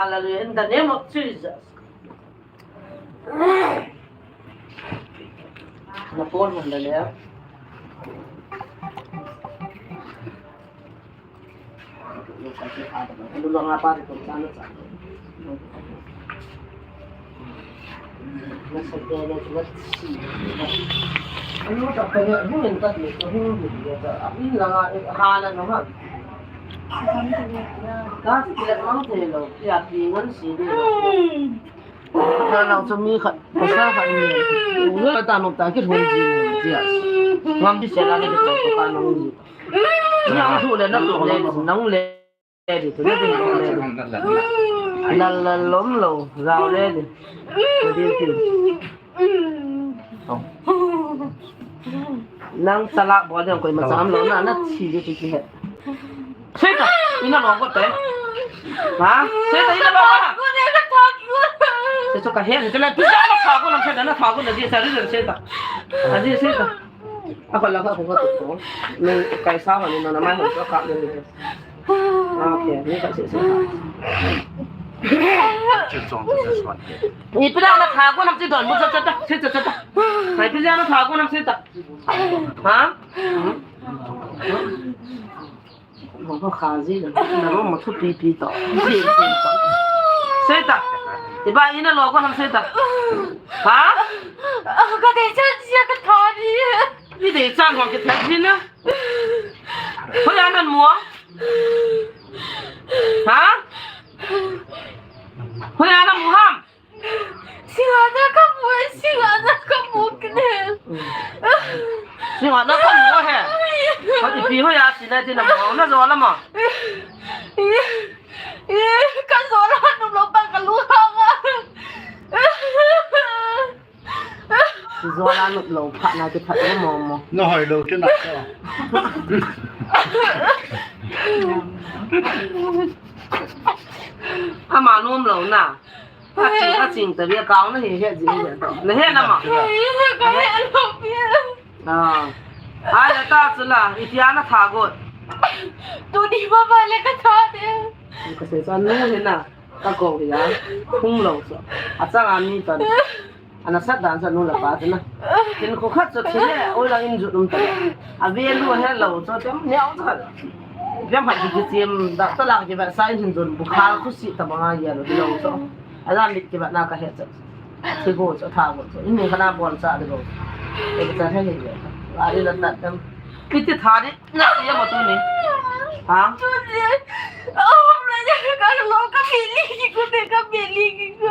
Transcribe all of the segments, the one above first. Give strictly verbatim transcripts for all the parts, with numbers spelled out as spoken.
Hallelujah. In the name of Jesus. Na phone hon le le. Nang chu mi khat, pasal khat ni. Ula ta nop ta kithon ji ni, ji a. Ngam ti se la ni ko ka nong ji. Nang chu le na tu le, nang le di tu le di le. Lal lal lom lo, rao le di. Di di. Nang talak bol ding koima cha um lou na, na thi ding chu kihe. Seta, ina lou ko te. Ha? Seta, ina lou ko. Seta ka he, seta na pisa na tha ko na, seta na tha ko na di sa ri seta. A di seta. A ko la ka ko ko to. Ni kai sa ma ni na na mai ho ka ni. Okay, ni ka se se. Ipi na na tha ko nam ti don bu cha cha ta, cha cha cha ta. Ipi na na tha ko nam se ta. Ha? Mo ko kha ji na mo mo thu pi pi to. Ji pi to. Se ta. Iba ina lou ko nam se ta. Ha? Ka de cha ji ka tha ni. Ni de cha ko ke tha ni na. Hoiya nan mu a? Ha? Hoiya nan mu ham? Singa na ka mu, singa na ka mu kine. Singa na ka mu he. Ka ti pi hoiya sina ti na mu na zo la ma. Ka zo la nu lo pa ka lu ha nga. Zola nop lou phat na kiphat mo mo. Na hoi lou kina. Ama nom lou na. Aching, aching ta bia kau na he he ji he. Na he na ma. Ka he lou bia. Ah. Ai la ta chu la, itia na tha got. Tuni ba ba le ka tha de. Ka se sa nu he na. Ka ko hi a, hung lou chu. Achang a mi tan. Ana sat dan sa nu le pa te na. Tin ko khat chu thile, oi lang in jut um ta. A ve lu he lou chu tem neo chu. Vem hat ki chim da ta lang ki ba sa in jun bu kha khu si ta ba nga ya lou chu. A la mit ki ba na ka he chu. Thi go chu tha go chu. In ni khana bol cha de go. E cha he ni. A ri la ta tem. Kiti tha ni. Na, iya mo tuni. Ha? Tuni. Oh, na ya ka lo ka meli ki ko de ka meli ki ko.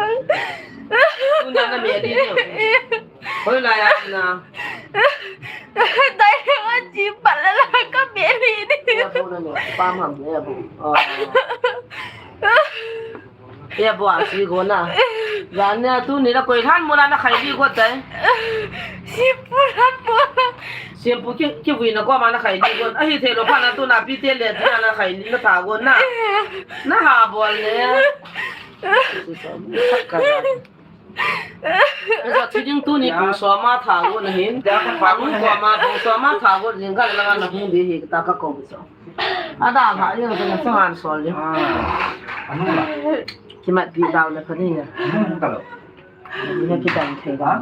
Tuni na meli ni. Hoi la ya na. Dai ka ji pa la la ka meli ni. Ya ko na ni. Pa ma ya bu. Oh. E bo a si go na. Jan nia tuni la koi lhan mo la na khai li go tai. Simple lhan mo. Simple ki, ki vui na ko ma na khai li go. A hi the lo pa na tu na pi te le ti na na khai li na tha go na. Na ha bol le. Ka na. Esa thi ding tuni pung soma tha go na hin. Pung soma, pung soma tha go jing ka la na hung di hi ta ka ko so. Ada ha, yung sa sa han sol yung. Ah, ano la? Kimat pi daw na kani ya. Ano ka lo? Hindi na kita ang thei daw.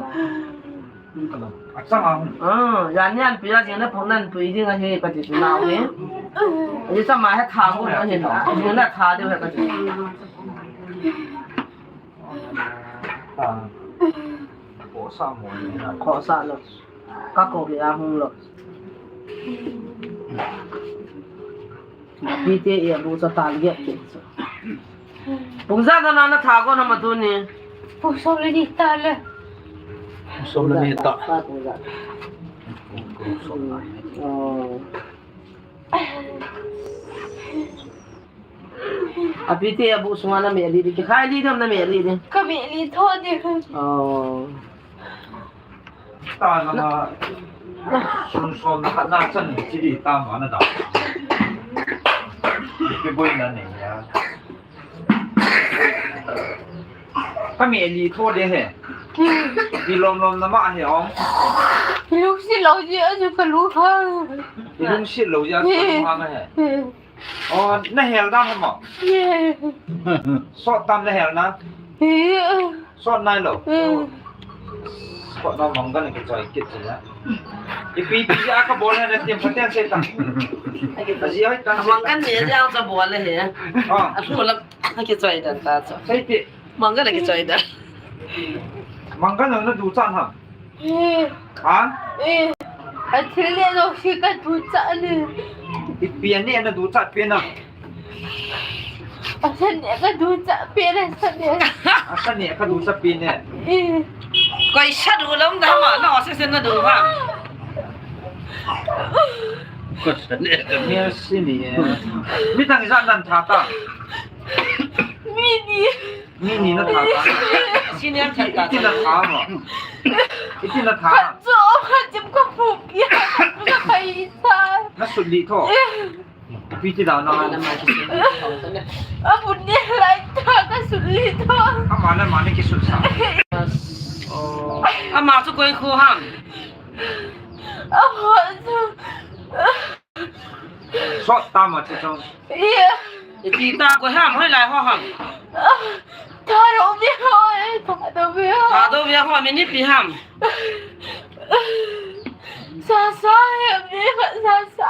Ano ka lo? At sa nga. Ah, yan yan, pila din na punan, pwede nga hi, pati tunaw hi. Yung sa mahat ha go na hin. Yung na tha di ha pati. Khosa mo. Khosa lo. Ka ko bia hung lo. Pi te e bu sa tal ge ke. Pung ja na na tha go na ma tuni. Pung som le ni ta le. Som le ni ta. Pa pung ja. Oh. Api te abu sunga na meli di, kikhai li dam na meli di. Ka meli tho di. Oh. Ta na ma sun som na na chan chi di ta ma na da. Ke boi na ne ya. Ka meli tho di he. Di lom lom na ma he om. Lung si lo ji a ju ka lu ha. Lung si lo ji a ju ka lu ha na he. Oh, na hel dan ham mo? Sot tam na hel na? Sot nai lou. Sot na mong ka na kichoi kit chu na. Ipi ipi a ka bol na tim phaten sei ta. Aji ai ta. Mong ka ni ja ka bol le he. Ah. A thu la kichoi dan ta chu. Sei ti. Mong ka na kichoi dan. Mong ka na na duchat ham? Ha? A thil neh jouse ka duchat e. Ipi a neh na duchat pen a? A sa neh ka duchat pen a, sa neh. A sa neh ka duchat pen e. Koi sa du lou da ma, na o se se na du ha. Koi sa neh ka. Ni si ni e. Mi dang ijat nan tha ta? Mi ni. Mi ni na tha ta? Senior khat ta. Iti na tha mo? Iti na tha? Khat chu, khat chu ka phu pia, khat chu ka khai sa. Na sut li tho. Ipi ti da na? A bu ni lai ta ka sut li tho. Ama le ama ni kisut sa. Ama chu koi kho ham? Ama chu. Sot tam a chu chong. Iya. Iti ta ko ham, hoilai ho ham? Thadou ve ho, eh, Thadou ve ho. Thadou ve ho, mi ni ipi ham? Sasa, eh, mi Sasa.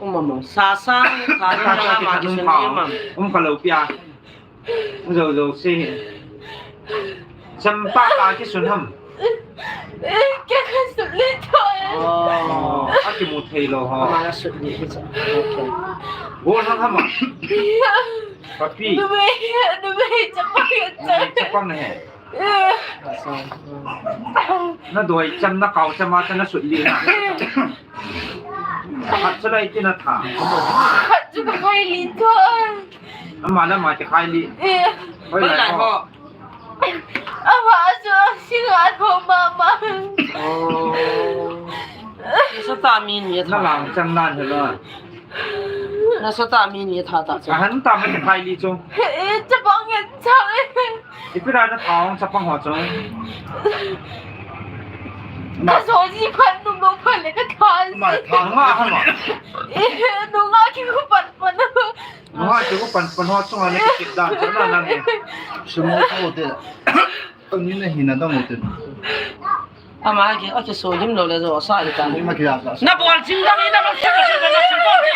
Um, um, um. Sasa, Thadou ve ho, ma ki sun ni, um. Um, ka lou pia. Jou jou se. Champa ta kisun ham? Kei kasut li tho e. Oh, akimu thei lou ho. Ama la sut li hi cha. Okay. Bol ham ham a? Papi. Numei, numei chapang cha. Chapang na he. Na doi cham na kau cham a cha na sut li na. Khat chu lai ti na tha. Khat chu ka khai li tho. Ama le ama kikhai li. Eh. Hoilai ho? Ama chu singa tho mama. Oh. Na sa ta mi ni tha. Na lang chang nan he lo. Na sa ta mi ni tha ta chu. A han ta ma kikhai li chu. Eh, chapang ngen chang. Ipi lai na tha ong chapang ho chu. Ka so ji phan nu mo phan le ka tha. Ma tha nga ha ma. Eh, nu nga ki ku pan pan. Nunga chu pan pan ho chunga na kikit dan chu na nang e. Sumo ko te. Tuni na hina dang u te. Ama ki, a ki so lim lo le jo sa hi ta. Ni ma ki ya sa. Na bol ching dang ina ma sa sa sa sa sa. Ni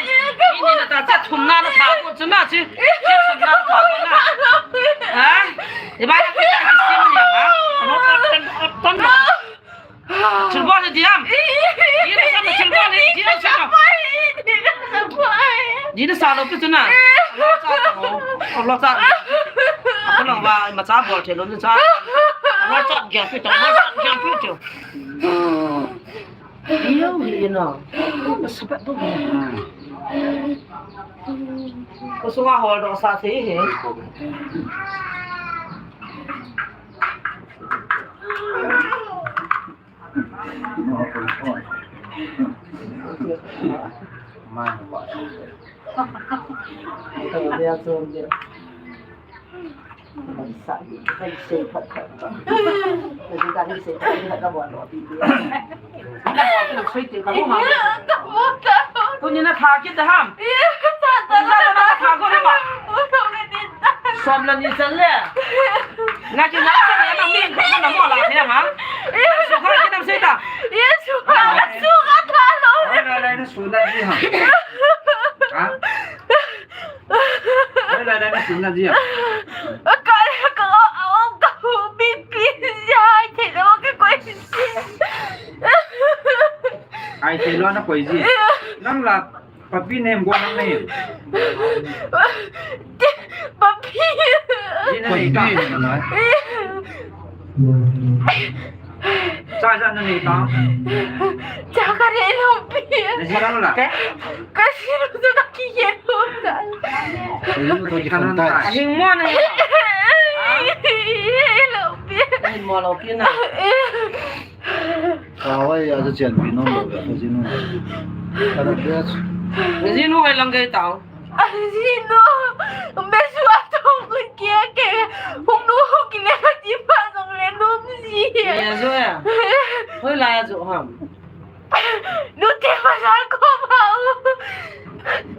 ni na ta cha thum na na tha ko chu na chi. Cha thum na na tha ko na. Ha? I ba na ki ta ki sim ni ha. Ano tan tan. Thilbol hi diam. Dina sa thilbol hi, dina sa. Dina sa lo pi tu na. Lo cha ko. Lo cha. Ko lo ba ma cha bol thei lo ni cha. Lo cha gel pi to, lo cha gel pi to. Yo, hi no. Sa pa tu. Ko sunga hol do sa thei he. Tuni na tha kit ham? Tuni na tha ko le ma? Som le ni chan le. Nga ki nga ki na mi ko na mo la the ha. Su kha ki nam sei ta. Yesu kha, su kha tha lo. Oi, lai, lai, na su na ji ha. Ha? Lai, lai, lai, na su na ji ha. Ka, ka, ka, bi, bi, ya, te lo ke koi si. Ai, te lo na koi ji. Nang la Papi nem, go nam nem. Papi. Ji na nei ta. Papi na. Cha ja na nei ta. Cha ka nei lou pi. Na ji lang la. Ka ji lou ka ki ye lou ta. Ka lou to ki kan ta. Hing mo na. Lou pi. Hing mo lou pi na. Kawai a chu chian pi nom lo, ka jinu. Ka na bia chu. Jinu hoi lang kai tao. Jinu, me su a tong kun kia ke. Hung nu hung ki le ka ti pa song le nom ji. Ya zo ya. Hoi la ya zo ham. Nu te ma sa ko ma u.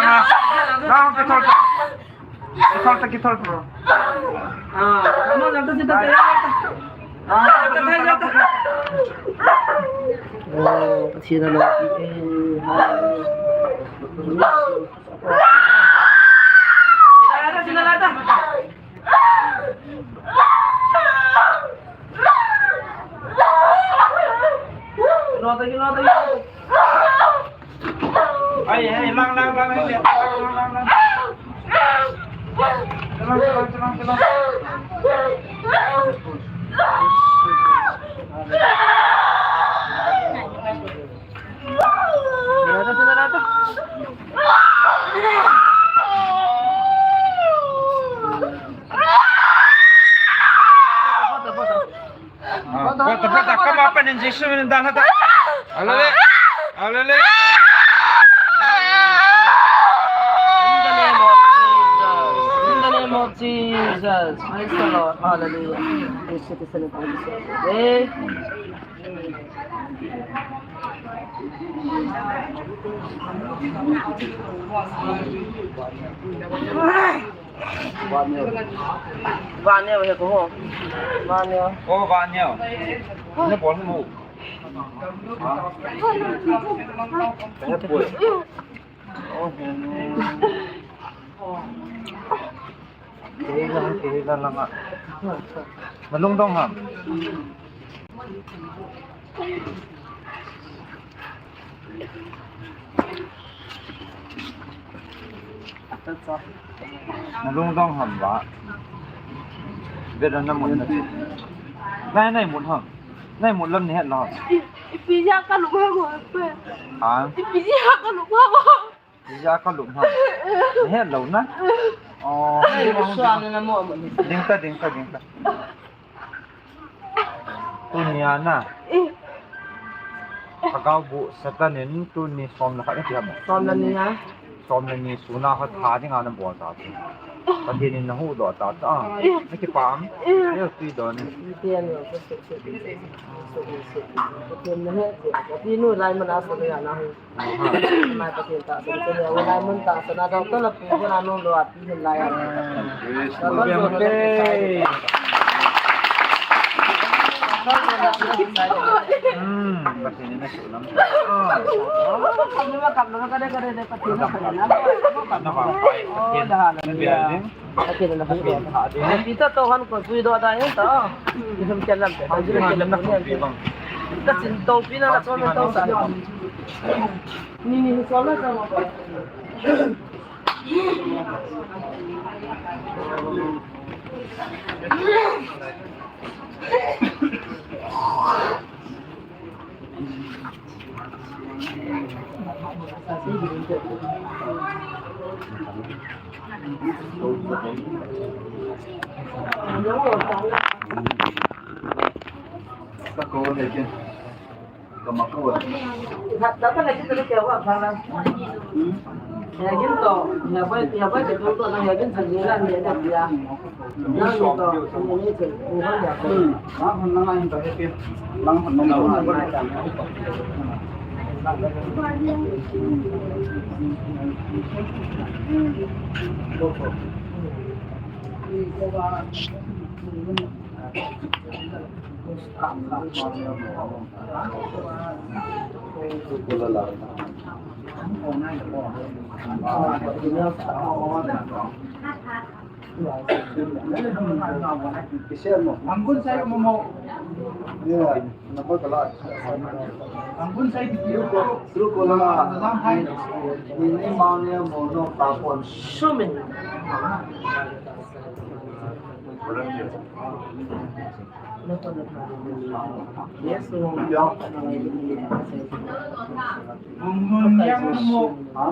Langa. Langa, kithol ta. Kithol ta, kithol ta. Ah, kamu jata jata. Ah, jata jata. Oh, Pathen a lungpi e. Sina lata, sina lata. Lota, lota, lota. Ai, ai, lang, lang, lang, lang, lang, lang. Chelang, chelang, chelang, chelang. Lata, lata, lata. Ah, bota, bota, kama pa nin Jesu min dan hata. Alele. Alele. In the name of Jesus. In the name of Jesus. Praise the Lord. Hallelujah. Praise the Lord. Eh. Vaneo he ko ho. Vaneo. Oh, Vaneo. Ne bol mo. Ha? Ne bol. Oh, he. Kei lang, kei lang lang a. Nalungdong ham. Nalungdong ham ba. Bera na mun na. Nai, nai mun ham. Nai mun lam ni het lo. Ipi ja ka lung ham. Ha? Ipi ja ka lung ham. Ija ka lum ha. He lo na. Oh. Suan na mo mo. Ding ta, ding ta, ding ta. Tunia na. Ka gao bu Satan in tuni som na khat na ti ham. Som na ni na. Som na ni suna khat tha ding a na bol ta. Pathen in na huhdoh ta ta. Na kipah am. Yo ti do ni. Pathen in na he. Pathen nu lai man a so na hu. Mai Pathen tahsan, Pathen u lai mun tahsan, a doctor la pu ko na nung lo a pi hin lai a. Praise the Lord. Hmm, Pathen in na su lam. Kam lo, kam lo, ka de, ka de, de, Pathen na sa na. Na ba, Pathen. Oh, da, hallelujah. Akin na hu do. Pi ta to han ko sui do da yan ta. Isum ken lam te. Ka sin to pi na na so men to sa. Ni ni so na sa. Anggun sai mo mo. Anggun sai. Truecaller. Truecaller. Ni ni ma ni mo no pa pon. Sumin. Yes, no. Ha?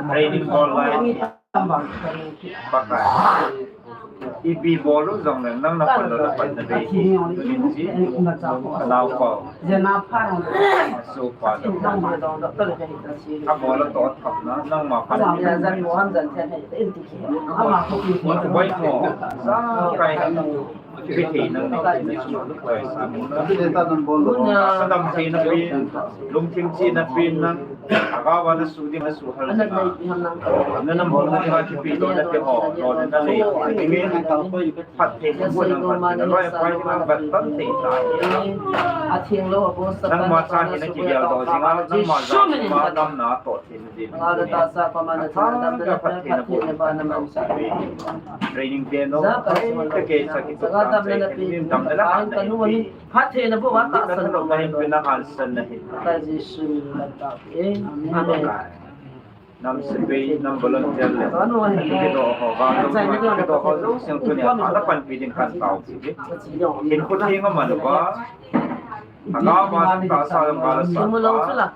Training bol lai. Pakai. Ipi bol u jong le nang na pan lo na pan na be. Tunin ji. Ka nao pa. Su pa lo. Ka bol lo to thap na nang ma pan. Wai mo. Sa kai. Pi thei nang nei nei chu lu koi sa mo na. Sa dam thei na pi, lungthim chi na pi na. Aga wa na su ding na su hal na. Na nam bol na ki pi lo na ti ho, lo na le. Phat thei na bu na phat thei na loi pai na bat tan thei ta. Nang ma sa hi na ki gel do jing a, nang ma sa ma dam na to. Training te no, ai, te ke sa ki tuk tam se, dam de la han de. Phat thei na bu wa ta san lo na hin, pina han san na hin. Ka Jesu min ta. Amen. Nam sepai, nam volunteer le. Ki do ho, ba, ki do ho, jong siang tu ni, ala pan pi ding kan tao. Hin ko thei nga man ba. Aga ba ta sa ba la sa.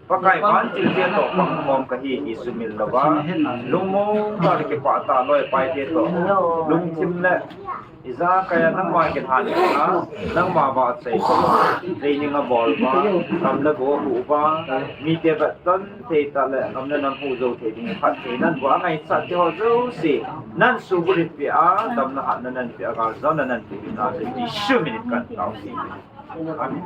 Pakai vantil te toh pangkhom kahi, Jesu min louva. Lungmong tah le kipah tah loi pai te toh. Lungthim le ijakai a nangma kilhan a, nangma vahchoi toh. Training abol uva, gam le go ahuh uva, mite vetton thei tah le gam le nam huhjou thei ding phatthei nan bol a ngaichat te ho jouse nan suhbulhit peh a, damna hatna nan peh a, galjona nan peh a, Jesu min in kan taosi. Amen.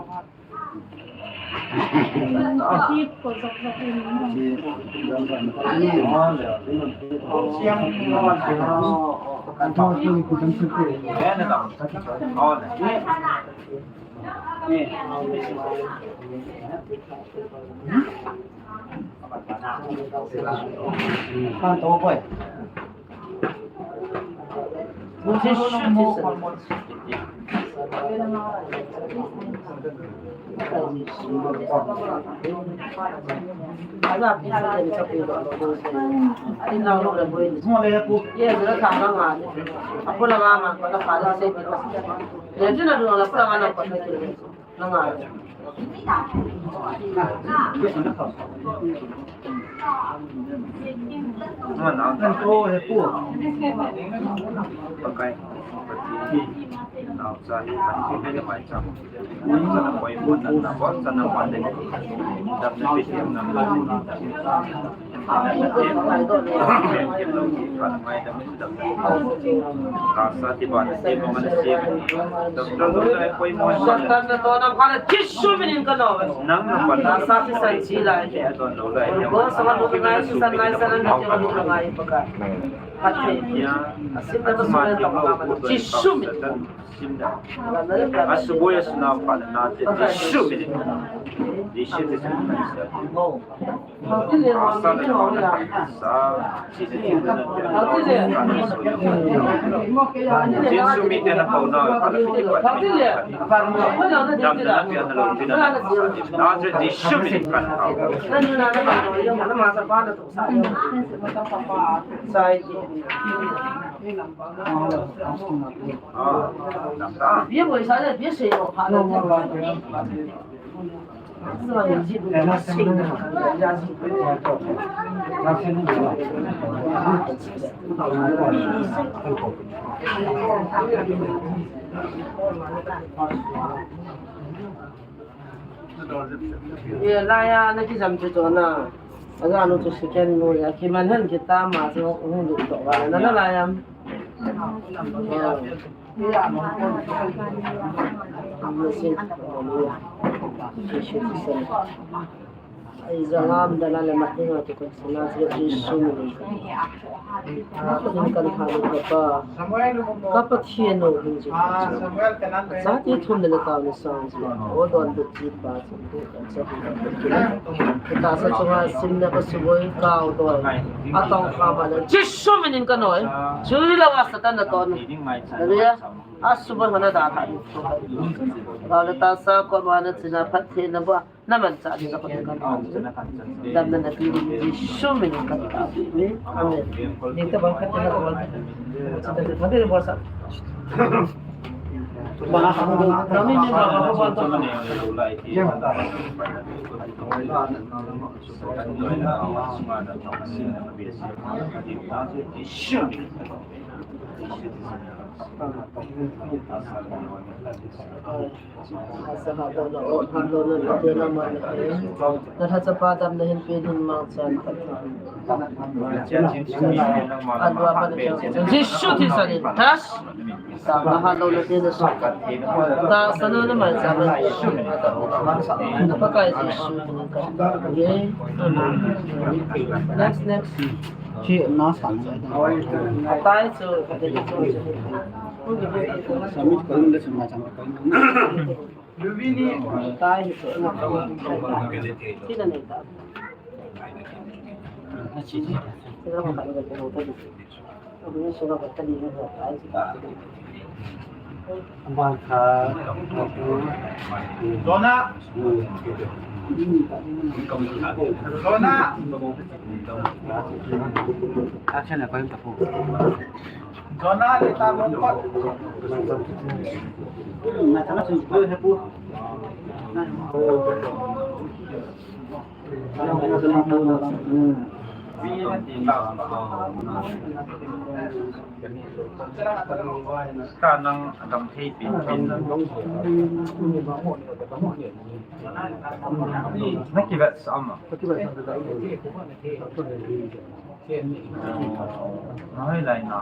Jesu min. Asubuh ya suna pa na te Jesu min. Jesu min. Jesu min te na pau na pa na te. Dam na te na lo te na. Na te Jesu min kan pau. Ye, laiya, na kijam chu chu na. Aja nu chu second nu ya, kiman han kita ma chu hung du to ba na na laiya. Ai jangam dana le matinga tu kan sina Jesu min. Ka Pathen u hin jing. Chate thum le tao ni sang jing. O don bu ti pa jing. Tahsa chunga simna ka suboi kau doi. Atong kha ma le. Jesu min in ka noi. Chule wa Satan na ton. Hallelujah. Asuboi hona da tha. Kau le tahsa ko ma na china Pathen na ba. Na manchah ding ka Pathen kan damna na pe ding Jesu min in kan taopi. Amen. Ding ta bang khat na bol. Chita te thade bol sa. Bana ha bol. Kami ni baba ko bol to. Jesu min. Na thacha pa damna hin pe din mangchan. Jesu thisan in. Tas. Sa na ha lo na te na sa. Ta sa na na mai sa na. Pakai Jesu. Next, next. Chi na sang sa. Tai chu. Submit ko na sa ma chang ko. Luvini. Tai chu. Chi na nei ta. Chi na ko ka ko ta. Luvini su na ko ta ni ko tai chu. Zona. Zona. Action na ko yung tapo. Zona le ta mo ko. Na ta na su ko he pu. Ka nang a dam thei pi pin. Na kivet sa ma. Nahoi lai na.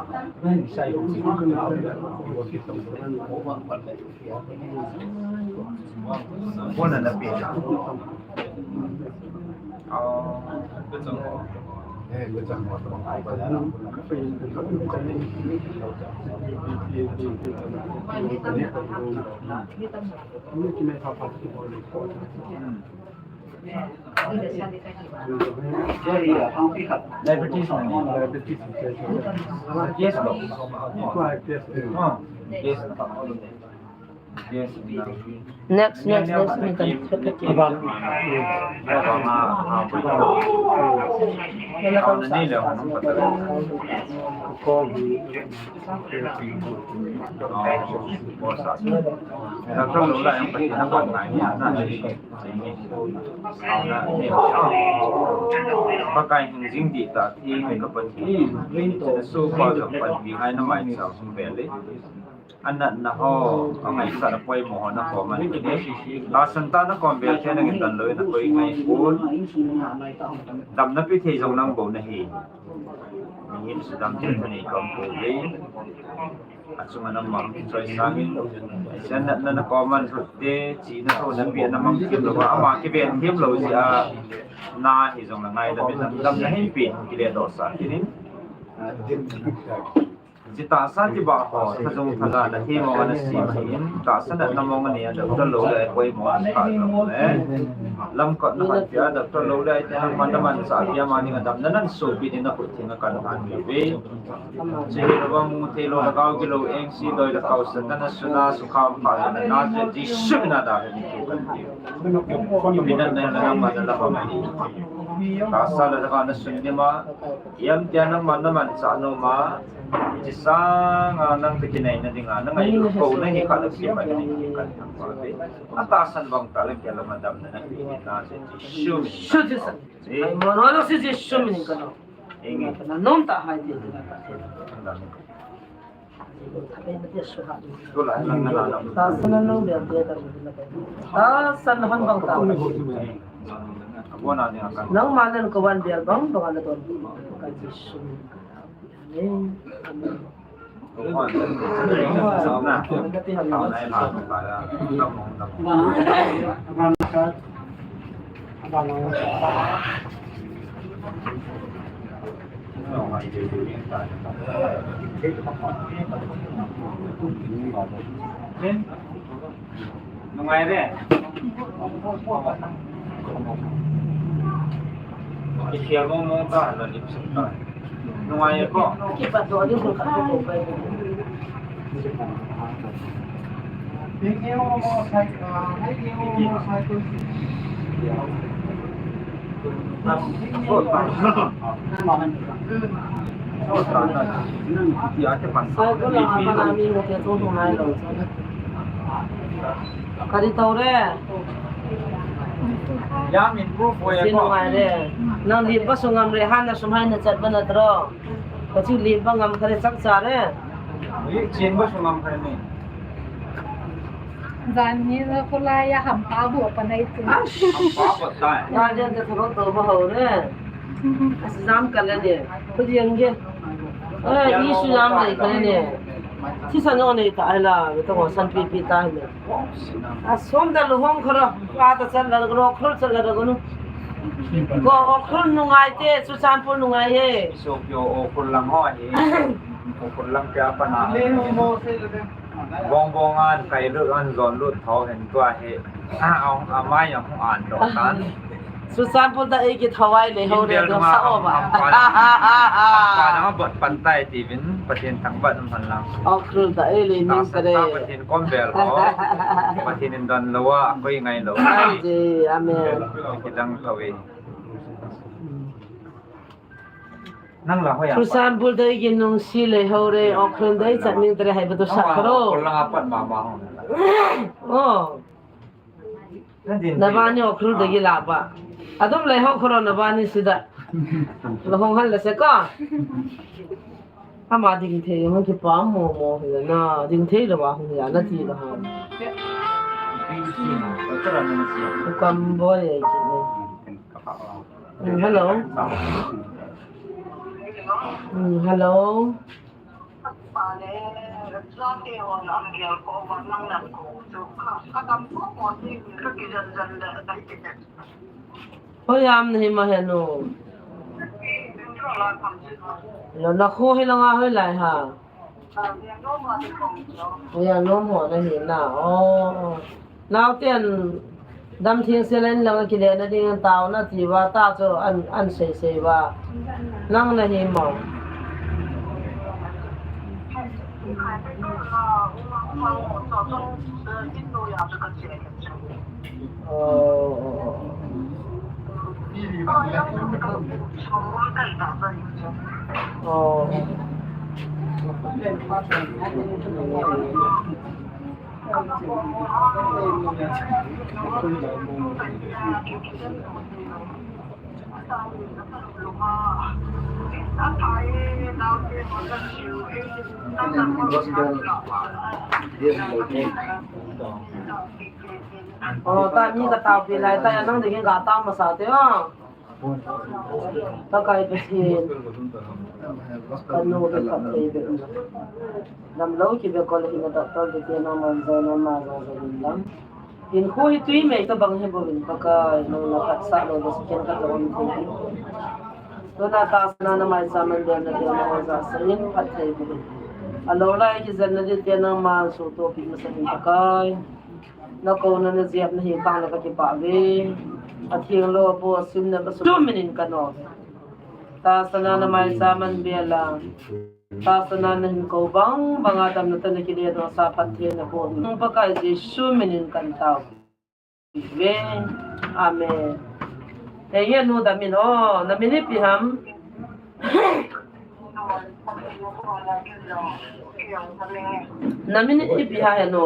Kona na pi na. Oh. Hmm. Diabetes na ni. Yes, no. Oh, yes. Yes, no. Yes, no. Next, next, next, next. Pakai hing jing di ta, ti ka pan ki. Su pa jong pan ki ngai na mai sa sum bel le. Anat na ho, angai sa na poi mo ho na ko man ki. Ta san ta na kon bel ke na ngin tan lo na koi ngai kun. Dam na pi thei jong nang bo na hi. Ni him su dam thei ni kon bo le. Achung a nam mang choi sangin, sen na, na, na common root te, chi na tho na pi na mang kim lo, ama kiven kim lo jeh a, na hi jong na ngai dam in, dam na hin pi, kile doh sa kinin. Ji tahsa ti ba ho, tha jong tha ja na hi mo na si ma hin, tahsa na na mo ni a, doctor lo le, koi mo na ka lo le. Lam kot na hat pia, doctor lo le, te na man na man sa pia ma ni dam na nan so pi ni na khut thing a kan han pi ve. Chihih vang mu thei lou, lhagao gilou engse, doi le kau sa, kana suna, sukham pha, na je, Jesu min a da he, ni tu kan ti. Minat na na ma na la ma ni. Tahsa le lhagao na sun ni ma, yam tia nangma na manchah nom a, chi sanga nang te kinai na dinga, na ngai lu ko na hi kha la ki ma ni kan thang pa ve. A tahsan vang ta le kia la ma dam na na pi ni na je, Jesu min. Jesu. Ai, mo no, no, si Jesu min ka no. Eng. Na nom ta hai ti. Tahsa na no bel dia ta. Tahsa na hon bang ta. Nangma nan ko van bel bang bang na don. Ka Jesu min ka. Amen. Amen. Nungai re. Kisial mo mo ta, la lip sync ta. Nungai ko. Kipat do ni ko ka ko ko. Kari tau re. Yam improve ho ya ko. Nang lip ba sungam re, hana sum hai na chat ba na tro. Ka chu lip ba ngam kare chak cha re. Chen ba sungam kare ni. Jan ni na ko la ya ham pa bu pa nai tu. Ham pa bu tai. Ya jan ta thurok to ba ho re. Asi jam ka le ne. Ko jeng ge. Eh, i su jam le ka le ne. Thi sa no ne ta ai la, to ko san pi pi ta ne. A som da lu hong khara, pa ta chan la ro khul chan la ro nu. Ko o khul nungai te, Churachandpur nungai ye. So pyo o khul lang ho ye. O khul lang kya pa na. Bong bong an, kai lut an, jon lut thau hen tua he. A, a, a mai ang an do tan. Churachandpur da ei ki thawai le ho re do sa o ba. Pa na bot pan tai ti vin, Pathen thang ba num han lang. O khul da ei le ning ta re. Pathen kom bel ho. Pathen in don lo wa, koi ngai lo. Ai je, amen. Ki dang thawai. Nang la hoya. Churachandpur da ei ki nung si le ho re, o khul da ei chat ning ta re hai ba do sa kharo. Ko la pat ma ma ho. O. Na ba ni o khul da ei la ba. Adum lai ho khoro na bani sida. La hong hal la se ka. Ama ding thei hong ki pa mo mo hi na, ding thei lo wa hong ya na ti lo ha. Kam bo ye ki ni. Mm, hello. Mm, hello. Hoi am na hi ma he nu. Lo na khu hi lo nga hoi lai ha. Hoi am nom ho na hi na. Oh. Nau ten dam thing se len lang ki le na ding tao na ti wa ta chu an, an sei sei wa. Nang na hi mo. Oh, oh, oh. Oh. Oh, ta mi ka tao pi lai ta ya nang ding ka tao masa te, oh. Pakai Pathen, ka nu hi phatthei beh in. Damlou kibe kol hi na doctor te te na man ja na ma ja ja din lam. Hinkho hi tui mei tabang hi bouvin Pakai, nang na phatsah lou bou second khat lou um thei. Tuna tahsa na na maicham man bel na te na ho ja sa in phatthei bouvin. Alou lai kijen na di te nangman sutoh pi masa in Pakai. Na kouna na jep na hi pang na ka kipah ve. Atheng lou a po a sim na ka sum min in ka nom. Tahsa na na maicham man bel a. Tahsa na na hin kou bang bang a damna tah na kile doh sa phatthei na po. Nang Pakai Jesu min in kan tao ve. Amen. Hei, hei, nu dam in o, na min ipi ham? Na min ipi ham he nu?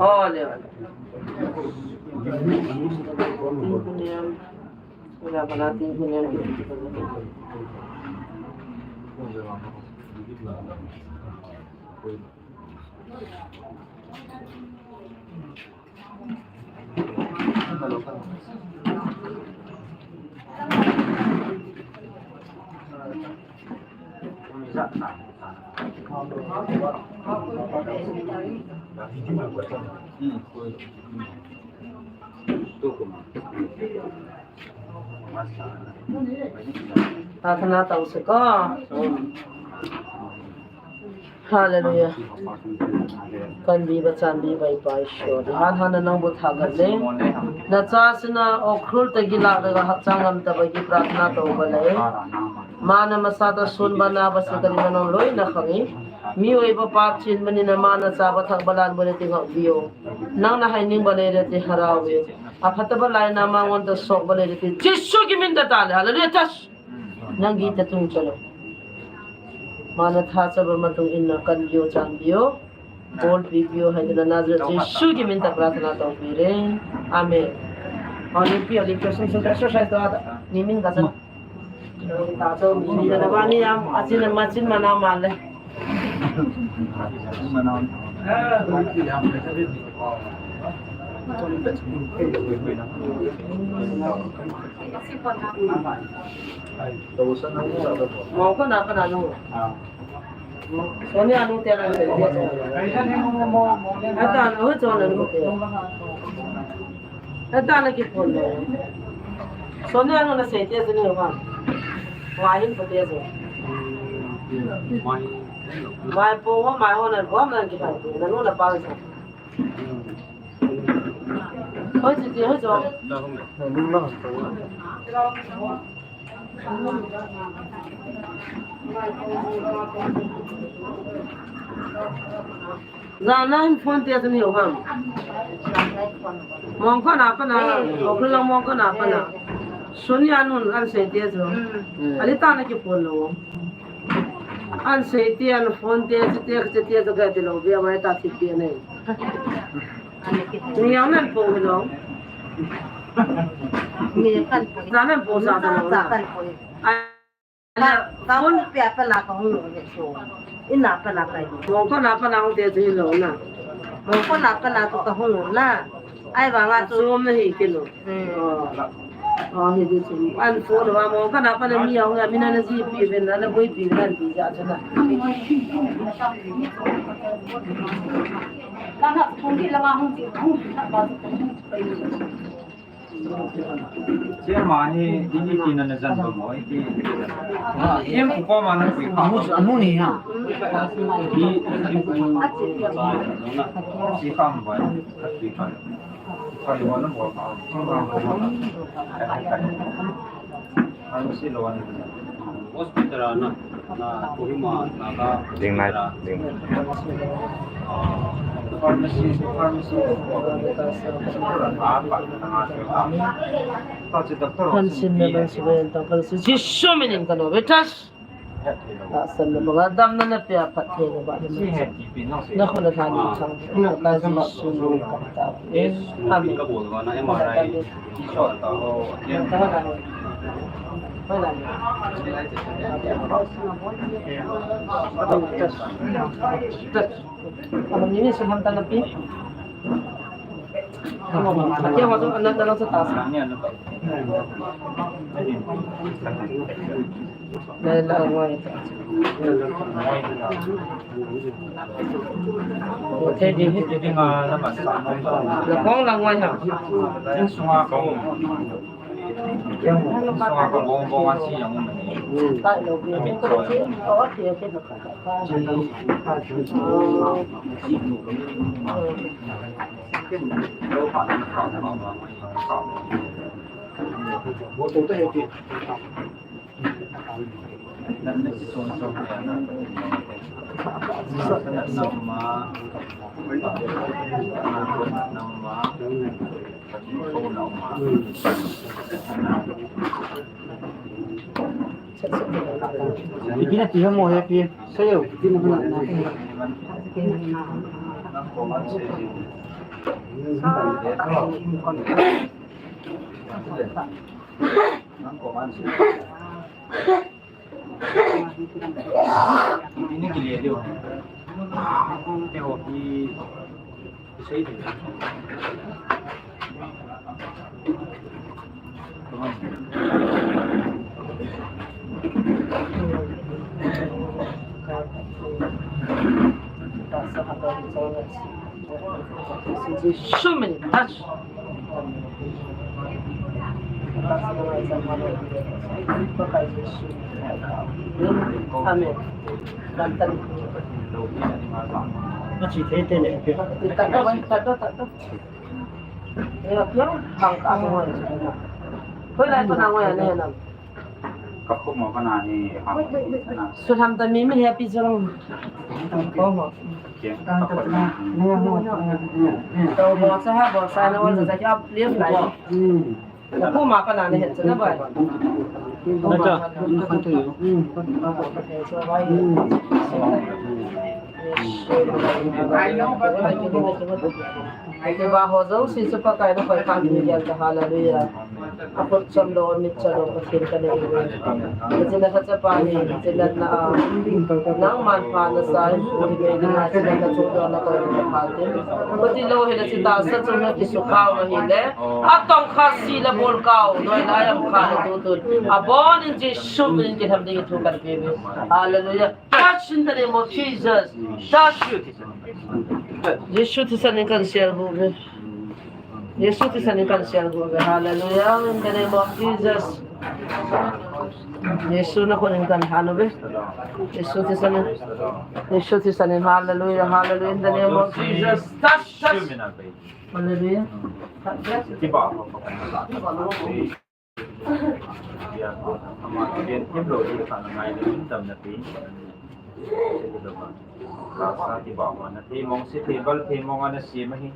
O, le. Wala, wala, tin ko niyan. Prarthana tao seh ko. Hallelujah. Kanbiba chanbiba i Pa Isor. Ihan hana nang bu thagat le. Na cha sina Ukhrul te gila ga hapchang ngam taba ki prarthana tao ba le. Mana masa ta sun ba na ba se ka ding na nang loi na khangi. Mi oi ba pap chin ba ni na mana cha ba thak ba lan ba le ti ngau bio. Nang na hai ning ba le le ti harau ve. Aphataba lai na ma ngon ta sok ba le le ti. Jesu ki min ta ta le. Hallelujah. Touch. Nang gita tung chalo. Mana tha chaba matung in na kan bio chan bio. Bol pi bio hai na Nazareth Jesu ki min ta prarthana tao pi re. Amen. Aur ni pi ali exercise exercise to ata. Ni min ka sa. Ta chao mi ni na ba ni am achin ma chin mana ma le. Mong ko na pa na nu. Sonia nu te na se. Ata na ho cho na nu te. Ata na ki phone. Sonia nu na se te se ni ma. Wa hin pa te se. Mai po wa mai ho na ko na ki pa. Na nu na pa sa. Hoi, chi, chi, hoi, chi. Jana hin phone te ni ham. Mong ko na pa na, o ko la mong ko na pa na. Sonia nun an se te jo. Ali ta na ki phone lo. An sei te, an phone te, che te, che te, che te, che te lo, bia mai ta thi te nei. Ni yang nan po lo. Mi kan pui. Sa nan po sa sa lo na. Sa kan pui. Ai, ka, ka phone pi a pa na ka hung lo ne so. Ina pa na ka. Mo ka na pa na hung te te lo na. Mo ka na pa na ka hung lo na. Ai, vang a chu. So me hi ke lo. Hmm. Oh. Oh, hi de chu. An phone va mo ka na pa na mi a hung a mi na na ji pi ve na na boi pi ve na ti ja chu na. Ka na phone ki la ma hung ti hung ti na ba chu. Che ma hi, hi, hi, na, na jan ba mo, hi, hi. Hi, ku ko ma na ku ka. Amu, amu ni ha. Hi, hi, ku. Hi, kam ba. Hi, ka. Ka ni wa na mo ka. Pharmacy lo ni. Hospital a na, na Kohima, na ka Ding nai, hospital a. Ding. Ah, pharmacy, pharmacy. Ah, pa, pa, pa, si doctor. Kan sin na bang si ben ta kan si. Jisu min in kan o betas. Tahsan na banga damna na pia phatthei na ba na. Na khun a tha ni chang. Na ta Jisu min in kan ta. Amen. Amen. Ni ni sun ham ta na pi. Akia wa tu na na na sa ta sa. Lai la ngoi. Te di hi ti di nga la ma sa. La kong la ngoi ha. Sunga kong. Sunga kong bong bong a si yang ma ni. Tai lo bi. Mi ko si ko ti ke. Ikina tiha mo he pi. Sayo, ikina mo na. Ini kile dio. Te ho ki, ki sei de. Jisu min in touch. Amen. Ka chi thei te le. Hoi lai tu na ngoi ane na. Ka khu mo ka na ni. Su tham ta mi mi happy jong. Ko ho. Ke. Ka khu na. To bo sa ha bo sa na wa sa ki up live lai. Ka khu ma pa na ni he cha na bai. Acha. Kipa ho jouse chu Pakai na khut a ka gel ta, hallelujah. Akhut chom lou, amit chom lou Pathen ka nei uve. Ka chin a khat chapa hi, ka chin a na a, nangman pha nasa in, pu hi mei ding a chin a na chung lou na koi na pha tin. Kati lou hi na chi tahsa chung na kisukha u ahile, atong kha si la bol kau, noi la yam kha la tu tu. Abon in Jesu min in kitham ding thu kan pe uve. Hallelujah. Touch in the name of Jesus. Touch. Jesu thisan in kan sel hu ve. Jesu thisan in kan sel hu ve. Hallelujah. In the name of Jesus. Jesu na khut in kan han u ve. Jesu thisan in. Jesu thisan in. Hallelujah. Hallelujah. In the name of Jesus. Touch, touch. Hallelujah. Touch. Ama kigen thim lou ding kha na ngai na in tam na pe. Ka sa ti ba ma na thei mong si thei bal thei mong ana si ma hi.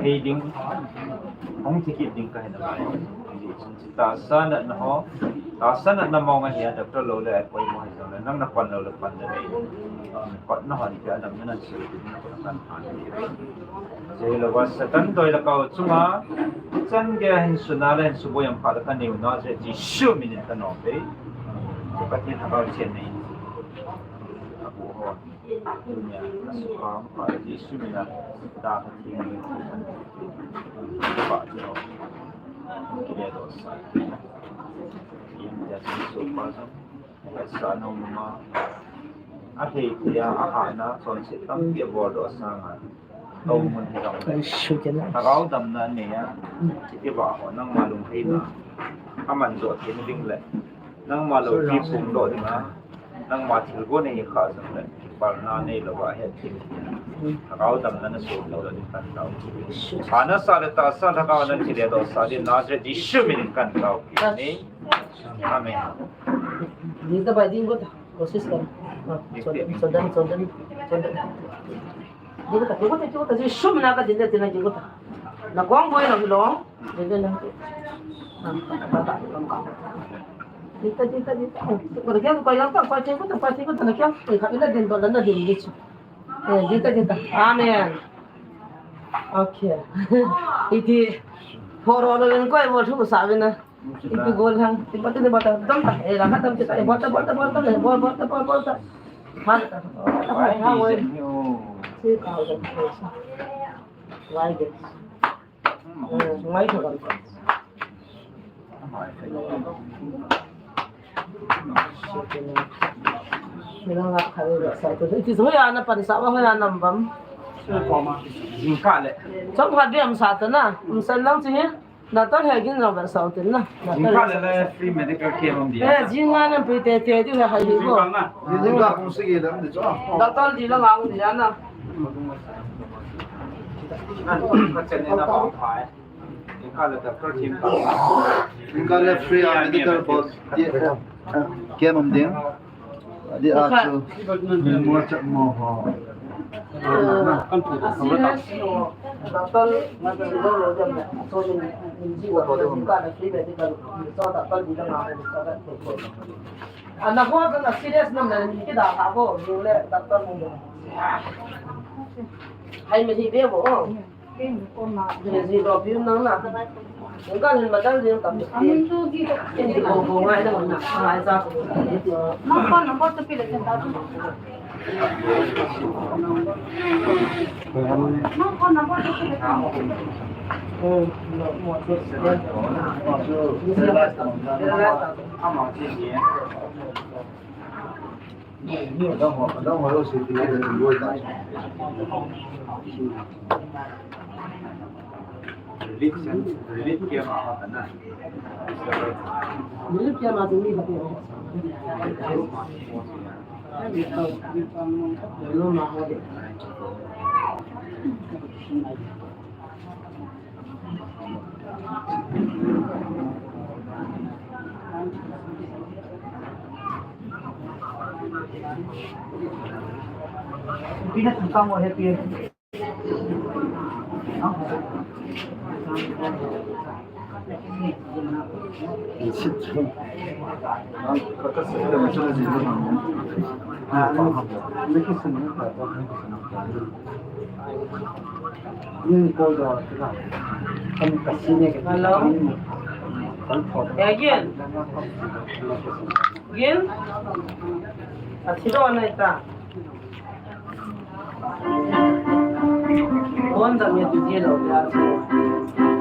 Hei ding, hung thikit ding kahi nalai. Tahsa natna ho, tahsa natna mong ahi a, doctor lou le, apoimo hijongle, nang napan lou le pan le nei. Kotna hon pia, damna nasil, napan pan. Jeh louva Satan doi le kau chunga, chan geiya hin suna le hin suboi am pha le kaneo na, Jesu min in kanom e. Pathen lhagao chen nei. Apu ho. Tunia, asukham, Jesu mina, da ka thing ni, ba ti ho. Kile dosa. Yin ja Jesu pa jong, sa no ma. Athei thei a, ahahna, chonset tampi abol doh sanga. Tau mun hi jong. Lhagao damna nei a. Kiti ba ho, nangma lungheina. Aman jo thei ding le. Nangma loupi phongdoh dinga, nangma thilgon nei kha jongle, kipalna neilou a het thei. Lhagao damna nasoh lou ding kan tao. Ana sa le tahsa lhagao nan thile doh sa ding Nazareth Jesu min in kan tao. Amen. Ding ta bai ding got. Kosis kar. Sodan, sodan, sodan. Ding got, ding got, ding got. Jesu min a ka ding le ding got. Na kong boi na lo. Amen. Okay. Iti horo lo len koi bol thu sa vin na. Iti gol hang. Ti bata, ti bata, dam ta. Eh, la dam ta. Eh, bol ta, bol ta, bol ta, bol, bol ta, bol, bol ta. Mal ta. Why this? Why this? Iti hoiya na pansa ba, hoiya na um bam. Jingkah le. Chomkhat beh um sa ta na, um san lang chi hi. Doctor he gin jong vetsah u tin na. Jingkah le le free medical camp um dia. Eh, jingkah le pi te te di he hai hi ko. Jingkah kong sigi dam di cho. Doctor di la ngang dia na. An ka chen ne na ba phai. Jingkah le doctor team ka. Jingkah le free medical board. Camp um ding. Adi a chu. Mo cha mo ho. Ana ho ka serious nam na ni ki da ka bo, le doctor mo. Hai me hi be bo. Jingkah le madam jing tam. Nang phone number tu pi le chen ta tu. Nang phone number tu pi le chen ta tu. Pina tungkang mo happy. Hello? Again? Again? Athilo na ita. Bon da me tu je lo ya.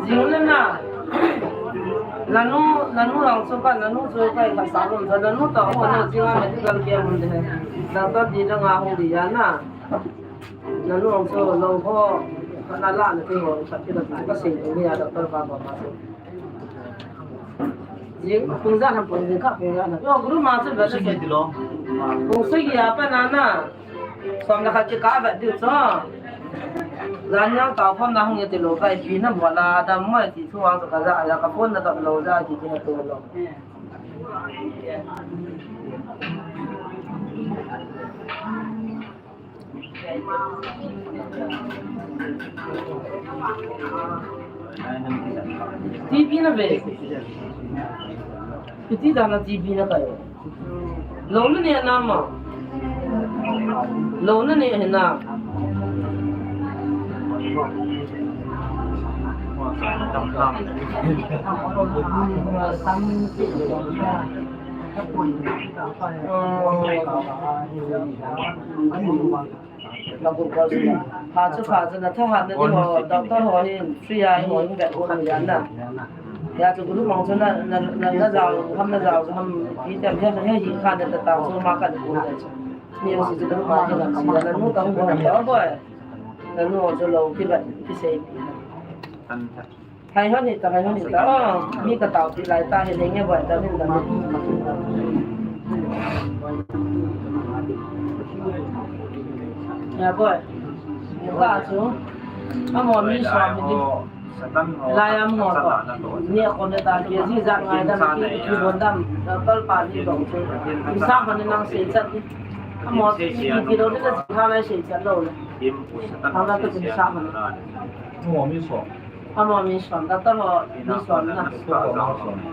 Jing le na. Nanu, nanu lang so ka, nanu so ka, ka sa lo, nanu ta ho na jing a medical care mun de. Doctor di la nga hung di ya na. Nanu ang so lo ho, ka na la na ti ho, ka ti la ka sei ni ya doctor ba ba ma so. Jing, kung jan ham kung jing ka kung jan ham. Yo, guru ma chu ba se ti lo. Kung se ya pa na na. Som la khat ka ba ti cho. Jan yang ta phone na hung ye ti lo ka pi na mo la da mo ti chu ang ka ja ya ka phone na ta lo ja ti ti ha to lo. T V na ve. Iti dan a T V na kai. Lou na ne na ma. Lou na ne na. Pha chu pha chu na thahatna ding ho, doctor ho hin free a ho hin vet u na. Hia chu group mong chu na, na, na, na jao ham, na jao ham, hi tem he, he hi kha na ta ta chu ma kan u na chu. Ni si chu group ma chu na si na nu ka hu na ta boy. Na nu chu lo ki vet ki sei. Hai hon hita, hai hon hita. Oh, mi ka tao pi lai ta, hi leng e boy, ta min ta min. Ya boy. Ka chu. Amo mi som ni. Lai amo to. Ni ko ne ta ke ji ja ngai dam ki ki bon dam. Kal pa ni dong chu. Sa ko ne nang sei chat. Amo ki ki lo ne ta ha lai sei chat lo. Amo mi som. Amo mi som, doctor ho mi som na.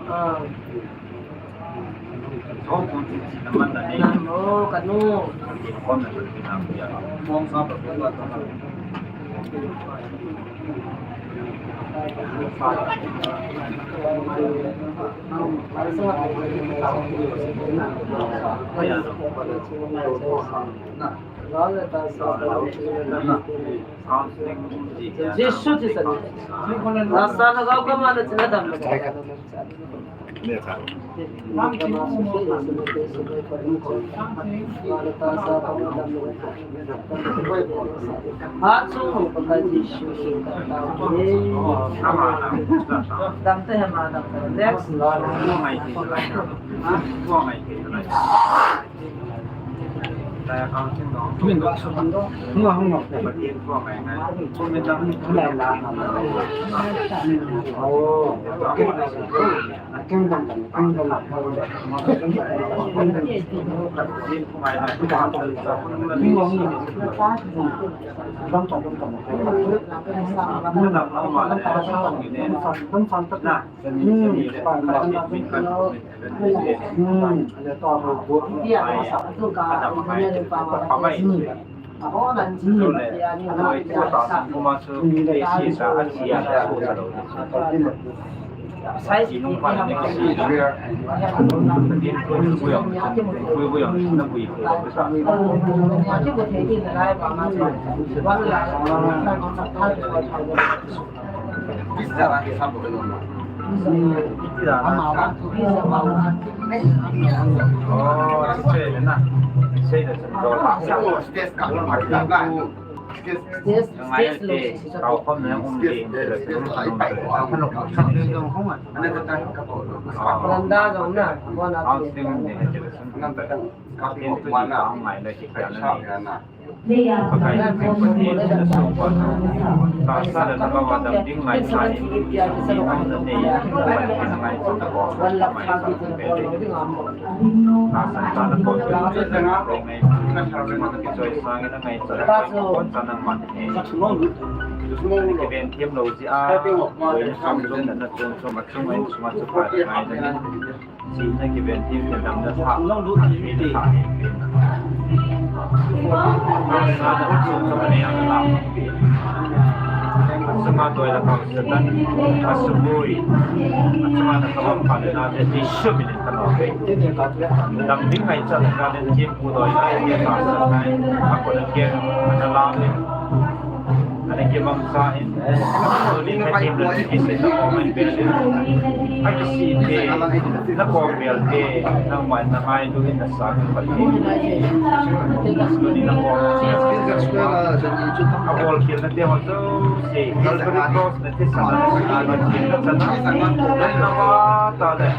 Ah. Namo, kanu. Jesu ti sa. Nasa na gao ka ma na tina dam. Ha chu ka Jesu. Dam te ha ma dam te. Next. Dam ding ngaichat le ka le thempu doi lai, tahsa lai, a ko le ke, a na la le. Ana kibang sa in. Ni ka thempu le kisi na ko mai be le. A kisi te, na ko be te, nang mai na mai tu in na sa ka pa. Ni na ko. A bol khel na te ho so, se, Calvary Cross na te sa na, na te sa na, na ma ta le.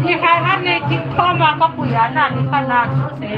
Ni khai han ne tik thoma ka puya na ni kha na chu se.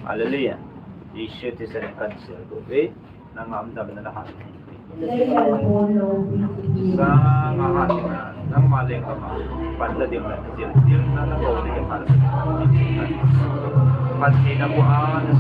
Hallelujah. Jesu ti sen kan sel ko ve. Nang am dam na ha. Sa nga ha na. Nang ma leng ka ma. Pan la ding na jil ding na na ko ni ka. Pan ni na ko a na.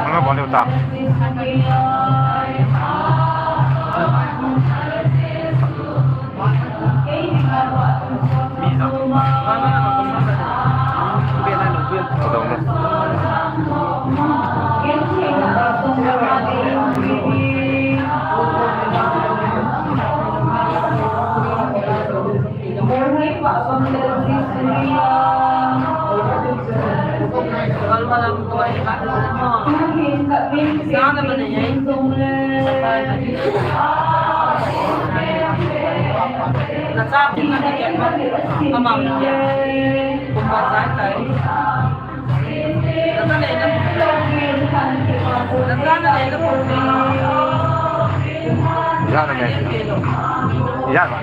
Manga bol ta. Jana me. Jana.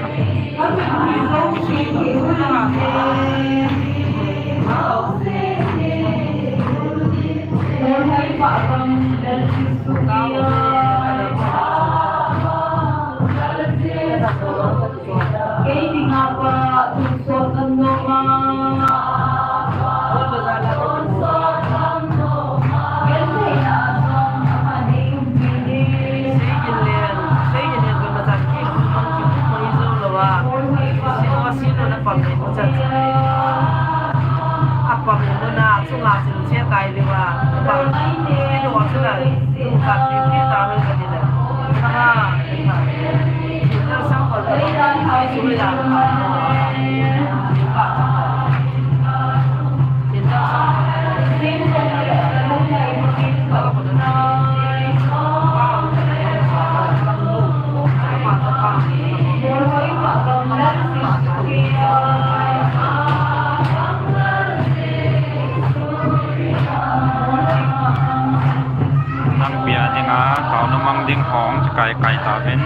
Nang pia dinga, taona mang ding hong, kai kai ta vin.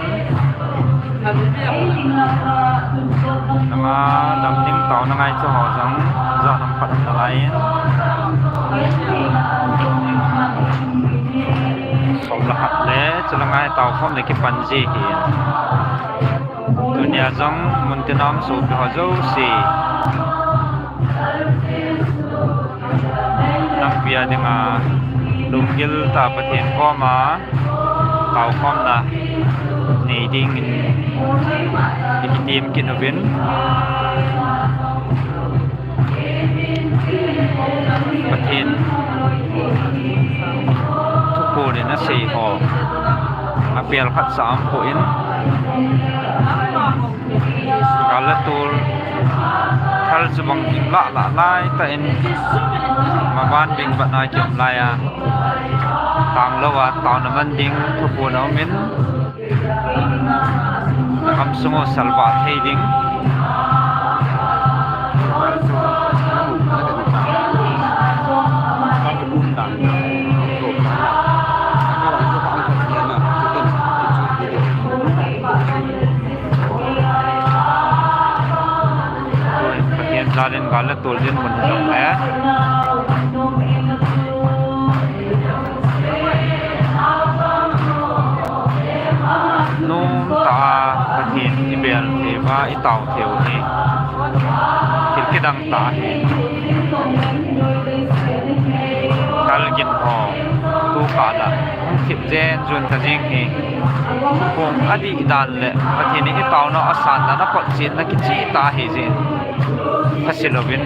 Nanga dam ding taona ngai chu ho jong, ja lam pat na lai. Som le khat le, chu la ngai tao khom le kipan ji hi. Tunia jong mun tin a um sopi ho jouse. Nang pia dinga lunggil ta Pathen koma taokhomna nei dingin i kitem kit uvin. Pathen thuphon in asei ho apel khat cha um poi. Gal le tol thal chu bang kim lah lah lai tah in, maban bing bat a kium lai a, tang lou a taona man ding thuphon a um in, kham sung u salvah thei ding. Pathen jal in gal le tol dinmun hi jong le, nom tah a Pathen i bel thei uva, i tao thei u hi thil kidang tah ahi. Gal gin ho tu kah la hung thip jen jun ta jing hi. Kong adih dan le Pathen in i taona, asanna, na kotchetna kicheh tah ahi jeh in, phasil louvin,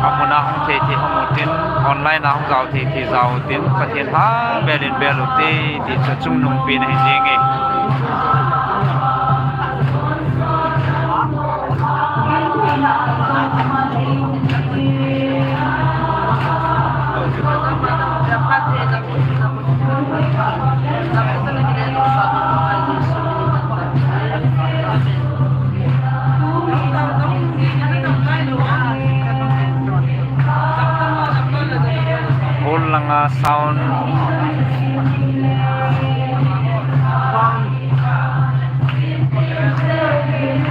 amun a hung thei thei hung u tin, online a hung jao thei thei jao u tin, Pathen ha bel in bel u te, ti chu chungnung pen ahi jeng e. Sound.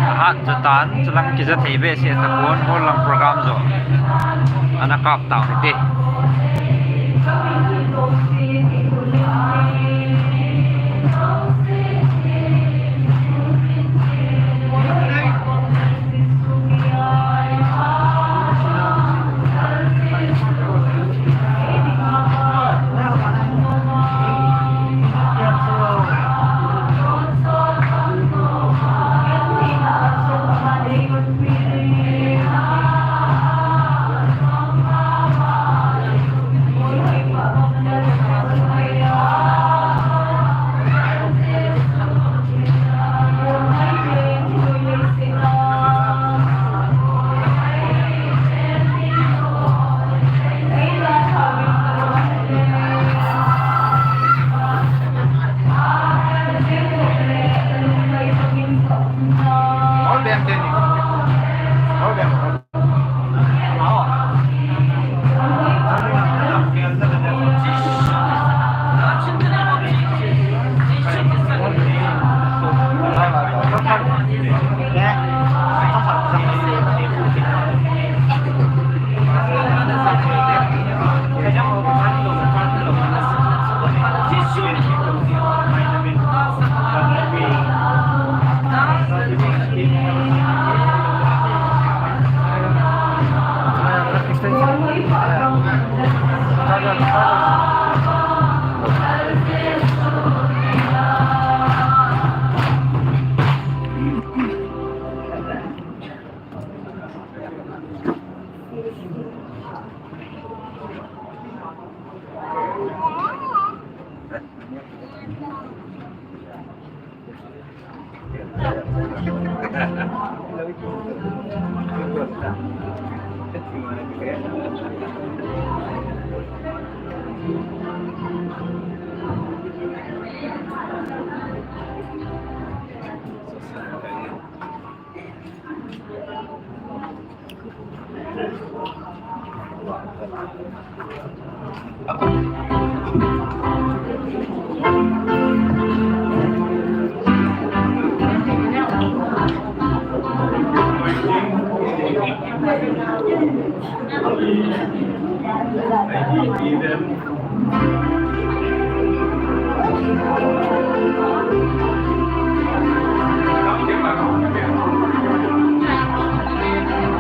Ahat jatan, chulang kija thei behseh tapon, hol lang program jo. Ana kap tau hite.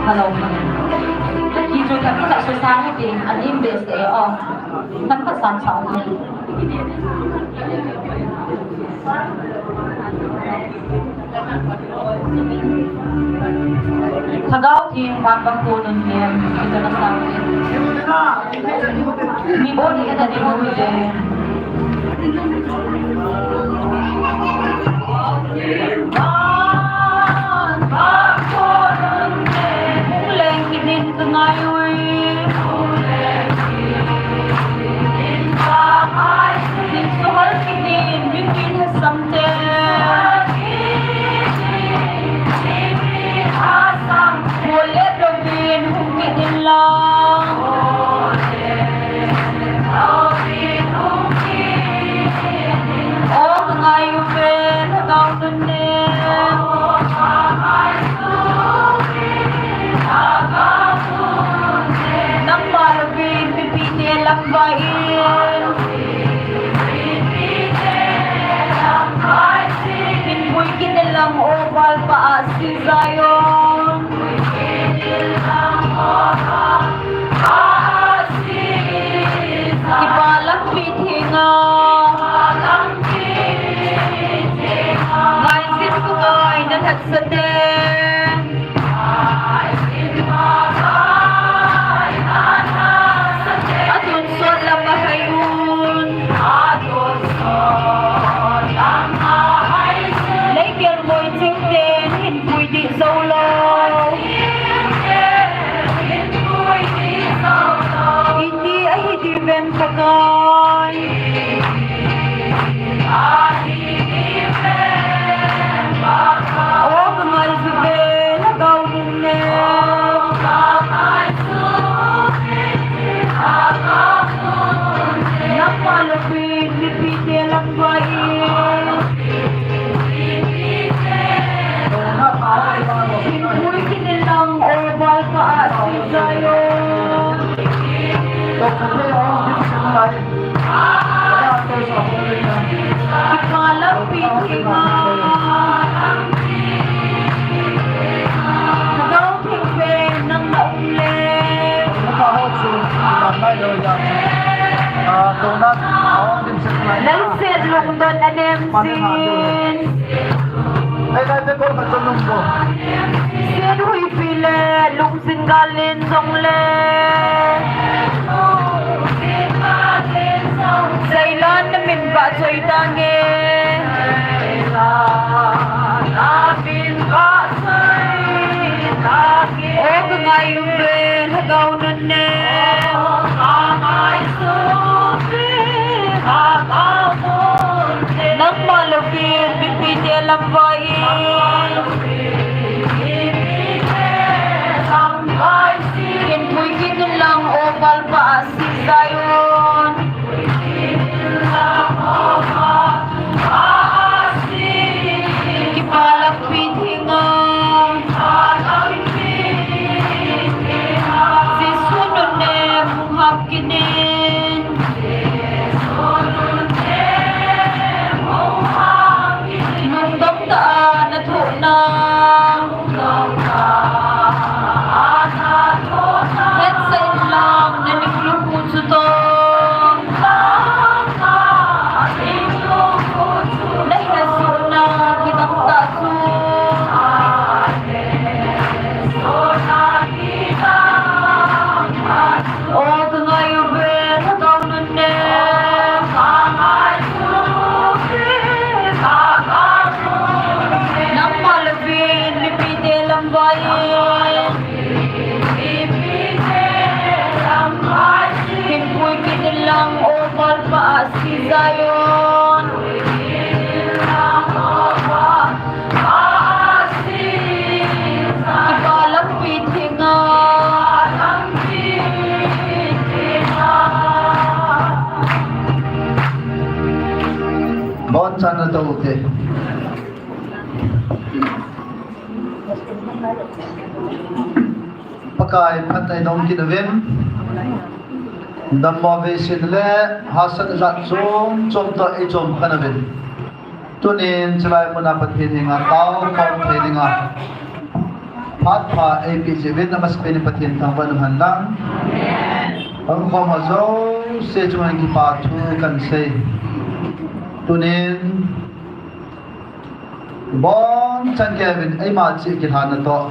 Hello. Ki chu ka, ka su sa ni ti, an in base e, oh. Tam ka san sa ni. Lhagao Theng vang bang ko nun hem, kita na sa. Mi boni ka ta ni mo ni le. Leng kinin ka ngai ui. Nin suhal kinin, min kin hasam te. Hole lovin hung kit in lang. O ka ngai uve, Lhagao nun ne. Nangma lovin mipite lamvai in. Hinpui kit in lang o valpa ahsi Zion. Kipa lampi thenga. Ngaijin ka ngai na lhatsate. Atonsot lama hai un. Leikel moi chingten hinpui dih jou lou. Iti ahi diu vem Pakai. Hinpui kit in lang, O Lalpa ahsi Zion. Kipa lampi thenga. Lhagao Theng pen nang na um le. Leiset lungdon anem jin. Sen huipi le lungsin gal len jong le. Seilan na min ba choi tange. O ka ngai uve, Lhagao nun ne. Nangma louvin mipite lamvai in. Hinpui kit in lang, O Lalpa ahsi Zion. Kipa lampi thenga. Jesu nun ne hung hap kit in. Lungdong tah a na thohna. Hetsah in lang na ning lungput chu toh. Na hesohna kidang tah chu. O ka ngai uve, Lhagao nun ne. Nangma louvin mipite lamvai in. Hinpui kit in lang, O Lalpa ahsi Zion. Kipa lampi thenga. Bonchan nato ute. Pakai phatna i nong kit uvin. Dammo veisin le hahsat jat chom chom toh i chom khen uvin. Tunin chulai muna Pathen henga taokhom thei dinga phat pha eipeh jeh uvin amasapen in Pathen thangvah in umhen lang. Pangkhom ho jouse chunga kipa thu kahin sei. Tunin bonchan kei uvin eima cheh kilhanna toh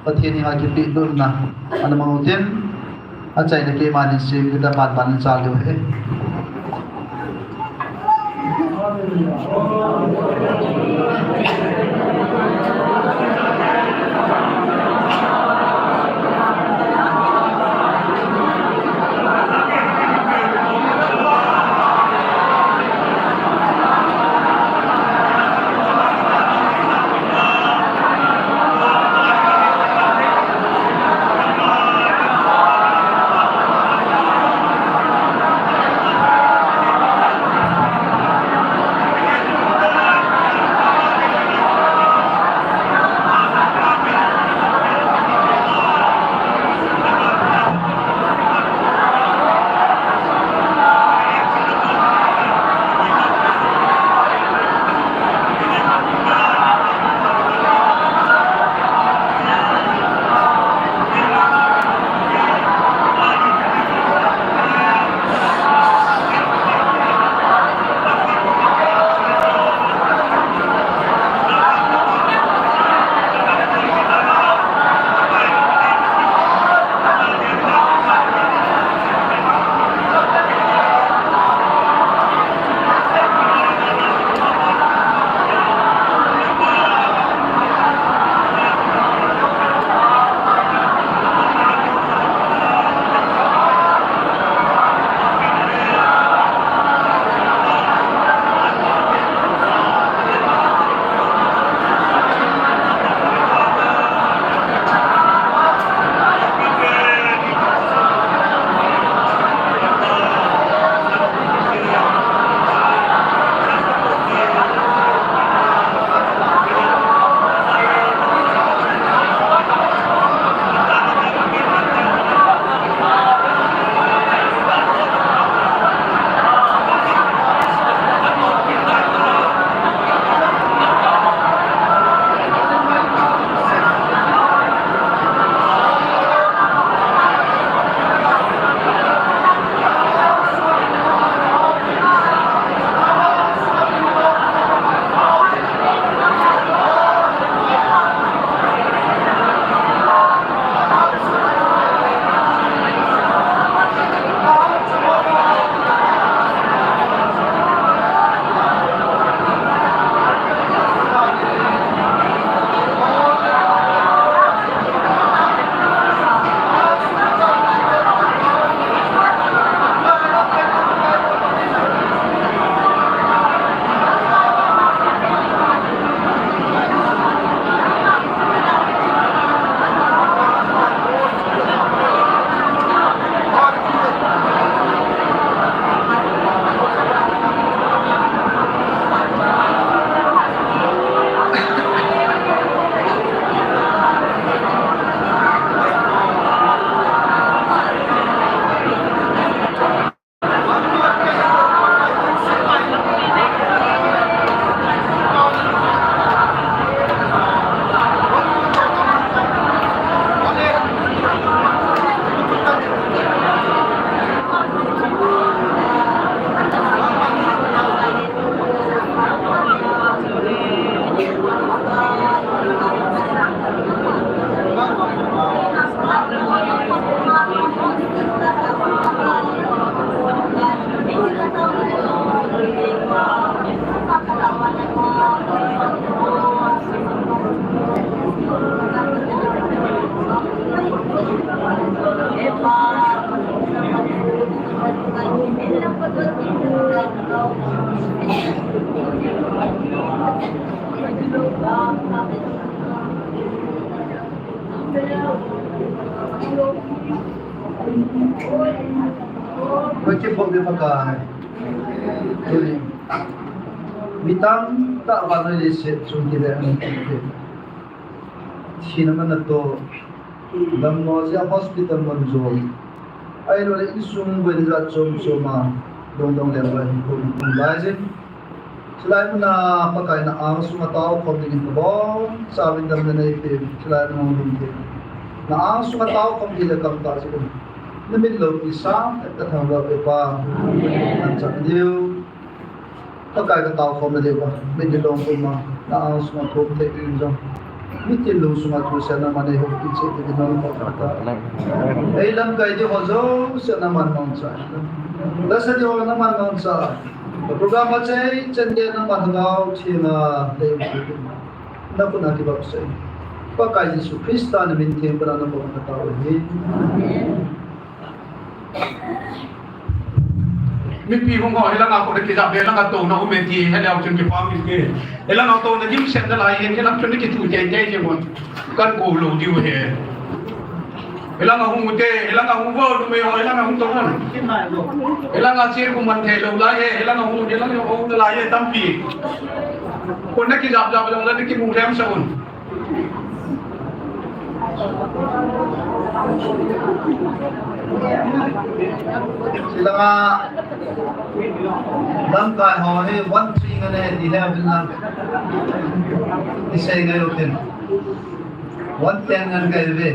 Pathen henga kipeh lutna ana mang utin, achaina keiman hin sem kit a, pan pan in chal diu ahi. Koi kipom le Pakai. Tuni. Mi tamtah vannoi leiset chung kile ani. Thina mana to. Dammo jeh a hospital mun jong. Ahilouleh insung boina jat chom chom a. Dong dong le vai ko kum lai jin. Chulai muna Pakai na angsunga taokhom dingin kabonchauvin damna neipeh, chulai muna hung ding. Na angsunga taokhom ding le kamtah jeh in. Na min loupi sangtah kathangvah uve Pa. Amen. Nachan diu. Pakai kataokhom na diu Pa. Min dilong uma. Na angsunga thum thei ding jong. Mitin lungsunga thusei na man eihoupi cheh dingin nangma kata. Ei lamkai ding ho jouse na man mangcha. Lasa ding ho na man mangcha. Program a chei chen gei nangma Lhagao Theng a lei u. Na khut a kibapsei. Pakai Jesu Christa na min theng pana na pom kataovin ahi. Amen. Mipi hung ho, hilanga kona kijap, hilanga touna um e ti, hileu chun kipah in ke. Hilanga touna dimset nalai, hilang chun kitu tei tei jeng un. Kan kou lou diu ahi. Hilanga hung ute, hilanga hung vo, numei ho, hilanga hung tou un. Hilanga chir kuman thei lou lai e, hilanga hung, hilanga hung lai e, tampi. Kona kijap jap lou lai, kimu lem sa un. Hilanga lamkai ho hi one three ngan e ti le vin lang. Ti sei ngai lo tin. One ten ngan kai ve.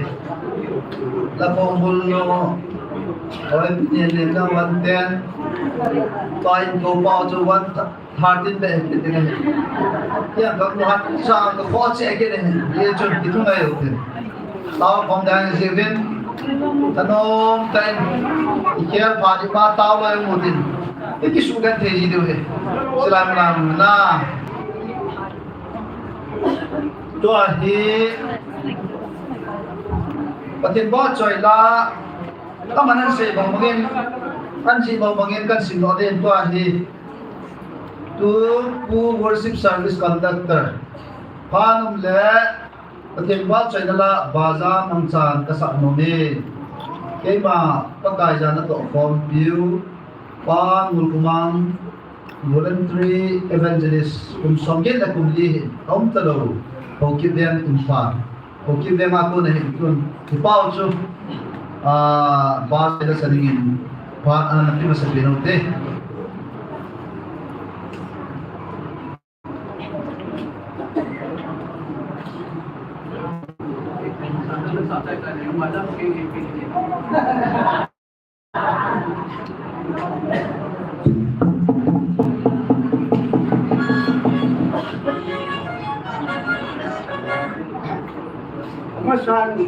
La phong bul lo. Oi, ni ni na one ten. Pai ko pao chu one thirteen be ke ding ahi. Tia ka mu hat sa ka kho che ke ding ahi. Ye chun kitu ngai u te. Taokhom ding jeh uvin. Thanom tah in. I khel pha ding ma tao lou mu tin. I kisu kan thei ji diu ahi. Salam lam na. Tua hi. Pathen vahchoi la. Aman ahin sei bang bangin. Ahin sei bang bangin kan sim lou ding tua hi. Tu, Pu Worship Service Conductor. Phanom le Pathen vahchoina la baza mangchan kasah nom e. Keima Pakai jana tohkhompiu Pa Ngulkumang, Voluntary Evangelist, kum somget le kum li hi aum talou. Haokip Veng Imphal. Haokip Veng a kona hi tun. Hi pau chu. Ah, ba la saning in. Pa, ah, na pi masa pi no te. Masan,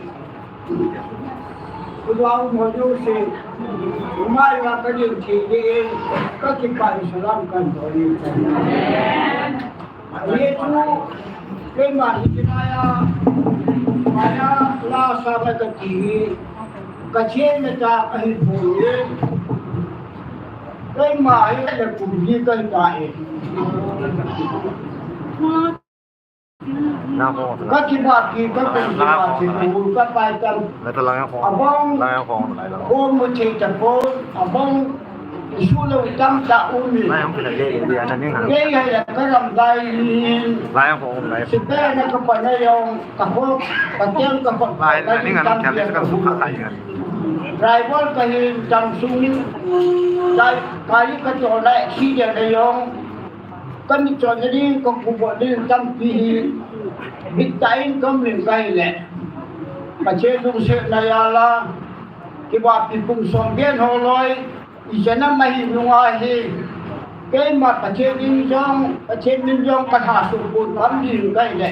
Kuduang mo yo si, umay wa ka din si diin, ka kipan salam kan to ni. Yesu, kay ma, itinaya, maya, la sa ka kati, ka chie me ta ka hi po ni. Kay ma, ay na kundi ka hi ta eh. Ka kiba ki, ka kum kiba ki, ka pai tam. Abang, ko mu che ta ko, abang, isu lo tam ta umi. Kay ya ka ram dai ni. Si pe na ka pa na yong, ka ko, ka tiang ka pa. Driver ka hin tam sung. Dai, kali ka to na accident na yong. Ka mitchonna ding, ka kubo ding tampi hi, bit tah in ka um ling ka hi le. Pathen lungsetna jal a, kibapi kum som pen ho loi, ijat ham ahi nung ahi. Keima Pathen in jong, Pathen min jong ka tha sung pon ka um ling ka hi le.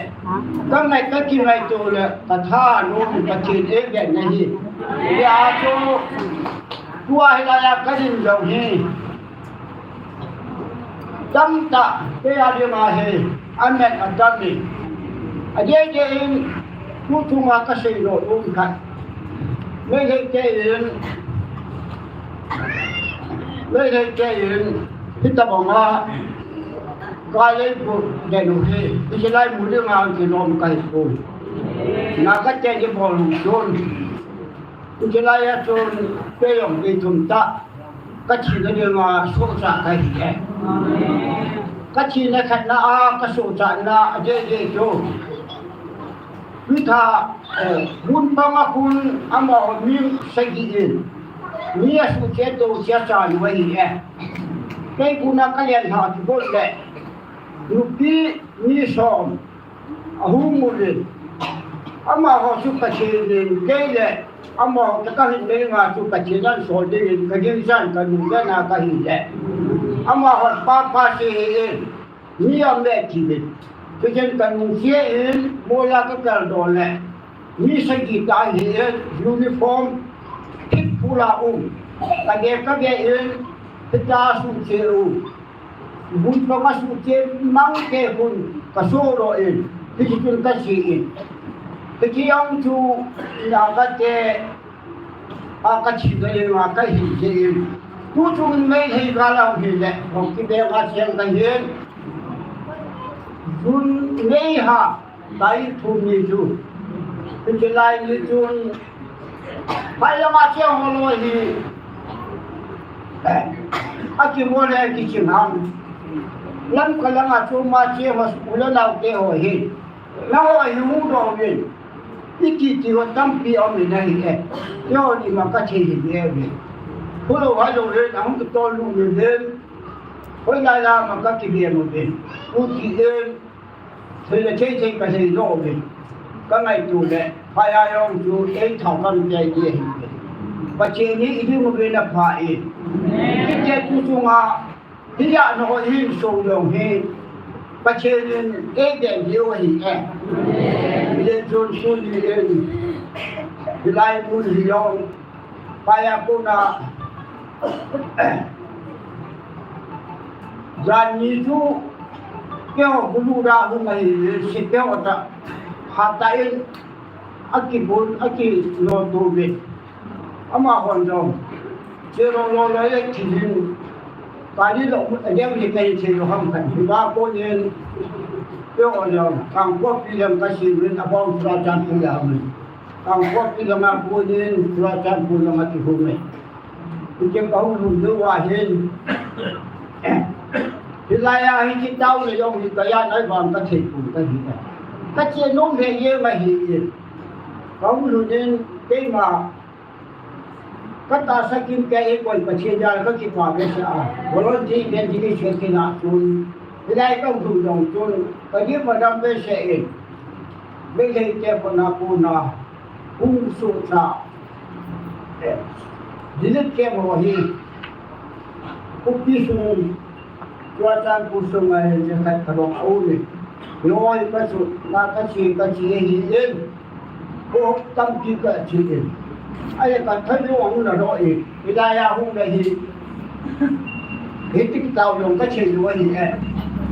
Ka ngai ka kingaito le, ka tha nom Pathen eivet na hi. Hijeh a chu, tua hilai a ka din jong hi. Tamtah, kei a dinga hi, amet atam in. Adeh deh in, tu chunga kasei lou um khat. Meitei te in, Meitei te in, hitabang a, kalei pu denu hi, isilai mu dinga kilom kai pu. Naga te ni bol chun. Chulai a chun kei jong kei thum tah. Ka thina dinga sohcha kahi e. Ka thina khatna a ka sohchahna adeh deh chu. Mitha, eh, hun panga hun amaho mi sagi in. Mi asuhchet dohchet cha nu ahi e. Kei kona ka lenlhah kibol le. Nupi mi som. Ahung uvin. Amaho chu Pathen in kei le amaho toh kahin beng a chu Pathen in asol dingin ka gingchan ka nung dan a kahi le. Amaho pa pa se hi in. Mi am le ti le. Pathen ka nung se in mola ka kal do le. Mi sagi tah hi in uniform. Thip phula um. Ka ge ka ge in. Hita su che u. Hun panga suhchet mang te hun ka soh doh in, hiti chun ka che in. Hiti jong chu Naga te a ka thina dinga ka hin che in. Tu chun Meitei gal a hung hi le, hung kibeng a cheng ka hin. June May ha, Tarik thum ni chu. Hiche lai ni chun. Phai lama che ho loi hi. Eh, akimo le kiching ham. Lamka langa chu ma che ho school a naote ho hi. Nangho hi hungdoh uvin. Iti ti ho tampi aum in ahi e. Keiho ni ma ka thei hi ve uvin. Hulou hailou le nahung kitol lut uvin. Hoilai lama ka kibeng uvin. Uti in. Thei le thei thei ka thei lou ve. Ka ngaito le, phai a jong chu, ei thau lam te ti ahi. Pathen hi i ding uvin apha e. Hiti tu chunga, hi a na ho hin so jong hi. Pathen in ei ding diu ahi e. Hile chun tuni in. Hilai mun hi jong. Phai a kona, janhi chu, keiho bulu da hung ahi, se keiho ta, hata in, akibun, akinoto ve. Amahon jong, che lo lo lo le kidin, kali lo, adem ni kai che lo ham kan, hiva konin, keiho jong, Kangpokpi lam kasin, abang Churachandpur lam. Kangpokpi langa konin, Churachandpur langa kihung e. Hiti ka hung lhun diu ahin. Hilai a hiti tao le jong hi ka ja nai vang ka thei pon ka hi e. Ka che nom he ye ma hi e. Ka hung lhun in keima ka tahsa kim kei e koi Pathen jal ka kipah behseh a. Volunteer evangelist kina chun. Hilai ka hung lhun jong chun. Ka ji ma dam behseh e. Meitei te kona kona hung sohcha, eh, Dilit camp ho hi, Kuki sung, Churachandpur sung a hin che khat ka dong a um e. Loi ka su, na ka che, ka che hi in. Ko tampi ka che in. Ai ka thai lo ang na ro e. Hilai a hung le hi. Hiti tao jong ka che lou ahi e.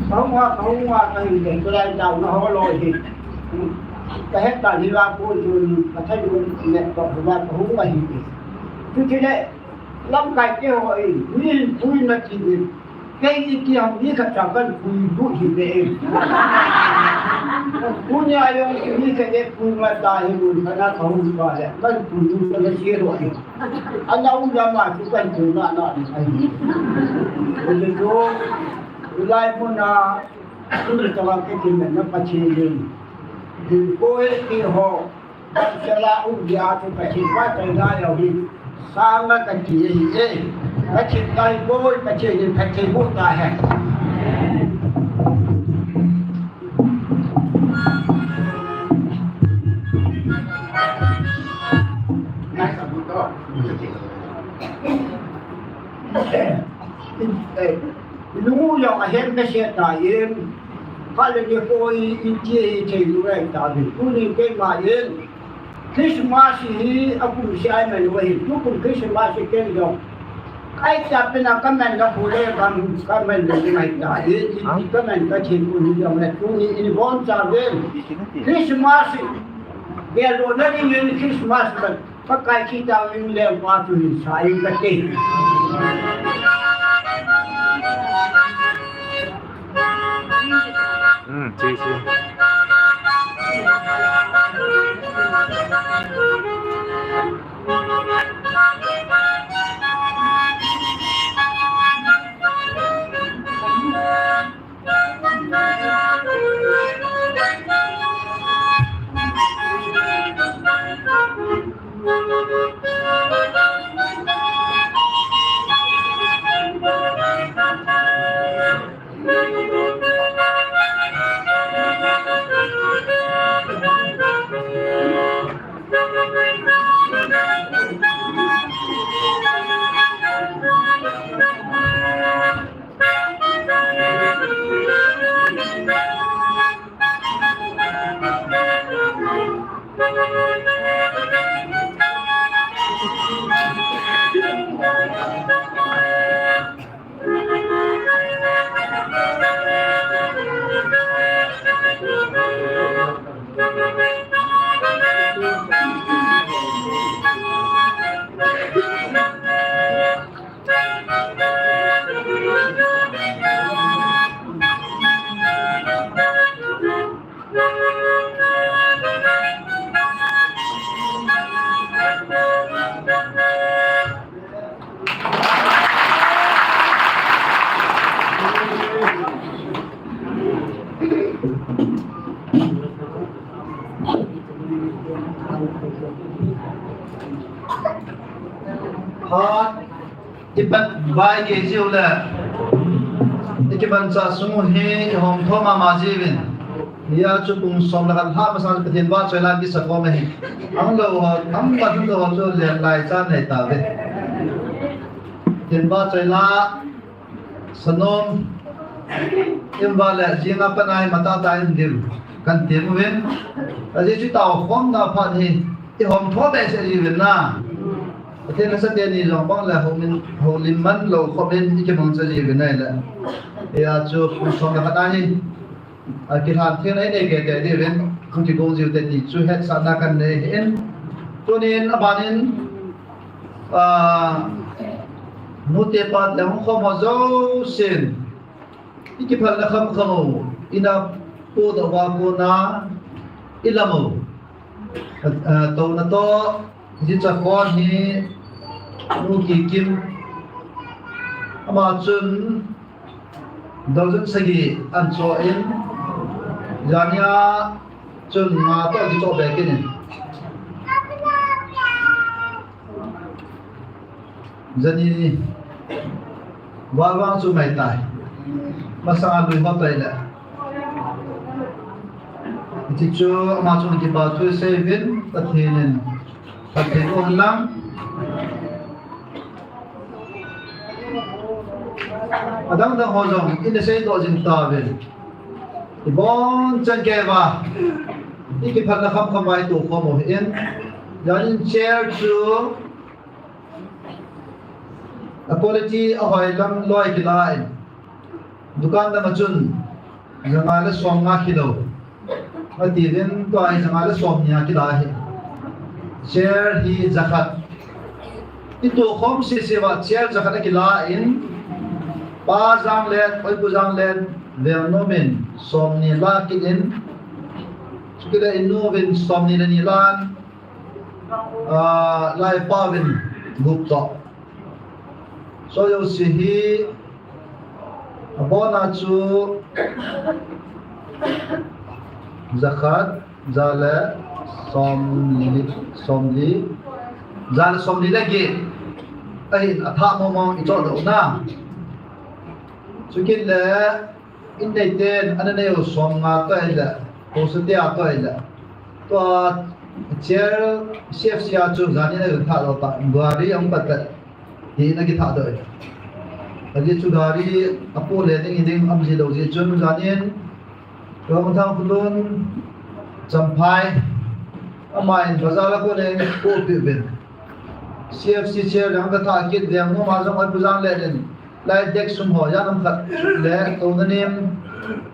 Ka hung a, ka hung a, ka hung le, ka lai tao na ho loi hi. Ka het ta hi la ko jun, ka thai jun le, ka hung a, ka hung ahi e. Chuti le, lamkai te ho e, min pui na ti e. Kei iti ham mi khat cha kan pui bu hi ve e. Tunia jong mi khat e pui ma ta hi bu ka na ka hung pa le, kan pui bu ka na che lou ahi. Ana u lama chu kan tu na na ni ai. Ko le jo, ulai mo na, tu le tawa ke kin na pa chi ni. Din ko e ki ho, ba se la u ya tu pa chi pa ta na ya hi. Sa ma ka ti e e. Ka chi kai ko pa chi ni pa chi bu ta he. Lungu jong ahem behseh ta in, khat le ni koi in ti hi thei lou ahi ta ve. Tuni keima in, Christmas hi akum seh a iman u ahi, tukum Christmas hi ken jong. Ai ta pen a ka man na pu le bang ka man le ngai ta, i, i, i ka man ka thei u ni jong le tuni in bon cha ve. Christmas hi, gel lona dingin Christmas ka, Pakai thi tao in leng pa chu hin sa in ka ti. Hmm, si, si. Hat, ipat vai ke jiu le, ikiman cha sung hi hom thoma ma jiuvin. Hia chu pung som le khat lha masang Pathen vahchoi la kisa khom ahi. Ang lou ho, ang pat lou ho chu len lai cha nei tauve. Pathen vahchoi la, sanom, imva le jinga panai mata ta in dim kan ti uvin. Ajeh chu tao khom na phat hi, i hom tho behseh jiuvin na. Pathen asate ni jong bang le homin, holim man lou khomin i kimang cha jiuvin ahile. Hia chu pung som le khat ahi. A, kilhan theng nei nei kei te diuvin, hung kigong jiu te ti chu hetsahna kan nei hin. Tunin abanin, a, nute pate hung khom ho jousen, i kiphalna kham kham u, ina podoh uva kona, i lam u. A, a, touna toh, Hiche chakon hi Nu Kikim, ama chun dozen sagi an choh in, jania chun nga toh kichoh be kit in. Jani val vang chu mai tai. Masanga lui ho tai le. Hiche chu ama chun kipa thu sei uvin, Pathen in Pathen u hen lang. Adang dang ho jong ina seidoh jing tauvin. Ibon chan kei uva, i kiphalna kham kham uva i to khom u hin. Janin chair chu a quality ahoi lam loi kila in. Dukan dang a chun janga le som nga kilo. Ati vin tua hi janga le som ni a kila hi. Chair hi jakhat. I to khom sese uva chair jakhat a kila in. Pa Janglet, Oipu Janglet, Vengnom in som ni la kit in. Chukit le in nu vin som ni le ni lan. Ah, Laipa vin gup toh. So jouse hi abona chu jakhat, ja le somli, somli, ja le somli le get. Ahin athah mong mong i choh doh na. Chukit le In neiten, ana nei u som nga toh ahile, kosa tia toh ahile. Tua chair C F C a chu janin a thah doh ta, gari ahung pat ta, hi na kithah doh ahile. Ajeh chu gari apo le ding hi ding um ji lou jeh chun janin, Gangthang Khulun, Champhai, ama in bazar a kon in apo peh uvin. C F C chair dang ka thah kit, Vengnom a jong Oipu Janglet in. Lai dek sum ho, jan lam khat le, touna nem,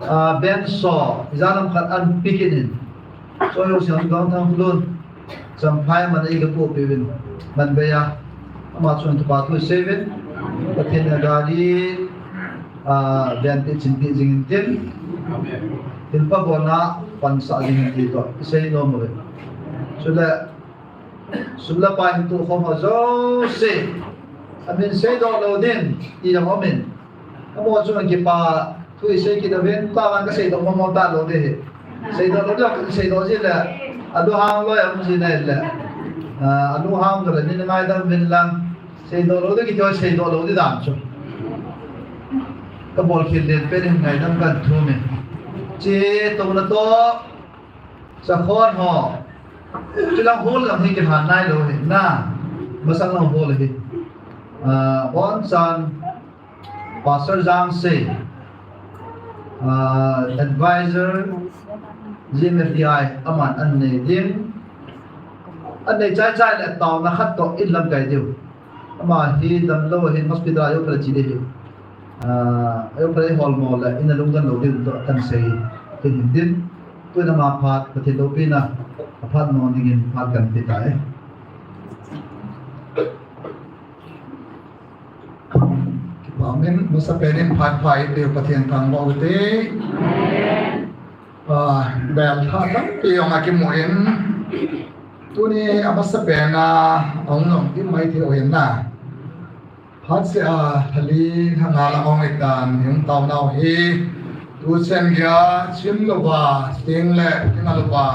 ah, bench ho, jan lam khat an pe kit in. Choi ho siang Gangthang Khulun, Champhai man a i ka po peh uvin, man bei a. Ama chun kipa thu sei uvin. Pathen in gari, ah, ven pe chin pe jing in tin. Thilpha bolna pansah jing hen ti toh isei nom uve. Chule, sum le pai hin tukhom ho jouse, amin seidoh lou ding ti jong umin. Amaho chunga kipa thu isei kit uvin, tua vang kaseidoh mong mong talou ding ahi. Seidoh lou ding, kaseidoh ji le, alunghang loi aum ji nai le, ah, alunghang lou le, nin ngaidam uvin lang. Seidoh lou ding kiti ho, seidoh lou ding dan chu. Kabol khel len pen in ngaidam kahin thum e. Che touna toh, sakhon ho. Chulang hall lang hi kilhan nailou ahi. Na, masang lang hall ahi. Ah, bonchan, Pastor Jangsei, ah, Advisor, G M F D I, aman anei ding. Anei chai chai le taona khat toh in lamkai diu. Ama hi damlou ahin hospital a ajo phat le che ding ahi. Ah, ajo phat le holmo le in alungdon lou ding toh kahin sei. Tin hin tin. Tuin ama phat, Pathen loupina, aphat nom dingin phat kahin pe tai. Kipa umin, masapen in phat pha eipeu Pathen thangvah u hite. Ah, bel thah tampi jong akimun. Tuni amasapen a, ahung long ding mai thei u ahin na. Phat seh a, thali thanga lang ahung hitan, hung taonau hi. Tuchan geiya, chim louva, teng le, teng a louva.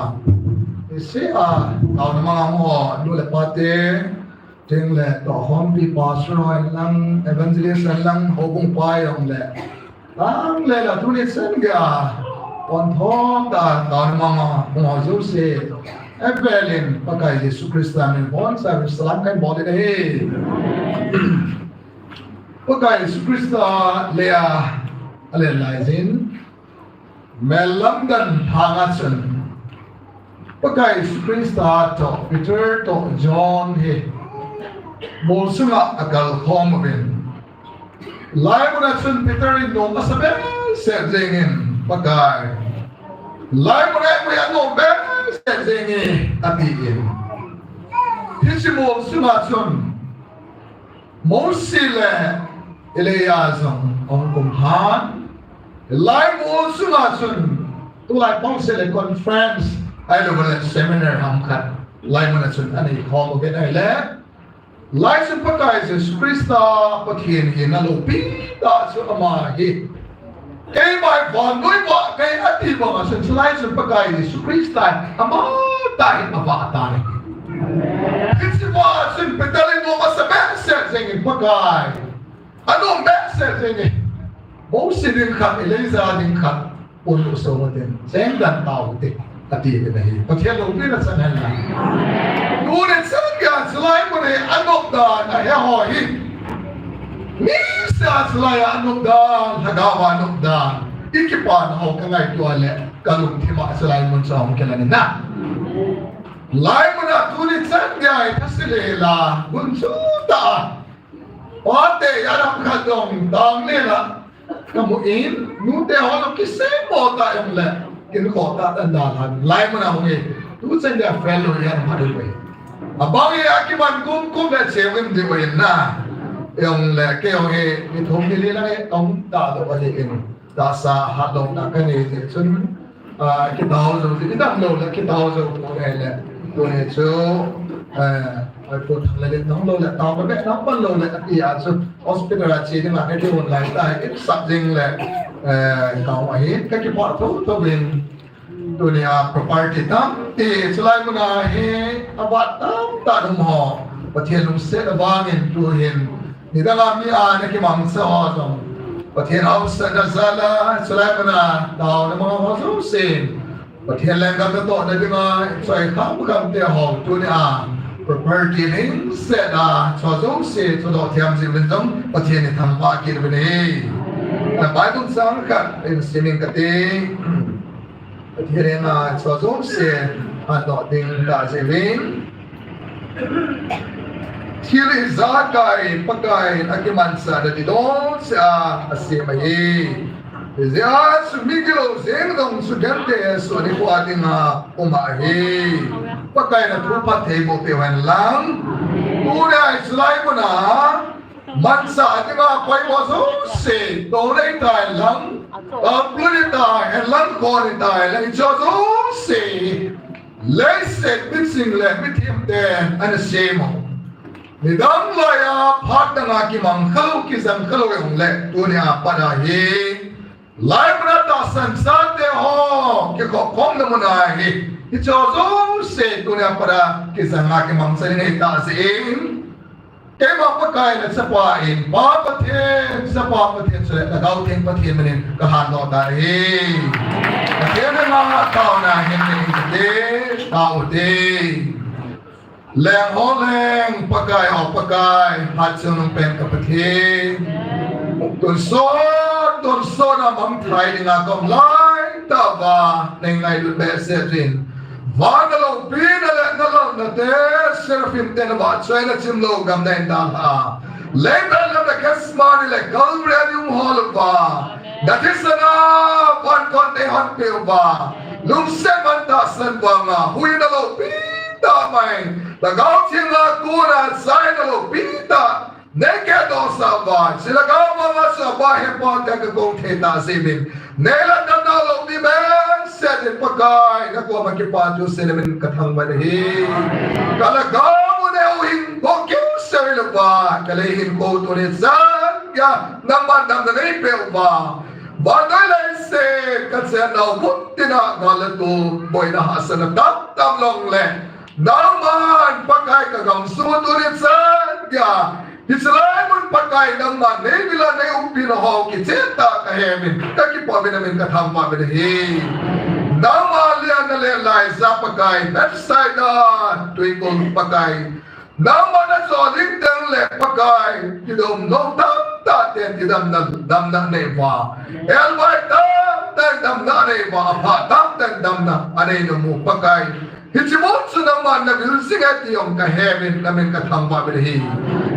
Isih a, taona mang a hung ho, nu le pa te. Teng le, tohkhompi pastor ho in lang, evangelist in lang, houbung pa jong le. Tang le la tuni chan geiya, pon thom ta, taona mang a, hung ho jouse. Avel in, Pakai Jesu Christa min in boncha salam kahin bol in ahi. Pakai Jesu Christa lei a, alen lai jin. Mel lamdan lhang a chun, Pakai Jesu Christa toh Peter toh John hi mol sunga akal khom uvin. Laimun a chun Peter in nom asa behseh jengin, Pakai. Laimun a eimui anom behseh jenge, atin. Hiche mol sunga chun, Mose le Elijah jong ahung kum lhan. Laimol sunga chun, tulai pang seh le conference, ahilou le seminar ham khat. Laimun a chun anei khom uvin ahile. Lai chun Pakai Jesu Christa Pathen hina loupi tah chu ama hi. Keima hi vannoi vah kahi ati banga chun, chulai chun Pakai Jesu Christa hi ama tah hi avah tan ahi. Hiche vah chun Peter in nom asa behseh jengin Pakai. Anom behseh jengin. Mose ding khat, Elijah ding khat. Ulu so matin, cheng dan tao te, ati uvin ahi. Pathen loupina chang hen lang. Tuni chan geiya chulai mun hi anop dan ahe ho hi. Nisa chulai a anop dan, lhagao a anop dan. I kipana ho ka ngaito a le, ka lungthim a chulai mun chu ahung kilang in na. Laimun a tuni chan geiya hi thase le la, gunchu tah a. Pate, ya ram khat jong, dang le la. Kamu in, nute ho jong kisei mo ta jong le, kin kho ta tan da la, laimun a hung e, tu chan dia friend lo yan ma dei. Abang e akiman kum kum le che win di win na. Jong le ke jong e, ni thum ni li lang e, tong ta do wa ni in. Tahsa hatlouna kanei jeh chun, ah, kitao jou, idam lou le kitao jou poi le. Tuni chu, eh, ai pu thang le le nong lou le, tao le nong pan lou le, ati a chu hospital a che ding a kati un lai ta, ipsah jing le, eh, tao ahi, kakipah tho tho vin. Tuni a property tampi, chulai mun a hi, avat tamtah um ho. Pathen lungset avangin tuhin, nidang a mi a na kimangcha ho jong. Pathen haosatna jal a, chulai mun a, taona mang ho jouse. Pathen lenggam natohna dinga, choi kham kham te ho, tuni a, property lhingset a, chu jouse, chu doh thiam jing uvin jong, Pathen in thangvah kit uvin ahi. Na Bible chang khat, in simin kati. Pathen in a chu jouse, a doh ding ta jeh uvin. Thil ijakai Pakai in akimanchah na didon seh a asem ahi. Hijeh a chu migilou jeng jong chu gente suhni kho a dinga um ahi. Pakai in athu phatthei boh peh hen lang. Tuni a chulai mun a Mansa dinga poimo jouse, toh nei tai lang, a, plu nei tai, hen lang ko nei tai lang, hiche jouse. Leiset miching le mithem ten ana sem u. Nidang laiya phat danga kimang khalou, kijang khalou jong le, tunia pat a hi laimuna tahsan chate ho kikhop khomna muna hi, hiche jouse tunia pat a kijanga kimangcha ding ahi tah jeh in, keima Pakai le Chapa in, Pa Pathen, Chapa Pathen, chule Lhagao Theng Pathen min in kalhan doh tai. Pathen in ama taona hin nei in kate, tao te. Leng ho leng, Pakai ho Pakai, hatchungnung pen ka Pathen. Tonsot, tonsot a mangthai dinga kaum laitah uva, nei ngailut behseh jin. Van na loupina le na lalna te, Seraphim te na vahchoina chimlou gam na hin dalha. Leiset lamna Gethsemane le Calvary a nei um hol uva. Na thisan a van kon nei honpeh uva. Lungset man tahsan vanga, huhhingna loupi tah mai. Lhagao Theng a kona chaina loupi tah nei kehdohsah uva. Hiche lhagao vanga chu Abba Hepa tia ka kou thei tah jeh in, nei ladamna loupi behseh jin Pakai, na koma kipathu seina min ka thangvah in ahi. Ka lhagao u nei huhhing bou keu seh louva, ka lei hinkho tuni chan geiya nangman damna nei peh uva. Vannoi leiset ka chennau mun tina gal le tum, boina hahsatna tamtah um jongle, nangman Pakai ka gamsung u tuni chan geiya, hiche lai mun Pakai nangman nei vil a nei umpina ho kichen tah ka he uvin, ka kipah uvin, amin ka thangvah uvin ahi. Nangma lian na len laija Pakai, Bethsaida twikul Pakai, nangma na chol ding teng le Pakai, kidom lou tamtah ten kidamna, damna anei uva. Elvai tamtah in damna anei uva, apha tamtah in damna anei nom u Pakai. Hiche mun chu nangman na vil jing e ti jong ka he uvin, amin ka thangvah uvin ahi.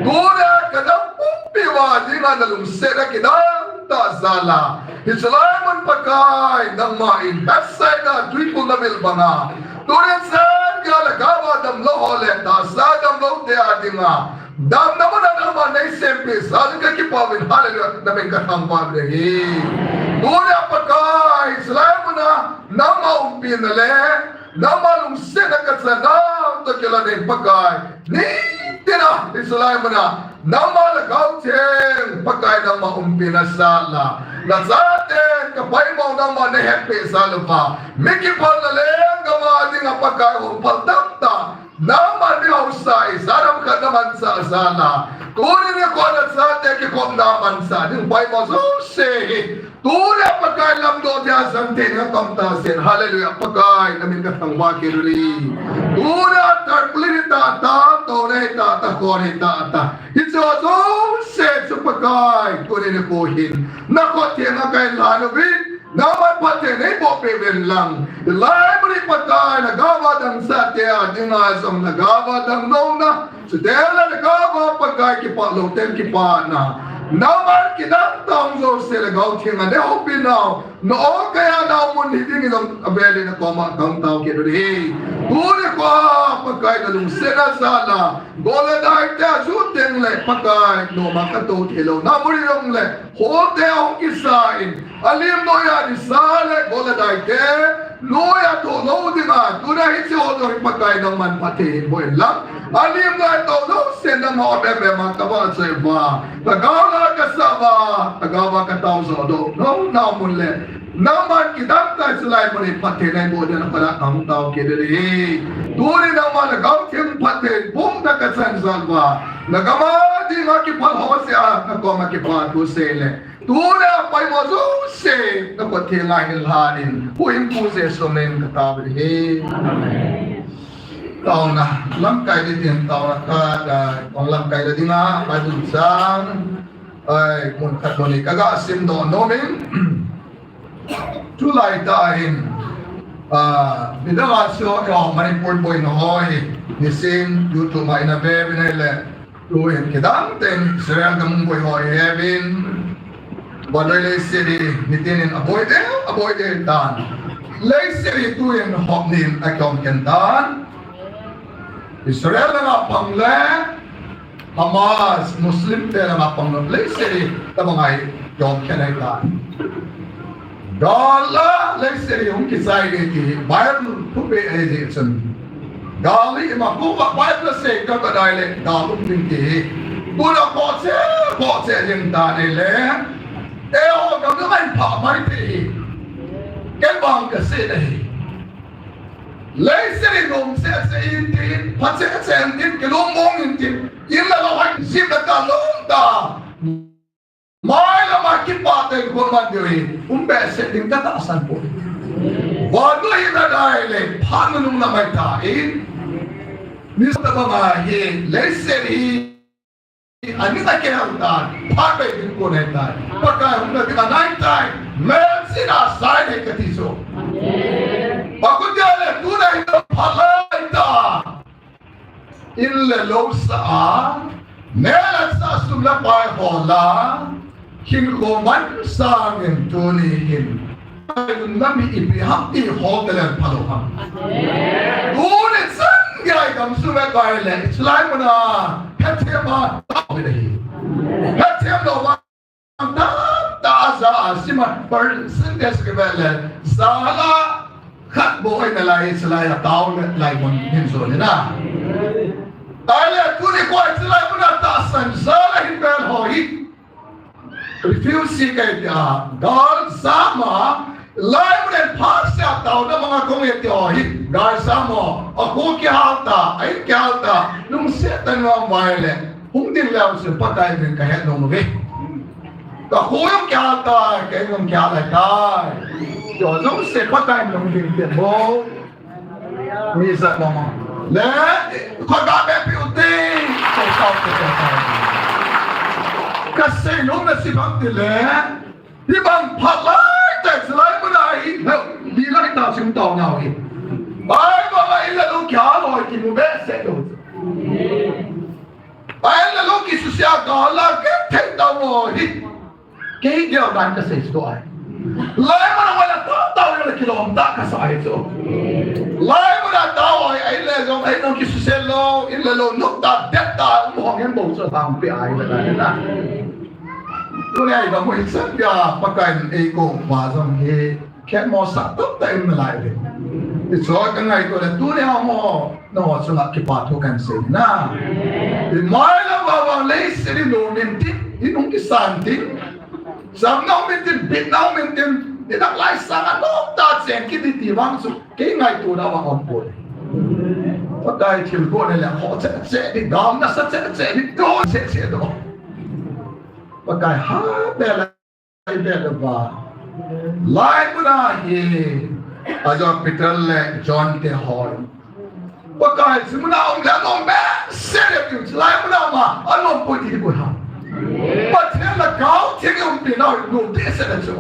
Tunia ka dam pumpi uva dinga na lungsetna kidang tah jal a, hiche lai mun Pakai, nangma in Bethsaida twikul na vil banga, tuni chan geiya lhagao a damlou ho le tahsa damlou te a dinga damna mun a nangman nei sempeh jal in ka kipah uvin, hallelujah, amin ka thangvah uvin ahi. Tunia Pakai, hiche lai mun a nangma umpina le nangma lungsetna ka channau toh kilhon in Pakai, nitina hiche lai mun a nangma Lhagao Theng Pakai nangma umpina sah la, na chaten ka poimo nangman nei hetpeh jal uva, mi kiphalna lenggam a dinga Pakai hung phal tamtah nangman mi haosa ijat ham khat na manchah jal a, tuni nikho na chate kikhopna manchah ding poimo jouse hi, tunia Pakai lamdoh dia jang thei ding a kaum tah jeh in, hallelujah, Pakai, amin ka thangvah kit uve. Tunia tarpaulin hi tah tah, toh nei hi tah tah, khon hi tah tah, hiche jouse chu Pakai, tuni nikho hin na khut thenga ka hin lhan uvin, nangman phatthei nei boh peh uvin lang, hilai mun hi Pakai, lhagao a dang chate a dinga jong lhagao a dang louna, chuteng le lhagao a Pakai kipah lou ten kipana, nangman kidang tah hung jouse Lhagao Theng a nei houpi nau, na o kaya nau mun hi ding in jong avel in na koma ka hung tao kit uve. Tuni nikho Pakai na lungsetna jal a, gol le dai te a ju teng le Pakai, noma ka tou thei louna mun hi jongle, hol te ahung kisa in, alim noiya nisa le gol le dai te noiya thoh lou dinga, tunia hiche ho jong hi Pakai nangman phatthei hin boh in lang, alim noi a thoh lou sen nangma ot em em a ka vahchoi uva, lhagao la ka sah uva, lhagao a ka tao joh doh nau, nau mun le nangman kidang tah hiche lai mun hi phatthei nei boh ding in na khut a ka hung tao kit uve. Tuni nangma Lhagao Theng phatthei bohna ka chan jal uva, na gam a dinga kiphal ho jeh a na koma kipathu sei le, tunia poimo jouse na khut thenga hin lhan in, Pu Hing Pu Jesu min in ka tao uve. Taona lamkai ding tin taona khat, ah, kong lamkai le dinga Bible chang, ai, mun khat mun ni ka ga simdoh nom in. Tulai tah hin, ah, midang a chu, ah, Manipur boina ho hi, nisim YouTube a ina ve uvin ahile, tuhin kidang tah in Israel gam boina ho hi he uvin, vannoi leiset hi nitin in aboi deh, aboi deh tan. Leiset hi tuhin hop ni in akium khen tan. Israel langa pang le, Hamas, Muslim te langa pang lou, leiset hi tabang a hi jom khen ahitai. Gal a leiset hi hung kichai ding ti hi Bible thupi ahi jeh chun. Gal hi ima kou va Bible asei kha kha dai le gal um ding ti hi. Tuna khoh cheh, khoh cheh ding ta nei le. Eiho gamdang a pha mai ti hi. Ken bang kasei ahi. Leiset hi nom cheh cheh intin, pha cheh cheh intin, kilungmong intin, in le lou hai, jim le ka lom ta. Mai lama kipah tah in kon man diu hi, um behseh ding katahsan poi. Vannoi hi nadai le, phat nunung na mai ta in. Ni sa tabang a hi, leiset hi, Ani ta kehal tai, phat bei ding kon ahitai. Pakai hung na ding anaitai. Melchihna asai nei kati chu. Amen. Pakhutia le tuna hi phalai ta. In le lou sa a, neh le chah sum le pai hol a, hinkho man sangin tuni hin. Lungdam hi ipi ham ti hol talen phalou ham. Tuni chan gei gam sung a kai le, chulai muna, phethem a, tao hi. Phethem lou va, ta, ta ja a, sima, percentage ke ve le, ja la, khat bou ahi nalai, chulai a tao le, lai mun hin jo le na. Tai le, tuni koi chulai muna tahsan, ja la hin bel ho hi. Refugee kei tia, gal jam a, lai mun in phat sia taona manga kong e ti ho hi, gal jam ho, akho kihal ta, a in kihal ta, lungset tah in um vai le, hung ding leu chun Pakai min kahet nom uve. Kakho jong kihal ta, kei jong kihal ahitai. Ti ho jouse Pakai min hung ding pen bou. Mi sa mama. Le, koi ba be pi u te. Koi sa u te, koi sa u te. Kasei nom na si bang ti le. Hibang phalai te, chulai muna hi. He, di lai ta sim tao nau hi. Bai ba ba ila lu kya lo ki mu behseh lou. Bai la lu ki susia ka la ke thei tao mo hi. Kei gel dan kasei chu ahi. Lai muna wala ta ta wala kilom ta kasa ahi chu. Lai muna ta wai ai le jong ai nong kisuse lou, in le lou, nuk ta, det ta, um hong hen bou chu hang pi ai le na. Tuni ai ba mo hi chan pia Pakai in ei kou pa jong hi. Khen mo sa tah tah in nalai ve. Ti chu ka ngaito le tuni a mo, nangho chunga kipa thu kan sei na. I mai la va va leiset hi nom in tin, i nung kisan tin. Jam nom in tin, bit nom in tin. I dak lai sang a nom ta cheng kit ti vang chu, kei ngaito na vang om poi. Pakai thil ko ne le ho che che ni, dam na sa che che ni, do che che do. Pakai ha be la Lai be lou va. Lai muna hi, a jong Peter le John te ho. Pakai chu muna um le anom behseh le tiu chu lai muna ma, anom poi ti poi ham. Pathen lhagao theng umpi nau nom behseh le chu.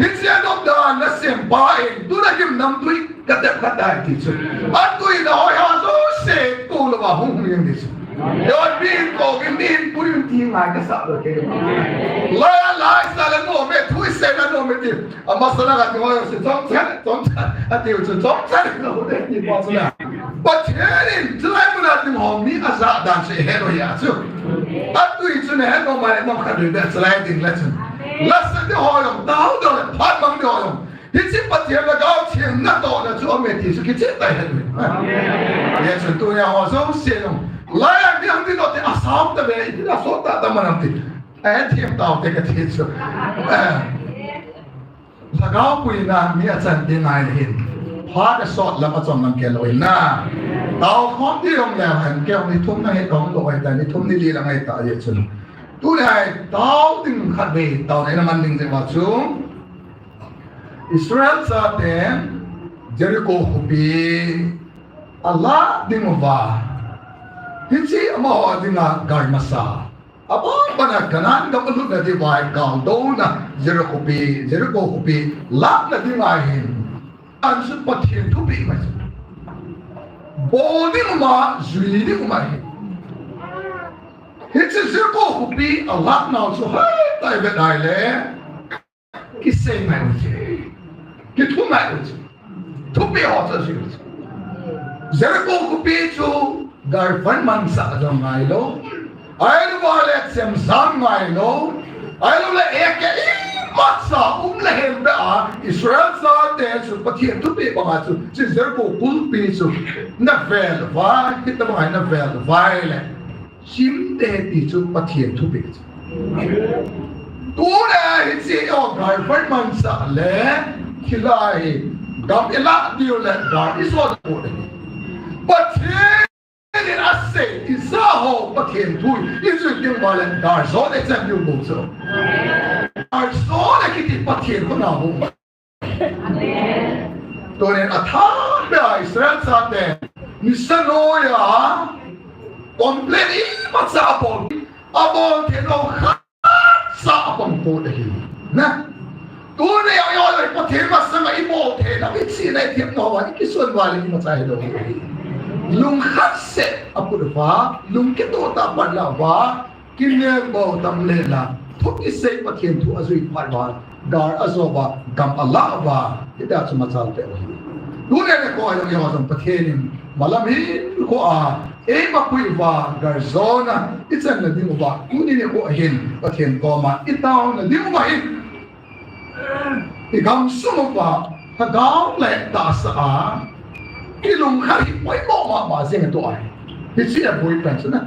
Hiche nom dan nasem pa in, tuna gimnamtui katep khat dai ti chu. Atui na hoi ha jouse, tu lou va hung hung jeng ti chu. Yon bin ko gin bin puri ti ngai kasa lou ke. Lai lai sa la nom e, thui se la nom e ti. Ama sa la ka ti ho se chom chan, chom chan. Ati u chu chom chan lou de ti pa chu la. Pathen in chulai muna ti ho mi aja dan se he lou ya chu. Atui chu ne he lou mai no kha dui be chulai ding la chu. La sa ti ho jong, tao do le, phat mang ti ho jong. Hiche Pathen lhagao theng natohna chu aume ti chu kicheh tai hen. Amen. Hichun tunia ho jouse jong. Lai a ding ding no te asam ta ve, iti na sot ta ta manam ti. Ahe thiem tau te kati chu. Eh. Lhagao puina mi achan ding ngai hin. Phat asot lam achom lam ke lou hin na. Tao khom ti jong le hen ke ni thum na he kong lou ai ta ni thum ni li la ngai ta ye chun. Tunia tao ding khat ve tao na ina man ding je va chu. Israel chaten Jericho khopi alah ding uva. Hiche amaho dinga gal masa. Abang bana Canaan gam alutna diuva gal douna Jericho khopi, Jericho khopi lahna dinga hin. An chu Pathen thupeh mai chu. Bol ding uma, jui ding uma hi. Hiche Jericho khopi alah nau chu hai tai ve dai le. Kisei ngai u chu. Kithu ngai u chu. Thupeh ho chu chu. Jericho khopi chu Galvan mansah jong ngailou. Ahilouva le chemjam ngailou. Ahilouleh eke imacha um le hen beh a Israel chate chu Pathen thupeh banga chu, chu Jericho kulpi chu navel uva, hitobanga navel uva le chim ding ahi ti chu Pathen thupeh chu. Tuna hiche eiho galvan mansah le thilha hi gam ilah diu le gal ijo diu le, Pathen in asei, ijat ho Pathen thu ijui diu uva le gal jona ichan diu bou chu. Gal jona kiti Pathen khut a bou. Tunin athah beh a Israel chate nisa noiya complain imacha abol, abol theilou khat cha abol pon ahi. Na. Tuni a eiho le Pathen masanga ibol theilou, ichihna ithem nau a ikisuh uva le imacha hilou ahi. Lung khat seh aput uva, lung kitoh tah a apat uva, kinel bou tam le la, thu kisei Pathen thu ajui phat uva, gal ajo uva, gam alah uva, hitia chu machal peh u ahi. Tuni nikho a jong eiho jong Pathen in malam hinkho a eima pui uva, gal jona ichan na ding uva, tuni nikho a hin Pathen koma itao na ding uva hin, igamsung uva lhagao le tahsa a kilungkhat hi poimo mama jing ahi tua hi. Hiche a boi pen chu na,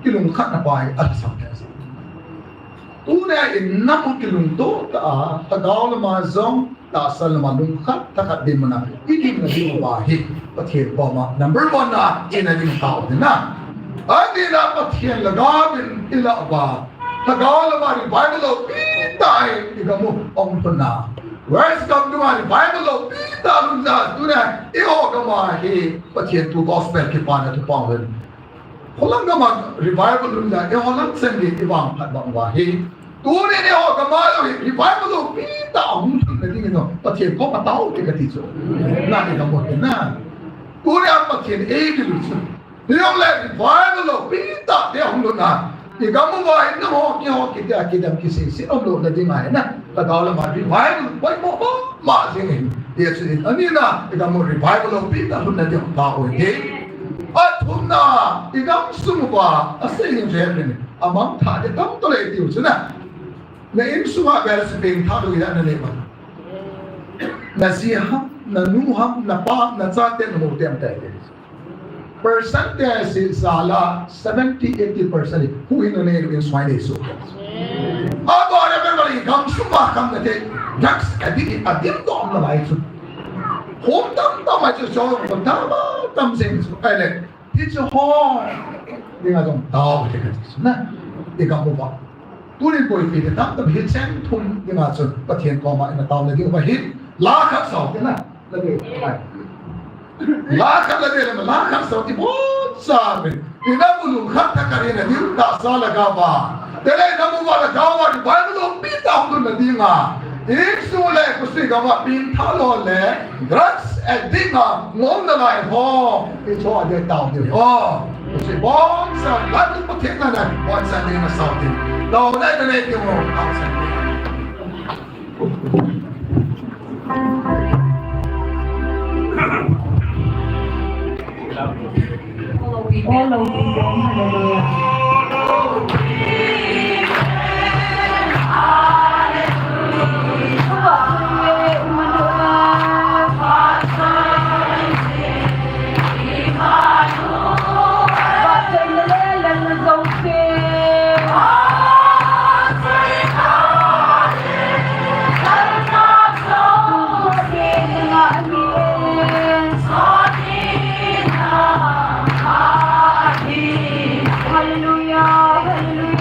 kilungkhatna pa hi alhasam lheh jeng. Tuni a inam u kilungto tah a, lhagao lama jong, tahsa lama lungkhat, thakhat dinmun a iding na ding uva hi Pathen koma number one a ina ding tao ding na. Ani na Pathen lhagao in ilah uva, lhagao lama revival loupi tah in igam u ahung lhun na. West gam dunga revival loupi tah lhun jeh a tuni a eiho gam a hi Pathen thu gospel kipana thu pang lhun. Kholhang gam a revival lhun jeh a eiho lang chan gei ivang phat bang uva hi. Tuni eiho gam a jong hi revival loupi tah ahung lhun na ding in Pathen koma tao te kati chu. Na igam u hi na. Tuni a Pathen eidil u chu. Hijongle revival loupi tah te ahung lhun a, igam uva hin nangho keiho kitia kidem kisei se umlou na ding ahi na. Lhagao lama revival poimo mama jing ahi. Hiche chu in ani na, igam u revival loupi tah lhun na ding tao u hi. Athumna, igamsung uva asei jing jeng in, amang thah ding tam tah le tiu chu na. Na insunga bel se pengthah lou ila na nei uva, na ji ham, na nu ham, na pa, na chate, na mote ham tah te. Percent te si jal a seventy, eighty percent hi huhhingna neilou insung a nei soh. Abana vel vel igamsung a khamna te, drugs addict, addict toh umna lai chu. Hom tam tam mai chu, chom tam tam jeng chu. Ahile, hiche ho dinga jong tao te kati chu na. Igam uva. Tunin boipi te tam tam hi cheng thum dinga chun Pathen koma ina taona diu ahi. La khat sao te na. La dei. La khat la dei le, la khat sao ti bon sa me. Ina mu lungkhat thakhat ina diu tahsa lhagao a. Tele ina mu va lhagao a revival loupi tah hung lhun na dinga. Insung le khosung gam a pengthah lou le, drugs addict a ngol na lai ho, i cho a dei tao diu ho. Khosung bon sa, la tu Pathen na na, bon sa dei na sao ding. Tao na na nei diu ho, tao sa. All over the world. Hallelujah. Hallelujah, hallelujah.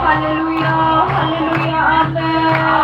Hallelujah, hallelujah, amen.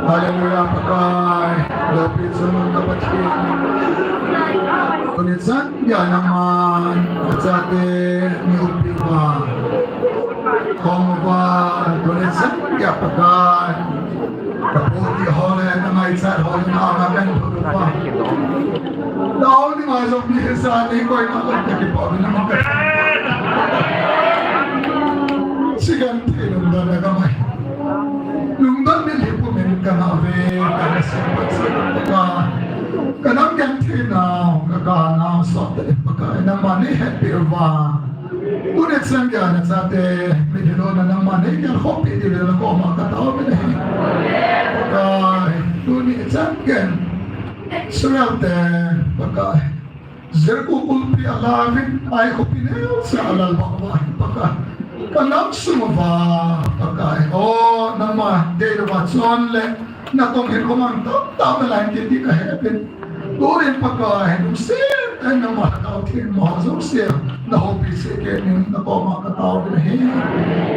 Hallelujah, Pakai. Lopi chungnung ka Pathen. Tuni chan geiya nangman nachate neihuhpi uva, khom uva, tuni chan geiya Pakai, ka poti ho le ka ngaichat ho le nangma kahin lhut uva. Nao ni ma jong mi sa ni koi na ka kipa ni ma ka. Sigan te lungdon na ka mai. Lungdon min hi pumin ka na ve, ka na se pa se ka. Ka nam gen te na, ka ka na so te pa ka. Nangman neihetpi uva. Tuni chan geiya nachate, mi thilo na nangman neigelkhohpi diu le nakoma ka tao ve. Pakai, tuni chan geiya. Israel te, Pakai. Jericho kulpi a lauvin, Ai khopi neocha a lal vah uva, Pakai. Ka nam sung uva, Pakai. O, nangma deilouva chun le, natong hin khomang tamtah nalai kit ding ka hepin. Tunin Pakai, nungset, nangma Lhagao Theng mo jouse, nahoupi cheh kei in, nakoma ka tao ve ahi.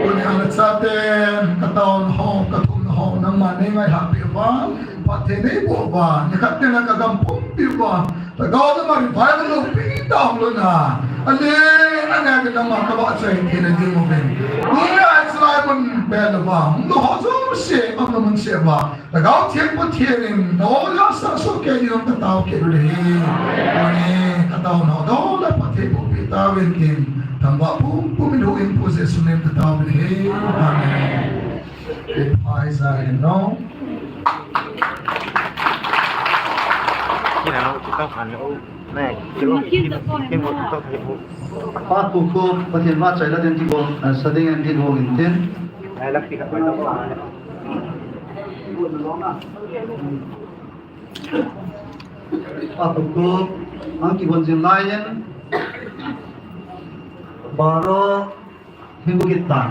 Tuni a nachaten, ka taona ho, ka thumna ho, nangman neingailhahpi uva, phatthei neiboh uva, nikhat nia ka gam pumpi uva, Lhagao nangma revival loupi tah hung lhun a. Ale, ale, nangma ka vahchoi theina ding uvin. Tuni a chulai mun bel uva, hung lhun ho jouse, aumna mun cheh uva. Lhagao Theng Pathen in, na-o le sah soh kei ding ka tao kei u ahi. Tuni, ka taona ho, dol le phatthei bohpi tauvin tin, thangvah pumpum in huhhingpu Jesu min in ka tao u ahi. Amen. Kipah sa in no. Pa Pu Khup, Pathen vahchoi la ding kibol, eh, sa ding in tin hung in tin. Pa Pu Khup, ang kibol jing lai in. Baro. Hi bu kit ta.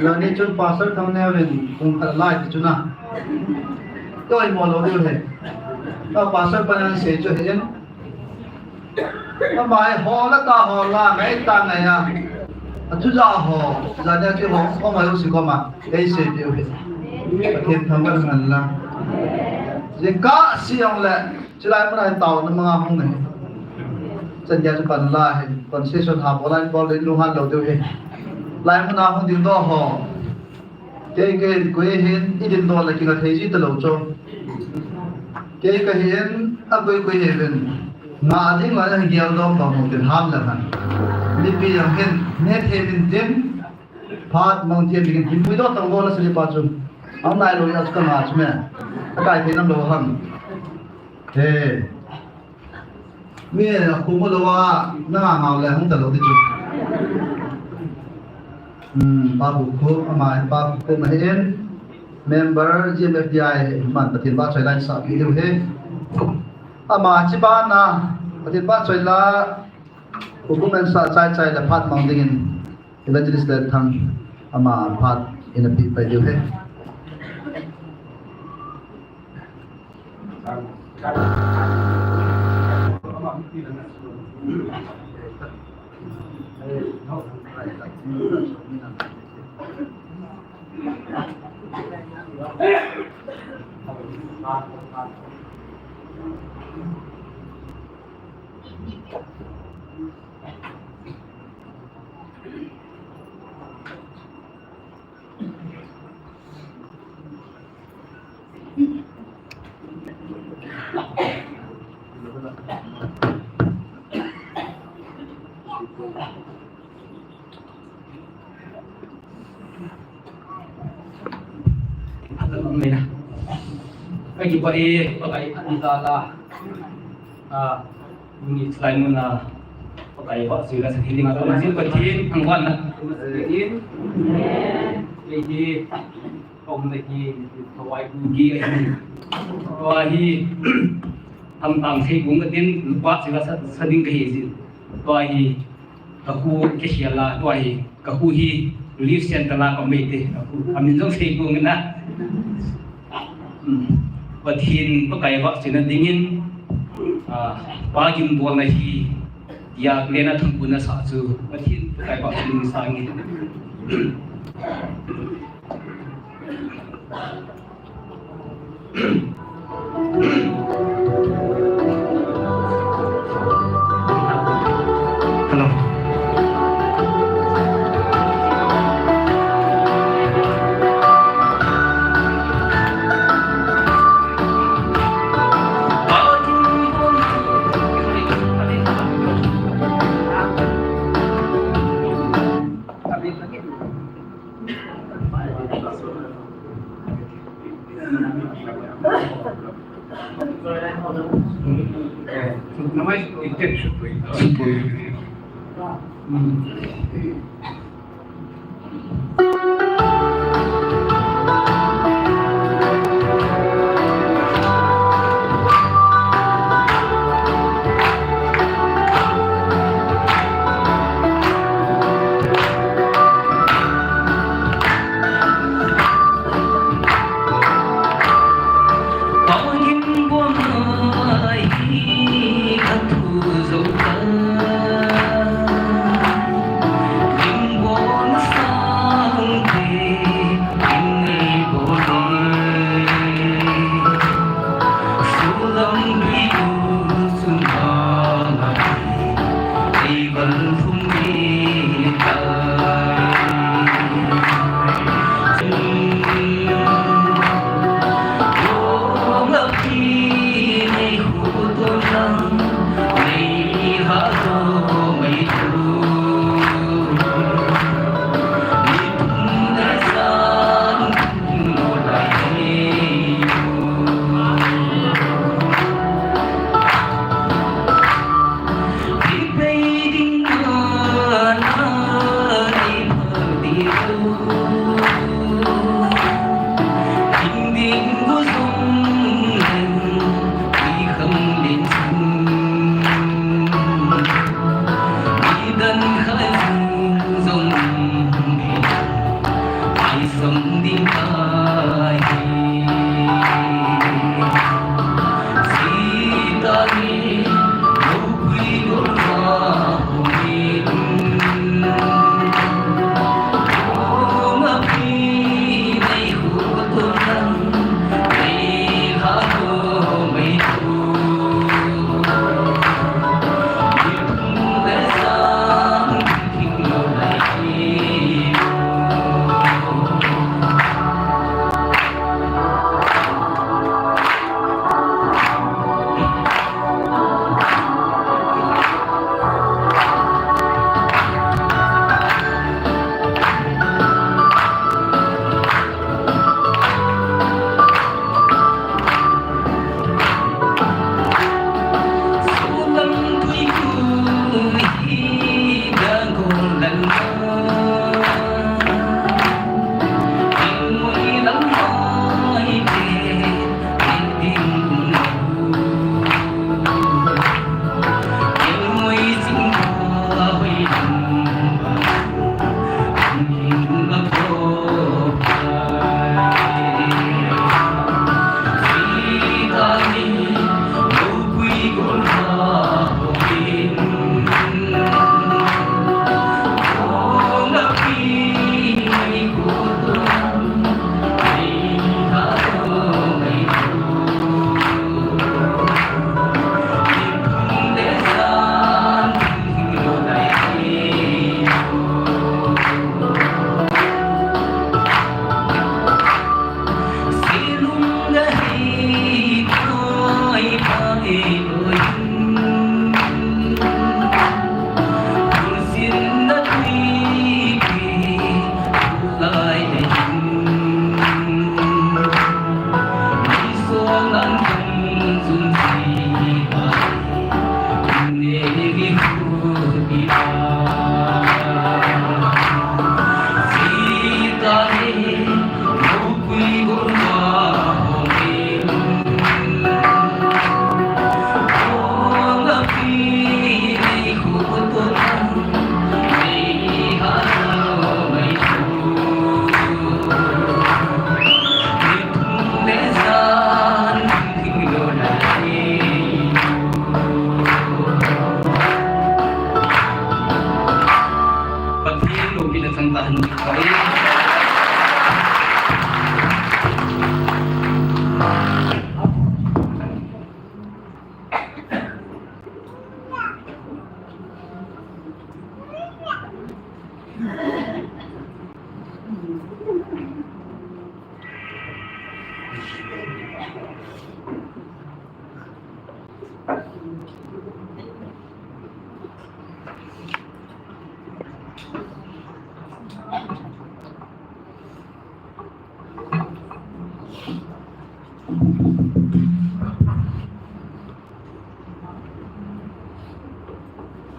Lani chun Pastor Thangneovin kong khat lai ti chun a. Toi mo lou diu ahi. Ta Pastor pan asei chu ahin. Ama hi ho la ta ho la ngai ta ngai a. Achu ja ho, ja nia chu ho, ho mai u si koma. Ei sei diu ahi. Pathen thangvah in umhen lang. Jingkah seh jongle. Chulai muna hin taona manga hung ahi. Chan geiya chu pan la hin concession ha bol a hin bol le lunghan lou diu ahi. Lai muna hung dingdoh ho. Kei, kei, koi hin i dingdoh le kinga thei ji talou chu. Kei kahin, a koi, koi hi vin. Nga ding la hin geldoh bang mo tin ham le han. Mipi jong hin, ne thei min tin. Phat mang thei min tin. Puidoh tang bol la sili pa chu. Ang nai lou a chu ka nga chu me. A kai thei nam lou ham. He. Mi a khu mo lou a, na nga ngau le hung ta lou ti chu. Hmm, Pa Pu Khup, ama Pa Pu Khup ahin. Member G M F D I, man Pathen vahchoi la in sah pi diu ahi. Ama chi bana, Pathen vahchoi la, Pu Khup in sah chai chai le phat mang dingin. Evangelist Lenthang ama phat in a pi pai diu ahi. Amen. Ka kipah e, Pakai, an jal a. Ah, Tuni chulai muna, Pakai vahchoi la sa hi ding a, Pathen, Pathen, thangvahna, in, kei hi, ka umna hi, Thawai Kuki ahi. Tua hi, Thamtang Theigung katin, vahchoi la sa, sa ding kahi jin. Tua hi, ka khu kakhel a, tua hi, Ka khu hi Relief Centre la ka um e ti, ka khu, amin jong sei kong na. Hmm. Pathen Pakai vahchoina dingin, ah, Pa gimbolna hi, tia lena thangpuna sa chu, Pathen Pakai vahchoina ding sangin. Hello.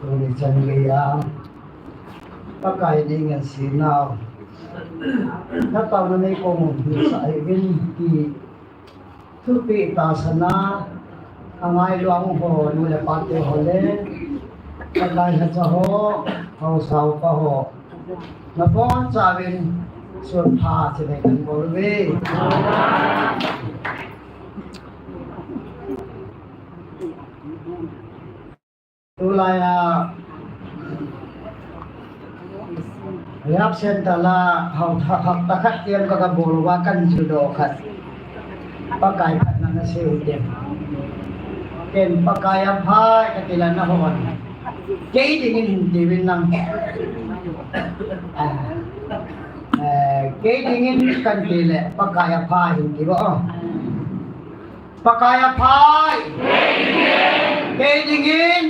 Tuni chan geiya Pakai dingin ngensenau, na taona nei kong um hi sa hi in ti. Thupeh tahsan a, angailuang ho, nu le pa te ho le, Pakai lhacha ho, haosa upa ho, nabonchauvin, sunpha chibai kan bol uve. Tulai a, Rehab Center la, hapta khat tiang ka, ka bol uva kan judoh khat. Pakai phatna nasei u hite. Ken Pakai aphai kati le nahon. Kei dingin hin tiuvin lang. Eh, kei dingin kan ti le Pakai aphai hin ti uvo. Pakai aphai. Kei dingin.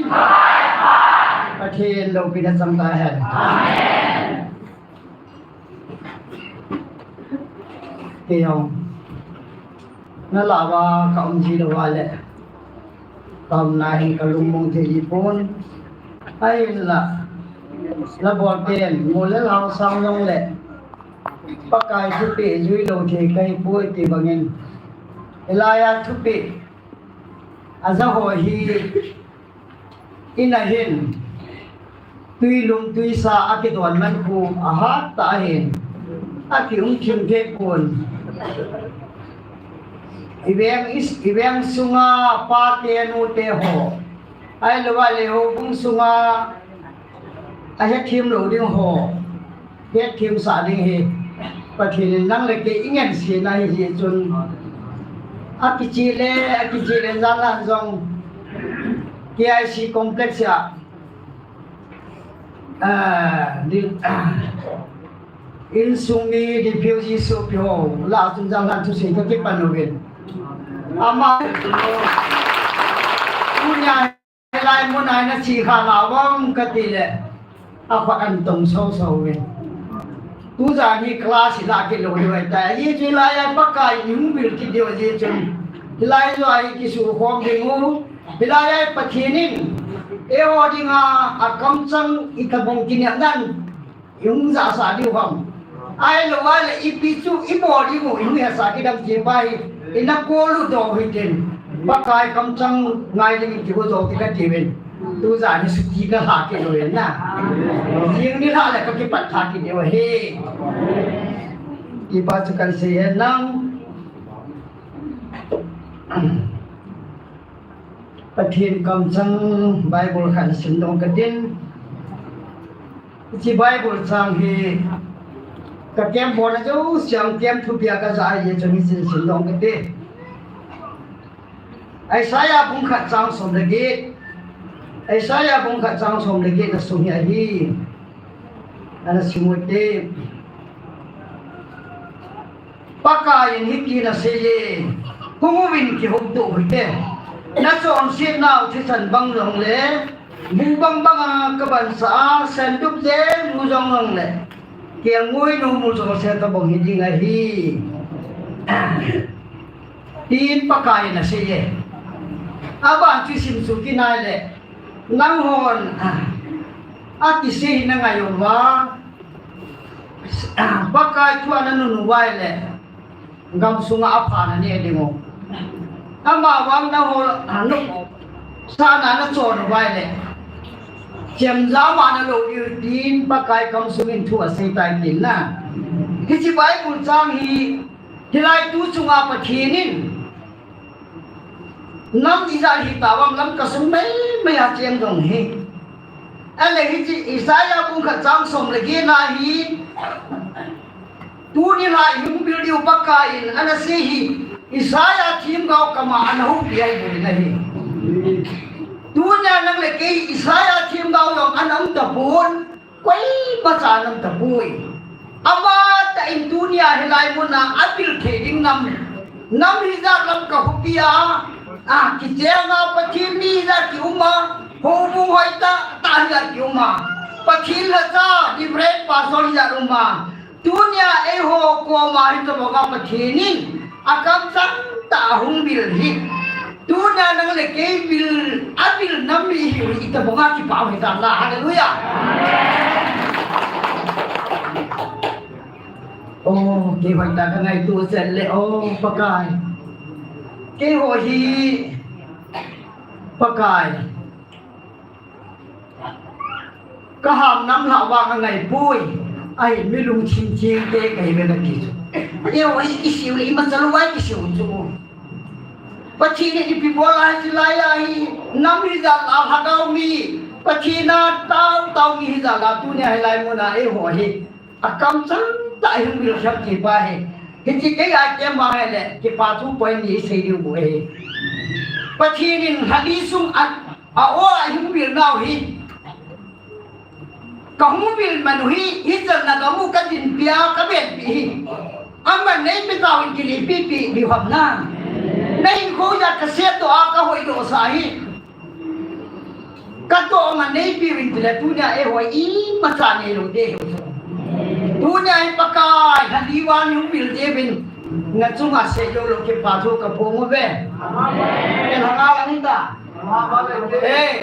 Pathen loupina chang tahen. Kei jong. Nalah uva ka um ji lou uva le. Ka umna hi ka lungmong thei ji pon. Ahinla. La bol pen, mo le lao sang jong le. Pakai thupeh jui lou thei kahi poi ti bangin. Hilai a thupeh aja ho hi in a hin tuilum tuisa akidon man khu ahat tah ahin. Akium thim thei pon. I veng, i veng sunga pate nute ho. Ahilou le houbung sunga ahethem lou ding ho, hethem sah ding hi Pathen in nang le kei i ngensen ahi jeh chun, akichih le, akichih le, jan lan jong K I C complex a, ah, di, ah, insung mi refugee sopi ho lah a chun jan lan thusei kakipan uvin. Ama, tunia Hilai mun a hin achi kha nau vang kati le, akhut antong soso ve. Tujan hi class hi lah kit lou diu ahitai. Ajeh chu hilai a Pakai in hung bil kit diu ajeh chun. Hilai jou a hi kisu khom ding u. Hilai a Pathen in eiho dinga akamchang itobang kinepnan i hung jahsah diu ham. Ahilou le ipi chu i bol ding u, i hung hetsah kit ding ti pa hi, i na kol u doh u hitin. Pakai kamchang ngai ding in kigo doh kit kati uvin. Tujan hi suti ka lha kit lou in na. Jing ni lha le ka kipat lha kit diu ahi. Ti pa chu kan sei hen lang. Pathen kamchang Bible khat sim dong katin. Hiche Bible chang hi ka camp bolna jouse a camp thupi a ka ja ahi jeh chun hiche sim dong kate. Isaiah bung khat chang som le get. Isaiah bung khat chang som le get na sung hi ahi. Ana sim u hite. Pakai in hitin asei e, hung uvin kihoutoh u hite. Na chonsetnau thisan bang jongle, bu bang banga ka bansah a, sandup jeng bu jong jongle, kelngoi nomu jong se tabang hi ding ahi. Tin Pakai in asei e. Aban chu sim chu kinai le, nanghon, ah, akisei hi na ngai uva, Pakai thu a na nun uva ahile, gamsunga apha na ne ding u. Amavang na hol, a, nopsahna na chon uva ahile, chemjam a na lou diu tin Pakai kamsung in thu asei tai tin na. Hiche Bible chang hi, hilai tu chunga Pathen in, nam ijat hita vang lam kasung meimei a cheng dong hi. Ahile hiche Isaiah bung khat chang som le get na hi, tuni lai hung bil diu Pakai in ana sei hi, Isaiah themgao kama ana houpi ahi bou in ahi. Tunia nang le kei Isaiah themgao jong ana um tapon. Koimacha ana um tapoi. Amatah in tunia hilai muna abil thei ding nam, Nam hijat lam ka hupi a, a, kichenga Pathen mi hijat ki um a, houbung hoitah tah hijat ki um a, Pathen lhacha, Reverend Pastor hijat um a, tunia eiho koma hitobanga Pathen in akamchang tah a hung vil hi. Tunia nang le kei vil, avil nam mi hi, hitobanga kipa hita la. Hallelujah. Oh, kei hoitah ka ngaito chet le, oh, Pakai. Keiho hi, Pakai. Ka ham nam lhah vang angai poi. Ahin mi lungthim thim te kahi ve nati chu. Eiho hi kisei le, imacha lou vai kisei chu. Pathen in ipi bol a hiche lai a hi, nam hijat a lhagao mi, Pathen a tao tao mi hijat a tunia hilai muna eiho hi akamchang tah a hung vil khem ti pa hi. Hiche kei a kei ma hi le, kipa thu point ni sei diu bou ahi. Pathen in lha li sung a, a o a hung vil nau hi. Ka hung vil man u hi, hichan na ka mu ka dinpi a ka venpi hi. Aman neipe tau in kile pipi diu ham na. Na hinkho jat ka sep doh a ka hoidoh sah hi. Ka toh man neipi uvin tile tunia eiho imacha neilou ding ahi. Tunia hi Pakai, lha li vang hung vil ding uvin. Na chunga sei lou lou kipa thu ka phong uve. Amen. Ken hanga lang ta. Eh,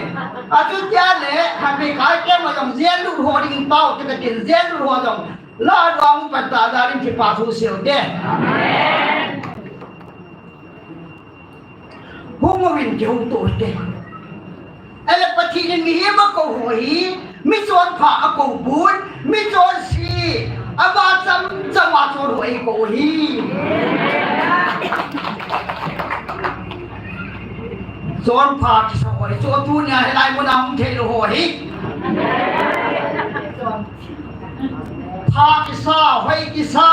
achutia le, khatvei kei ma jong jail lut ho ding pau, te ka tin jail lut ho jong. La dong pat ta da rin kipa thu sei u te. Amen. Hung uvin kihouto u hite. Ahile Pathen in mihem akou ho hi, mi chonpha akou pon, mi chonse, ama cham cham a chon ho eikou u hi. Chonpha kisa ho hi, chu tunia hilai muna hung thei lou ho hi. Pha kisa, hoi kisa.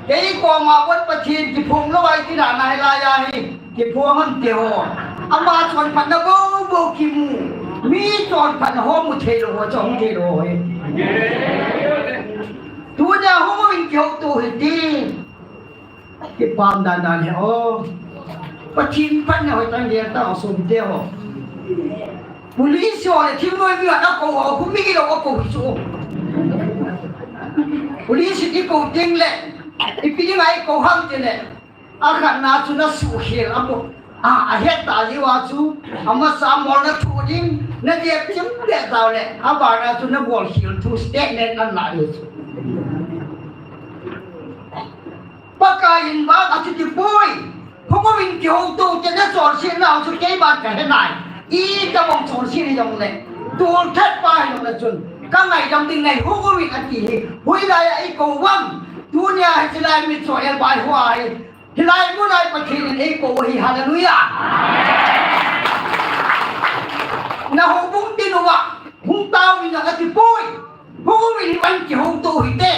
Kei koma bon Pathen kiphong lou ahi ti dan a hilai a hi. Kiphong ham ti ho. Ama chonphatna bou bou kimu. Mi chonphatna ho mu thei lou ho, chon thei lou ho hi. Tunia hung uvin kihouto u hite. Kipah dan dan hi o. Pathen phatna hoitah in gel tao sopite ho. Police ho le thingnoimi ho akou ho, khu mi hilou akou hi chu. Police in eikou teng le, ipi dinga eikou ham ti le, akhatna chu na suhkhel a mo. A, ahet ta jeh uva chu, amasa mol na thu ding, na jep chim le tao le, abana chu na bolkhel thu statement an la diu chu. Pakai in vang achuti poi. Hung uvin kihouto u te, na chonsetna chu keiman kahe nai. Itobang chonset hijongle, tolthat pa hijongle chun, ka ngaidam ding nai, hung uvin ati hi. Hoilai a eikou uvem? Tunia hiche lai mitcho elbai hoa hi. Hilai muna hi Pathen in eikou u hi. Hallelujah. Na houbung tin uva hung tao uvin ati poi. Hung uvin, hung uvin kihouto u hite.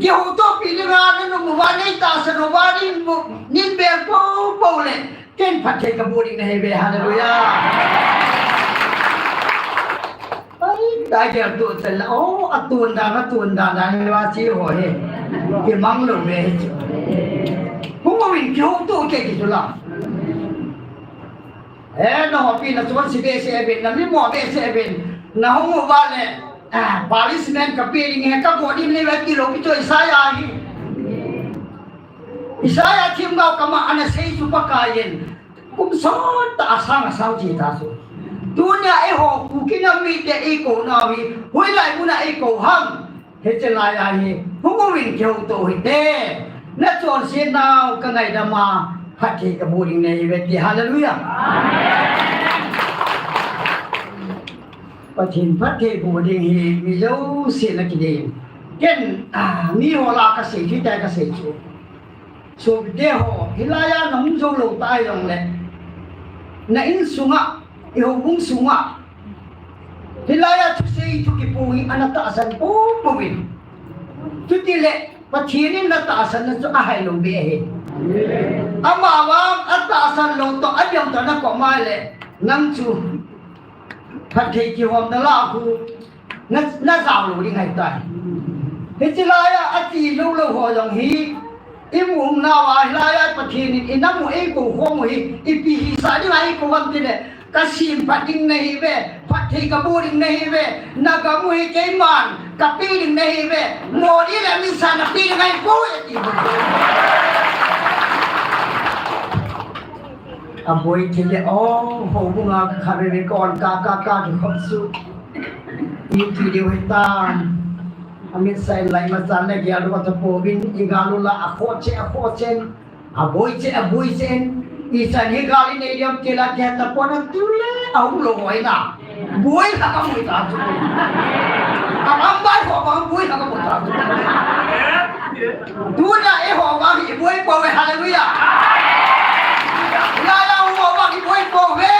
Kihouto pi dinga na nom uva, nei tahsan uva, nin bu, nin bel pou pou le, ken phatthei kaboh ding nahi ve. Hallelujah. Ai, ta geldoh chan la, o, atun dan, atun dan, dan, va chi ho hi. Kimang lou ve hi chu. Hung uvin kihouto u te ti chu la. Eh, na hopi na chonse behseh uvin, na mimo behseh uvin, na hung uva le, ah, punishment ka pe ding ahi, ka go ding ahi ve ti lou pi chu Isaiah hi. Isaiah themgao kama ana sei chu Pakai in. Kum sot tah a sang a sang che ta chu. Tunia eiho Kuki nam mite eikou nau hi, hoilai muna eikou ham? Hiche lai a hi, hung uvin kihouto u hite. Na chonsetnau ka ngaidam a, phatthei kaboh ding nahi ve ti. Hallelujah. Amen. Pathen phatthei boh ding hi, mi jouse na kidei. Ken, ah, mi ho lah a kasei, thil tah kasei chu. Sopite ho, hilai a na hung jou lou ta jongle, na insunga, i houbung sunga, hilai a thusei thu kipu hi ana tahsan pou pouvin. Chutile, Pathen in na tahsan na chu ahai lou be ahi. Amavang atahsan lou toh, adiam toh na kom a le, nang chu phatthei kihomna lah a khu na, na jao lou ding ahitai. Hiche lai a, ati lou lou ho jong hi, I mu um nauva, hilai a Pathen in i nam u ei kou khom u hi, ipi hisah dinga ei kou ham tile, ka semphat ding nahi ve, phatthei ka boh ding nahi ve, na gam u hi keiman ka pe ding nahi ve, Modi le Amit Shah na pe ding ahi poi, ati. Aboi thei le, o, houbung a kha veve kon ka, ka, ka, kikhop su. Iti diu hitam. Amit Shah in lai ma chan le gel ru a tha pouvin, i gal u la a kho che, a kho chen. Aboi che, aboi chen. I chan hi gal i nei diam ti la kei ta pon a tu le, a hung lou hoi na. Boi kha ka mu ta chu. Arambai ho bang boi kha ka mu ta chu. Tuna eiho bang i boi pouve, hallelujah. Hilai a ho bang i boi pouve.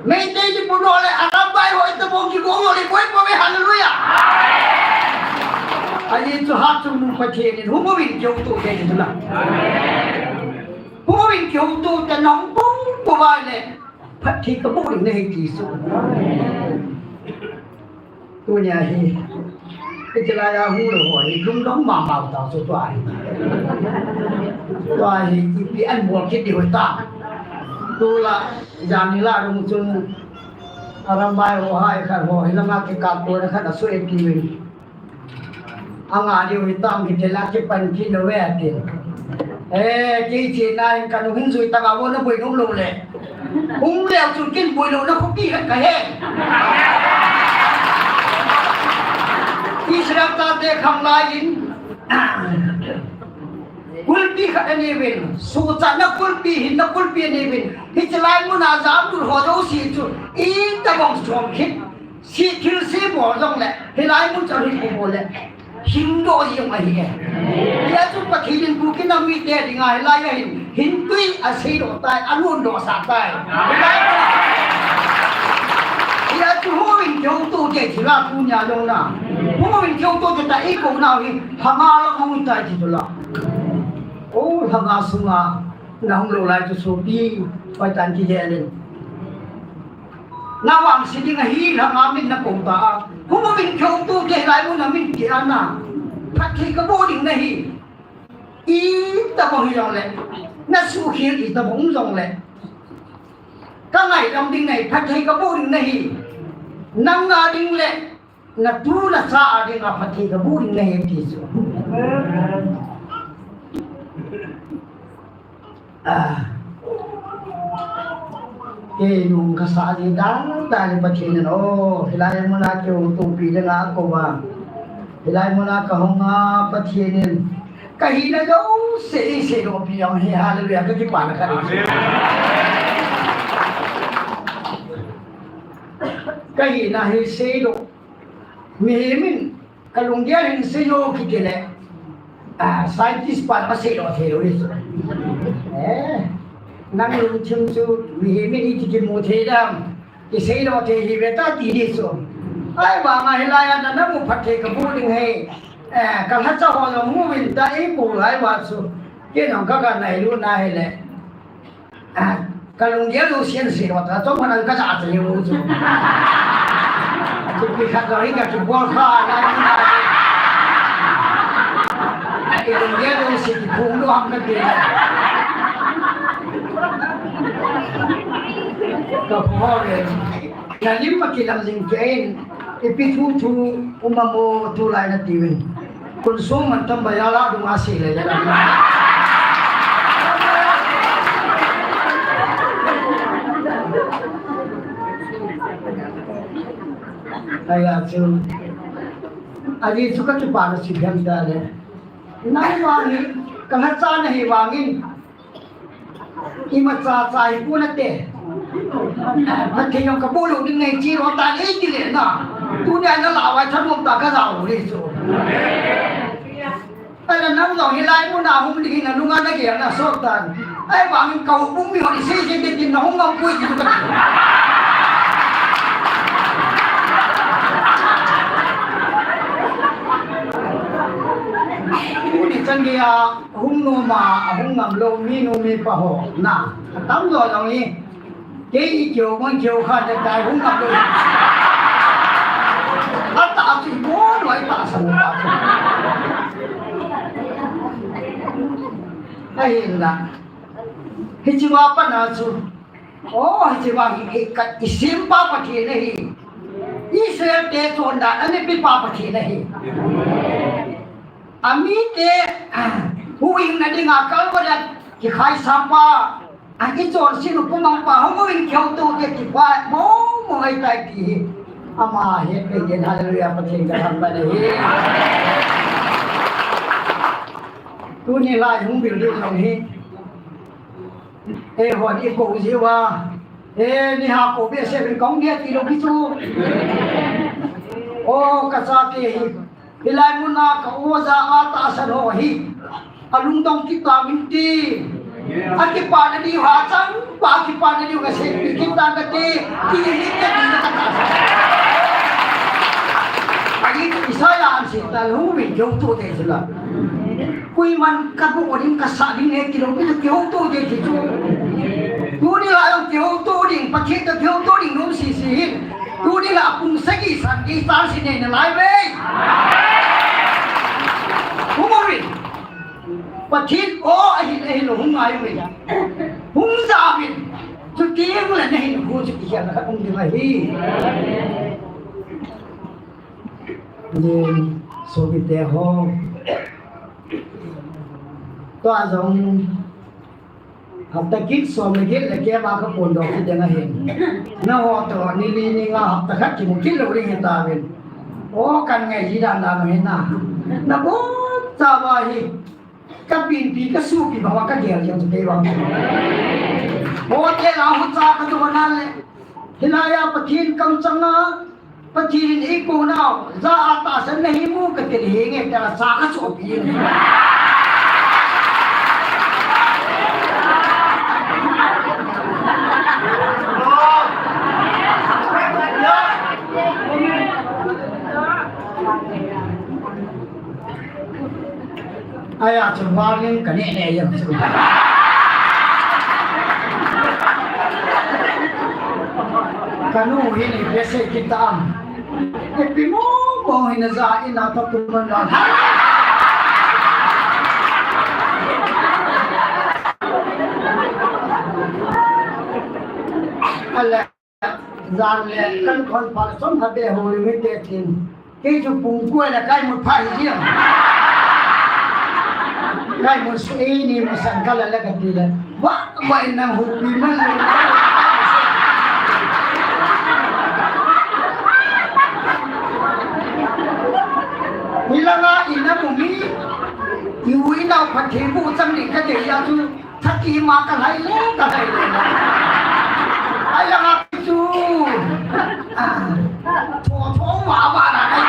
Meitei kipu lou le, Arambai ho itobang kigong lou le, i boi pouve, hallelujah. Ajeh chu hatchungnung Pathen in hung uvin kihouto te ti chu na. Hung uvin kihouto te nahung pou pouva le, phatthei ka boh ding nahi ti chu. Tunia hi, hiche lai a hung lou ho hi, lungdong mama u ta chu tua hi. Tua hi, ipi an bol kit diu ta. Tula, jan ni la rung chun, Arambai ho hai khat ho, hilanga kikap to na khat a su e ti uvin. Anga diu hitam kiti la kipan kit lou ve ati. Eh, kei chena in ka nung hin jui tanga vo na boi nom lou le. Hung leu chun kin boi lou na khopi khat ka he. Israel chate khang lai in. Kulpi khat anei uvin. Suhchatna kulpi, hinna kulpi anei uvin. Hiche lai mun a jamlut ho jouse chu. Itobang chom kit. Sih thilse bol jongle, hilai mun chu ahin bol le, hingdoh jeng ahi e. Hia chu Pathen in Kuki nam mite dinga hilai a hin, hintui aseidoh tai, alundoh sah tai. Hilai, hia chu hung uvin kihouto te ti la tunia jong na. Hung uvin kihouto te ta i kou nau hi, lhanga lang hung tai ti chu la. O, lhanga sunga, nahung lou lai chu sopi, hoitan kihel in. Na vangse ding ahi, lhanga min na kou ta a. Hung uvin kihouto te hilai mun a min ti a na. Phatthei ka boh ding nahi. Itobang hi jongle. Na suhkhel itobang jongle. Ka ngaidam ding nahi, phatthei ka boh ding nahi. Nang a ding le. Na tu na cha a dinga phatthei ka boh ding nahi ti chu. Ah. Kei nung ka sa ji dan dan le Pathen in, o, hilai mun a kihoutopi dinga akou va. Hilai mun a ka hung a Pathen in. Ka hina jouse eiseidoh pi jong hi, hallelujah, ka kipana ka ding. Amen. Ka hina hi seidoh. Mihem in, ka lunggel in seidoh kiti le, ah, scientist pan aseidoh thei lou le chu. Eh, nang lungthim chu, mihem in iti kimu thei dam, kiseidoh thei hi ve ta ti di chu. Ahivanga hilai a na nam u phatthei ka boh ding ahi, eh, ka lhacha ho jong mu uvin ta eikou lai uva chu. Kei jong ka, ka nailut na hile. Ah, ka lunggel jouse in seidoh ta, chomkhat a ka ja cha lou chu. Chuti khat jong hi ka kibol kha lai. I lunggel jouse kiphong lou ham kati. Ka phong le. Na lim a kilang jing kei in, ipi thu thu um am o tulai na ti uvin. Kun sung man tam ba ya la dung a si le ya la. Aya chu. Aji chu ka kipana si hem ta le. Nang vang hi, ka lhacha nahi vangin. Imacha cha hi pon nate. Phatthei jong ka boh lou ding nei chi ro ta nei ti le na. Tunia na la vai thanom ta ka jao le chu. Ai la nang jong hilai mun a hung ding na lunga na gel na sot tan. Ahivangin ka houbung mi ho ni sei sei te tin na hung ngam poi ti ka. Tuni chan gei a. Hung nom a, ahung ngam lou minu mipa ho na. Atam jo jong hi. Kei i kihou, mon kihou kha te tai hung ngam lou. Atah a chu i bol lou, i tahsan lou ta chu. Ahinla, hiche a pat a chu, o, hiche a hi, hi, ka, i sempa Pathen ahi. Israel te chondan a nepi pa Pathen ahi. Amite, ah, huhhingna dinga Calvary a kikhai sapa, a kichonse u pumang pa, hung uvin kihouto ute ti pa, mo, mo ahitai ti hi. Ama hetpeh in, hallelujah, Pathen kathangvah in ahi. Tuni lai hung building jong hi. Eihon i kou jiu va. E, ni ha kou behseh uvin kahung nge ti lou kichu. O, ka chate hi. Hilai mun a ka oja a tahsan ho hi. Alungdong kit tauvin ti. Akipana diu ha chang, pa akipana diu ka seipi kit tan kati. Ti hi kati ka tahsan. Ahi Isaiah in asei tal hung uvin kihouto ute ti la. Koiman ka bu ding ka sa ding e ti lou, kihouto ute ti chu. Tuni lai jong kihouto ding, Pathen toh kihouto ding nom sese hin. Tuni lai a kum sagi Sunday service nei nalai uve. Hung uvin. Pathen o ahin, ahin lou hung ngai uvin. Hung ja uvin. Chuteng le nahin khu chu kikhel khat um ding ahi. Nin, sopite ho. Tua jong, hapta kit som le get le kep a ka phondoh kit ding ahin. Nangho toh, ni li ni nga hapta khat kimu kit lou ding hitauvin. O, kangai ji dan dan u hi na. Nabonchauva hi. Ka pinpi, ka sopi bang uva ka gel jeng chu kei bang. Hotel a hucha ka dona le. Hilai a Pathen kamchang a, Pathen in eikou nau, ja a tahsan nahi mu kati le, henge tela cha ka chohpi. Aya chu warning ka neh neh jeng chu. Ka nu hin ipi asei kit tam. Ipi mong mong hin aja in a ka kum man a. Ale. Jan le, ka lukhon pha le, chomkhat beh hung lim hite tin. Kei chu pung ko le kaimut pha hi jeng. Kaimut su eini mu san ka la le kati le. Wa, wa in nang hupi man le. Hilanga ina mu mi. I u i nao Pathen bu chang ding ka dei a chu. Thaki ma ka lai le, ka lai le. Ai la nga chu. Ah. Tho tho wa wa la ai.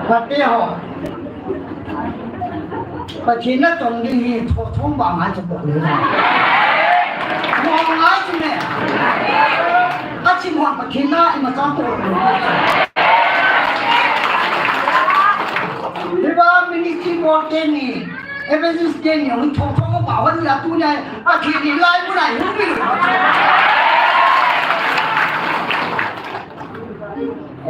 Pate ho. Pathen natong ding hi tho thom ba ngai chu ko le. Mo ngai chu me. Achi mo Pathen na ima cha to. Hiva ministry bol te ni, evangelist te ni, hung tho thom ba hon la tu ne, Pathen ni lai mu nai hung bi lu.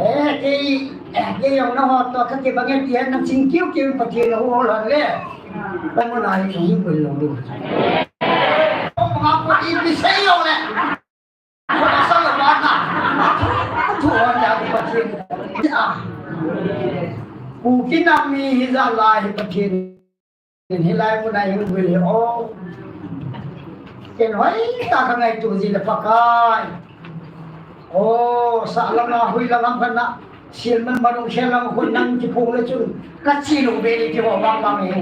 Eh, kei, eh, kei jong nangho toh kakibang e ti hen nang ching kiu kiu Pathen na hu ho lhon le. Ka mun a hi hung bol lou ding. Ko ma ko i bi sei jong le. Ko sa lo ba na. Ko thu hon ya Pathen. Ya. Ku kinam mi hi ja lai Pathen. Ken hilai mun a i hung vil hi o. Ken hoitah ka ngaito ji le Pakai. O, sahlang a huilang ham khat na. Sil man manung sel lang hun nang kiphong le chun. Ka chi lou ve le ti ho bang bang hi.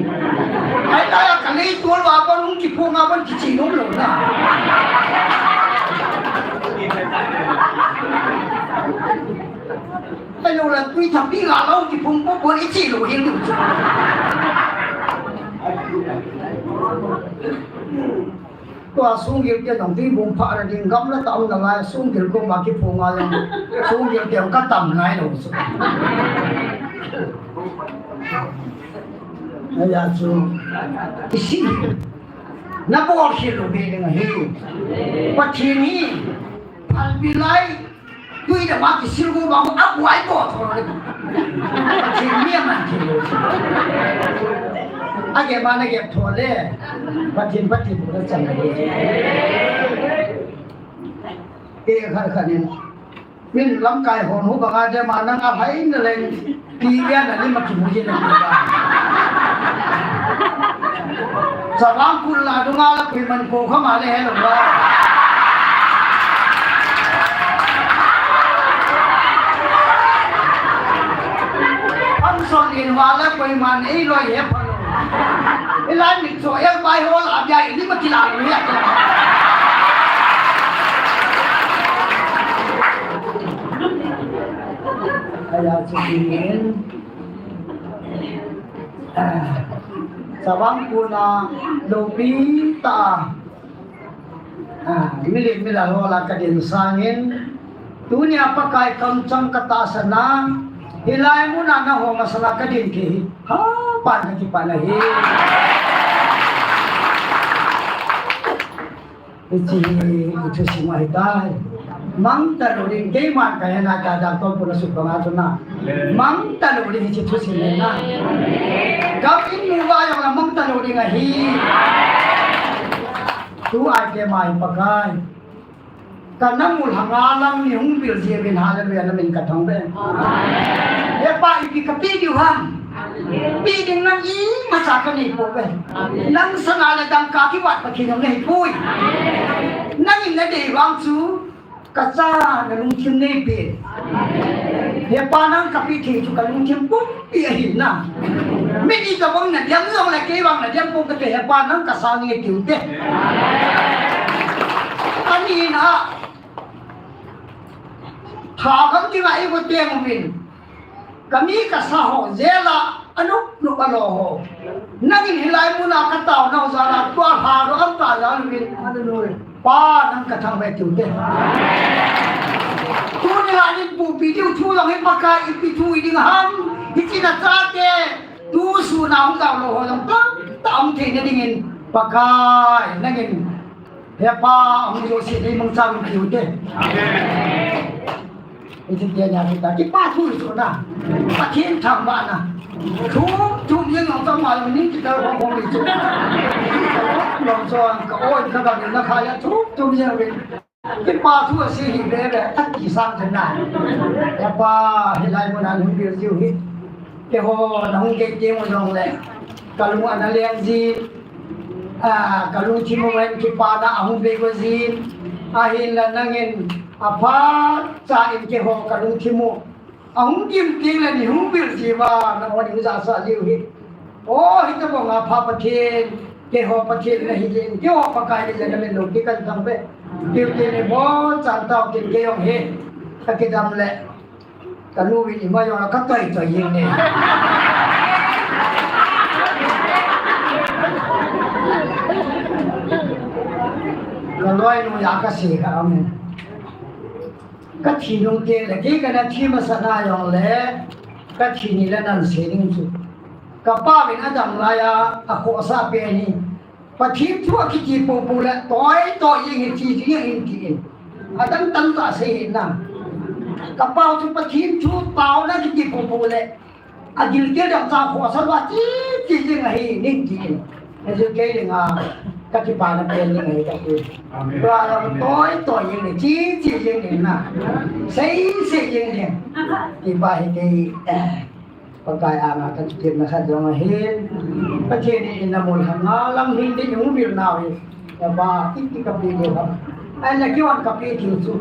Ai la ya ka lei tual va ban hung kiphong a ban kichi lou lou na. Ai lo la tui thapi nga lo kiphong po po i chi lou hing lou chu. Tua sunggil te jong tui bung pha na ding gamla ta um na lai sunggil ko ma kiphong a jong sunggil te jong ka tam ngai lou chu. Aya chu. Isi. Nabol khel lou be ding ahi. Pathen hi phalbi lai, tui le ma kisil go bang a buai bo tho le. Pathen mi aman thei lou. Agep ma nagep tho le. Pathen, Pathen bu na chan le. Ke kha kha nin. Min lamkai hon hu banga de ma nang a hai na leng, pi ya na ni ma ki mu ye na ki ba. Chavang Kul la dunga la kui man ko kha ma le he lo ba. Am son in wa la kui man ei loi he pha lo. Ilai mi cho el bai hol a bia i ni ma ki la lo ya. Aya chu in. Ah, Chavang Kul na lopi ta. Ah, milim mila hola ka din sangin. Tunia Pakai kamchang ka tahsan a. Hilai muna na ho masala ka din ki. Ha, pan ka ki pan ahi. Hiche hi, hiche thusim ahitai. Mang talou ding, keiman kahe na ka dang kon puna sut banga tuna. Mang talou ding hiche thusim hi na. Gam in mu va jong la mang talou ding ahi. Tu ai te mai Pakai. Ka na mu lhanga lang ni hung bil ji uvin, hallelujah, na min ka thang ve. He Pa, ipi ka pe diu ham. Pe ding nang imacha ka nei pouve. Nang sana le dangka kivat Pathen jong nahi poi. Nangin na dei vang chu ka cha na lungthim nei pe. He Pa, nang ka pe thei chu ka lungthim pumpi ahi na. Min iti vang na diam jong le kei vang na diam pou ka te, He Pa, nang ka sa nei tiu te. Ani na. Tha gam dinga eivo teng uvin. Ka mi ka sa ho jela, anop nop a lo ho. Nangin hilai muna ka taona ho jal a, tua tha gam ta jal uvin. Hallelujah. Pa, nang ka thangvah tiu te. Tuni a nin pupi diu thu jong hi Pakai ipi thu hi ding ham. Hiche na chate. Tu sun a hung jao lou ho jong tamtah um theina dingin Pakai nangin. He Pa, hung jouse nei mangcha uvin tiu te. Amen. Hiche tia nia kita. Kipa thu chu na. Pathen thangvahna. Thum thum jeng jong chang ma jong ning kita khong khong ni chu. Long chon ka oi ka gam na kha ya thum thum jeng uvin. Kipa thu ase hi be be, a kisang tha na. He Pa, hilai mun a hung bil jiu hi. Keiho na hung gei teng u jong le. Ka lung ana leng jin. Ah, ka lungthim u hin kipana ahung vei go jin. Ahinla nangin aphacha in keiho ka lungthim u. Ahung gim teng le nei hung bil ji uva, nangho nei hung jahsah jiu hi. O, hitobang a pha Pathen, keiho Pathen nahi jin, keiho Pakai nahi jin, na min loupi kahin thangvah. Tiu te nei bol chan tau tin kei jong hi. Ka kidam le. Ka nu vin ima jong la ka toi toi jing ne. Ka loi nu ja ka sei ka amen. Ka thi nung teng le, kei ka na thi masa na jong le, ka thi ni le nan sei ding chu. Ka pa vin adam lai a, akhohsah pen hi. Pathen thu akiti popo le, toi toi jing hi ti jing in ti in. Adang tam ta sei hi na. Ka pa chu Pathen thu taona kiti popo le. Agilkel dang cha khohsah uva ti, ti ding ahi, nin ti. Ahi chu kei dinga, ka kipana pen ding ahi kati. Amen. Tua jong toi, toi jing ni, ti, ti jing ni na. Sei, sei jing ni. Kipa hi kei, eh, Pakai anga ka kipna khat jong ahin. Pathen in na mun hanga lam hin ding hung bil nau hi. Ka ba, kiti ka pe diu ham. Ai, na kiwan ka pe diu chu.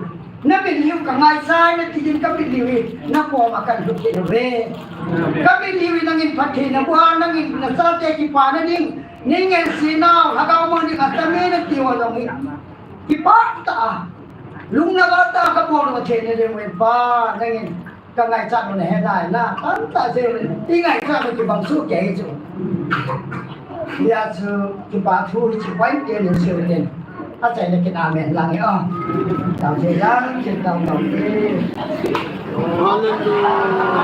Na min liu ka ngaisah na ti din ka min liu hi. Na koma kan lut kit uve. Ka min liu hi nangin phatthei na bua, nangin na chate kipana ding. Nei ngen si nau, lhagao mun ding a tame na ti uva jong hi. Kipa ta. Lung na ba ta ka bol uva thei na ding uve Pa, nangin. Ka ngaichat u na he nai na, tamtah jeng i ngaichat u kibang soh kei chu. Hia chu kipa thu hi chu point ten in seiu ten. Achaina kin amen lang e o. Tao je lang, je tao tao e. Hallelujah.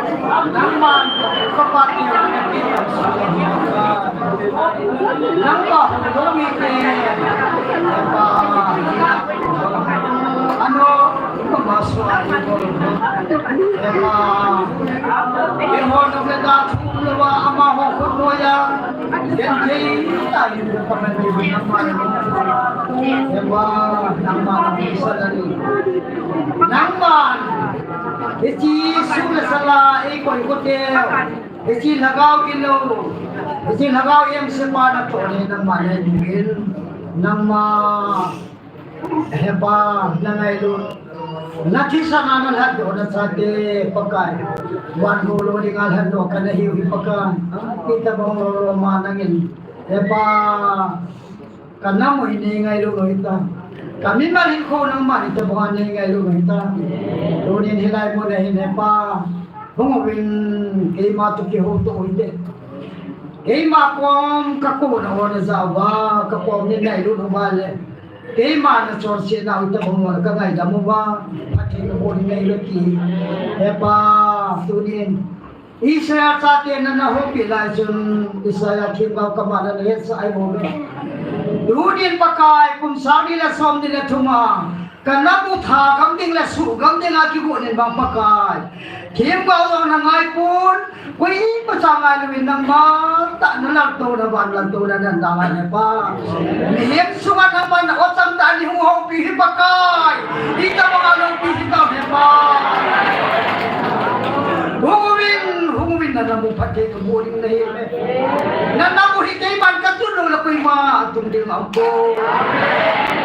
Nangman, kapati, nangma, domi ke, nangma, ano, nangma suai, nangma, ihon nang le da, chum le wa, ama ho, khut mo ya, ken kei, ta, yu, ka, man, yu, nangma, nangma, nangma, nangma, nangma, hiche, su le sala, eikoi kote, hiche lhagao ilou, hiche lhagao em sepa natoh le nangma le dingin, nangma, hepa, nangailut, nathisan a nalhatdoh nachate, Pakai, van hou lou dinga lhatdoh kana hiu hi Pakai, itobang lou lou ma nangin, hepa, Ka nam u hi nei ngailu lou hita. Ka mimal hinkho nangman hitobang a nei ngailu lou hita. Tunin hilai mun a hin hepa, hung uvin keima toh kihouto u hite. Keima kom ka kona u naja uva, ka kom nei ngailu lou uva le. Keima nachonsetna u hitobang uva ka ngaidam uva. Pathen u bou hi nei lou ti. Hepa, tunin Isaiah chate nana houpi lai chun, Isaiah themgao kama nana hetsah ahi bouve. Tunin Pakai, kum sang ni le som ni le thum a, ka nam u thagam ding le suhgam dinga kigon in vang Pakai. Themgao jong na ngaipon, koima cha ngailouvin nangma tah na laltouna, van laltouna nana dal ahi Hepa. Mihem sunga nangman na otcham tah a nei hung houpi hi Pakai. Itobang a loupi hitam Hepa. Hung uvin, hung uvin, na nam u phatthei kaboh ding nahi uve. Na nam u hi keiman katun lou le koima atung ding aumpoi.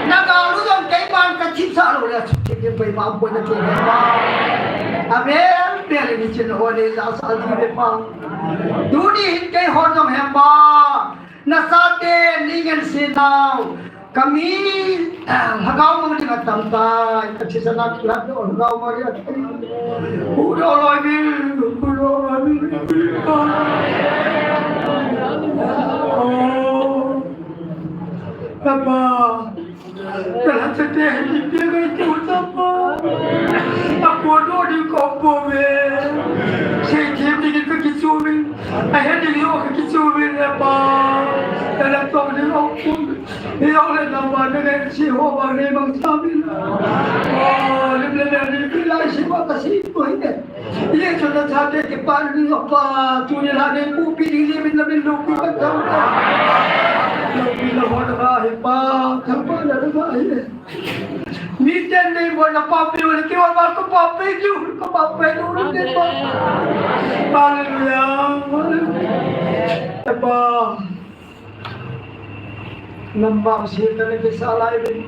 Na gal u jong keiman kathipsah lou le athip ding koima aumpoi nati Hepa. Amen. Bel in hiche na o le ja sa ji Hepa. Tuni hin keihon jong Hepa. Nachate nei ngense nau, kami, ah, lhagao mang ding atam tai, kathisan a kilhatdoh lhagao mang ding atam tai. Huhdoh loi uvin, huhdoh loi uvin. Oh, Hepa. Kalhachate hi ipi ngai tu tapa. Apodoh ding kaum pouve. Seithem dingin kakichoi. Ahet ding jong kakichoi Hepa. Kalamtong ding aum pouve. Hijongle nangma nangaisih ho vang neimangcha uvin. O, lim le mel ding pilai sih vang kasih poi ne. Hijeh chun nachate kipana ding Hepa, tuni lha neipohpi ding jeh in namin loupi khat jong. Loupi na hon ahi Hepa, thangvahna ahi. Miten neiboina papi u le keiman vang kapapei diu, kapapei diu le keiman. Hallelujah, hallelujah. Hepa. Nangma u sel kana kisah lai uvin.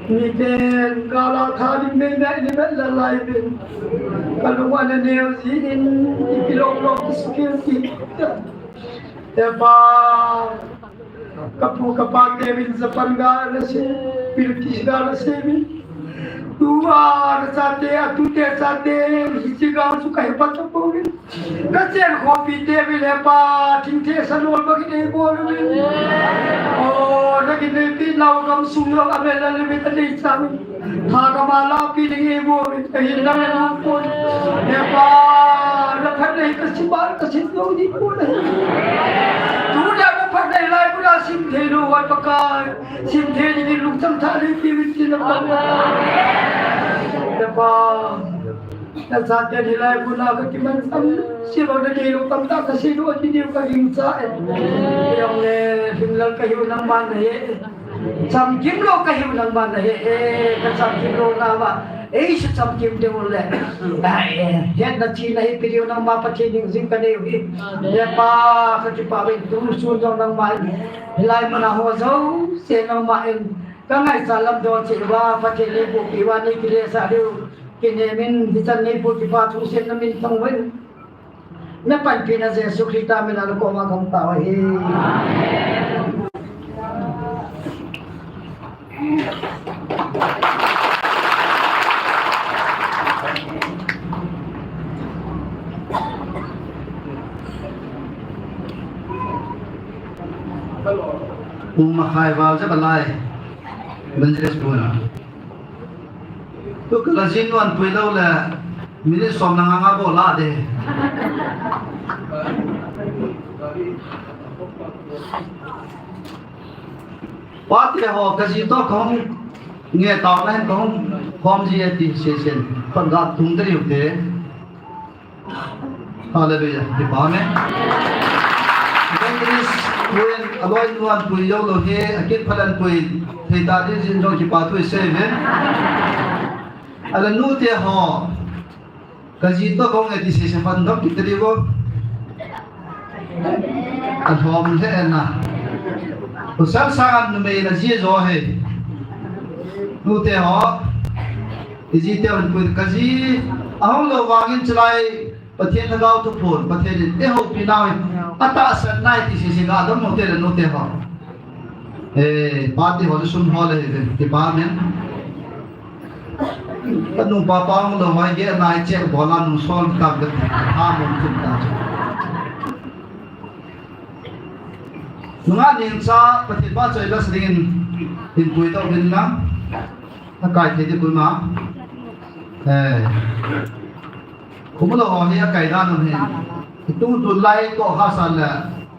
Miten gala tha ding nei ngai ni vet la lai uvin. Kalung ana neo jin, ipi lom lom kisukil ti. Hepa. Kapu kapa teuvin Japan ga ana sei, British ga ana sei uvin. Tua nachate, atute chate, hiche ga chu kahe pat tapouvin. Kachen khopi teuvin Hepa, thingtheh sanol bangin eibol uvin. O, nagin neipi nau gamsung jong avel a limit anei chan. Thagam a lapi ding eibol uvin, ahin nang le nang pon. Hepa, naphatna hi kasim a, kasim jou ding pon ahi. Tuna naphatna hilai mun a sim thei lou uva Pakai. Sim thei dingin lungchang thah neipeuvin tin naphat. Hepa. Nachaten hilai mun a kakimanchah, sibang na neilou tamtah kasei lou, ati diu kagingcha e. Hijongle, hinlal kahiu nangman nahe. Chamkim lou kahiu nangman nahe. Kachamkim louna uva, eisei chamkim diu le. Ai, hetna chihna hi pediu nangma Pathen ding jing kanei u hi. Hepa, kakipah uve, tusun jong nangma in. Hilai mun a ho jouse nangma in. Kangaichat lamdol cheh uva, Pathen neipohpeh uva, neikilesah diu. Kinem in, hichan neipohpeh pa thusei namin thangvah in. Napanpina Jesu Christa min a nakoma kahung tao ahi. Pung makhai val jep alai. Evangelist puna. Tu kala jin wan pui lou le. Minute som le nga nga bou la de. Pate ho, kaji toh kahung nge tao na hin kahung khom ji e ti sesen. Pan ga tung de u te. Hallelujah. Kipa, amen. Evangelist Wen aloi nuan pui jou lou hi, akit phalan pui thei ta di jin jong kipa thu i sei ve. Ala nute ho. Kaji toh kahung e ti sese pan dom kit di vo. Alhom le na. Pasal sang an numei na ji jo he. Nute ho. Iji te hon pui kaji, ahung lou vangin chulai Pathen Lhagao thuphon, Pathen in eihoupi nau hi atahsan nai ti sese ga dam mo te le nute ho. Eh, pate ho le sum ho le hi ve, kipa, amen. Kanu pa pa hung lou hoi ge nai che bola nu sol tam ve, ha mo tum ta. Nunga ningcha Pathen pa choi las dingin in pui tau din lang. Akai thei di pui ma. Eh. Khumulou ho hi akai dan um hi. Itung tun lai toh ha san le.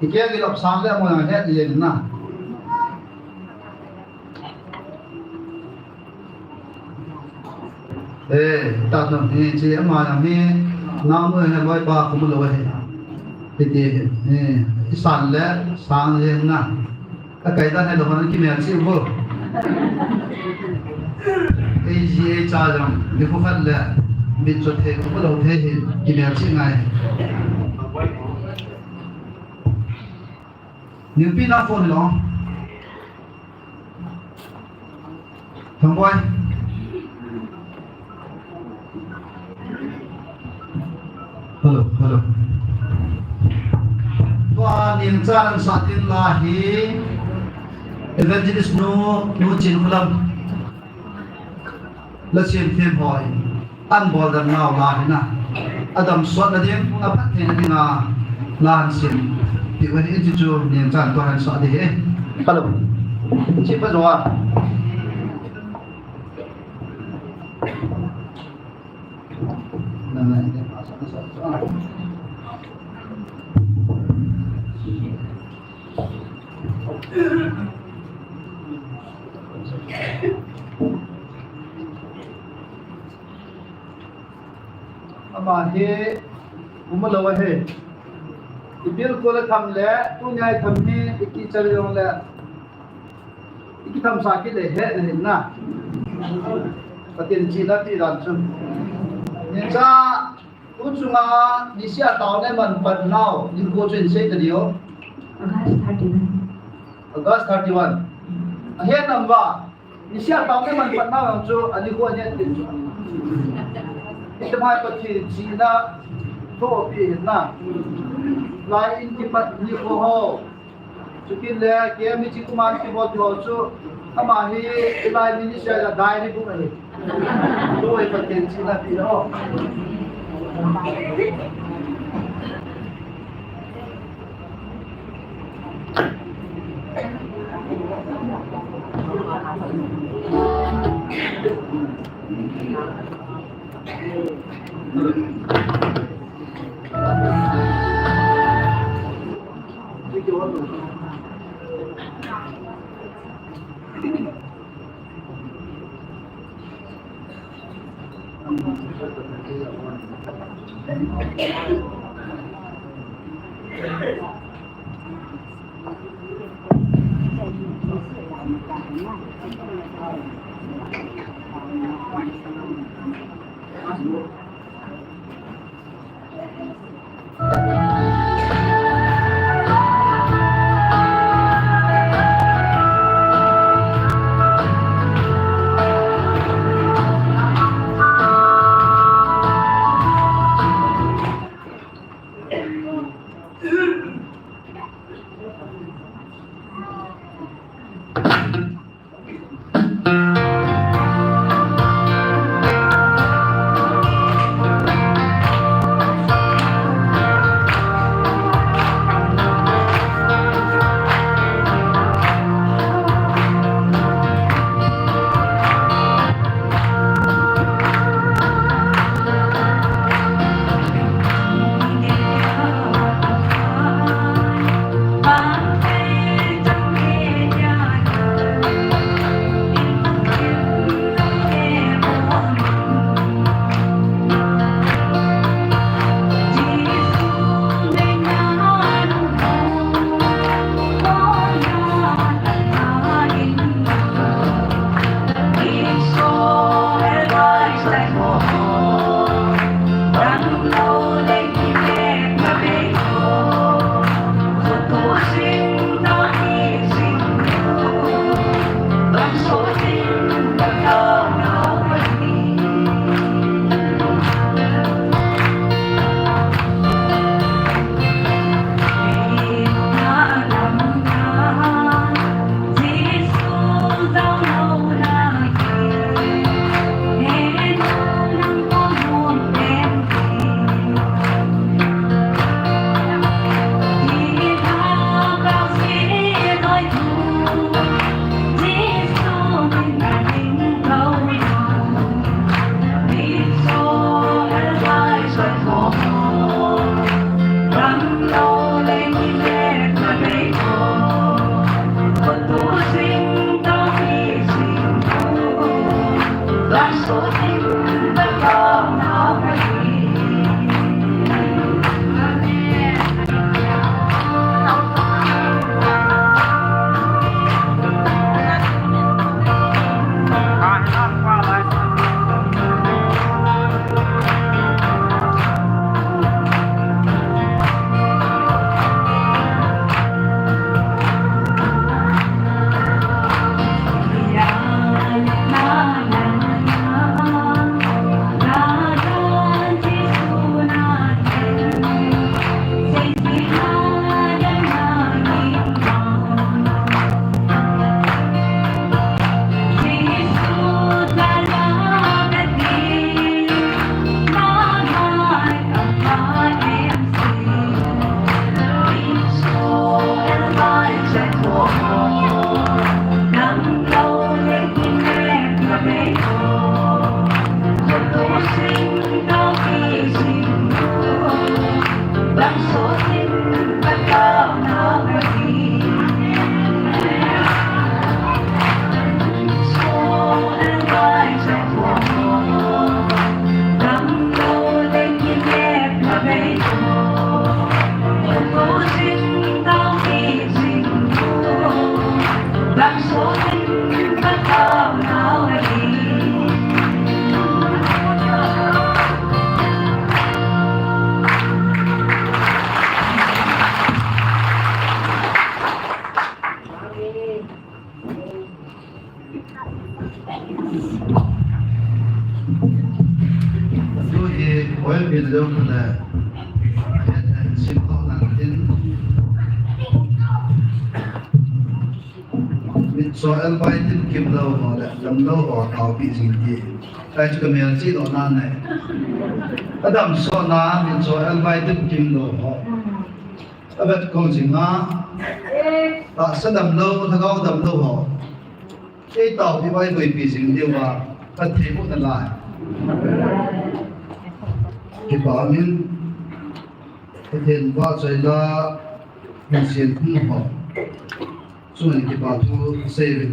Ikeng ilop sang le mo yang het yen na. Eh, ta tun hi chi ama yang hi nang mu he loi pa khumulou he. Ti ti he. Eh, i san le sang yen na. Akai dan helou hon kimel cheh vo. Ei ji ei cha jong, mi khu khat le, mi chot thei, khu lou thei hi, kimel cheh ngai. Ningpi na phone lo. Thangboi. Hello, hello. Tua ningchan an sa ding la hi Evangelist nu, nu Chinkholam. La Chinkholam hoi. An bol dan nau la hi na. Adam sot na ding, aphat thei na ding a la an sim. Ti wen in chu chu ningchan tua an sa ding hi. Hello. Chi pa jo a. Ama hi, um lou ahi. Ibilkol a tham le, tunia i tham hi, ikichal jong le. Ikithamsa kit le hetna hin na. Pathen chihna pi dan chu. Ningcha, tu chunga nisea taona man pan nau, nikho chu in sei ta diu. August thirty-one. August thirty-one. Ahet nam va. Nisea taona man pan nau chu anikho ahet ding chu. Itamai Pathen chihna thopi hin na. Lai in kipat nikho ho. Chuti le, K M E chi kuman kibol ti ho chu, ama hi, ilai ministry a diary book ahi. Tu hi Pathen chihna pi ho. Tuhi oil bill jong le, sim ho na tin. Mitcho el bai tin kim lou ho le, dam lou ho taopi jing ti. Kai chu ka mel chi lou na ne. Adam so na, mitcho el bai tin kim lou ho. A vet kong jing a, tahsa damlou, lhagao damlou ho. Ei taopi vaipoipi jing diu va, ka thei u nalai. Kipa min, Pathen vahchoi la, min sin hung ho. Chun kipa thu sei ve.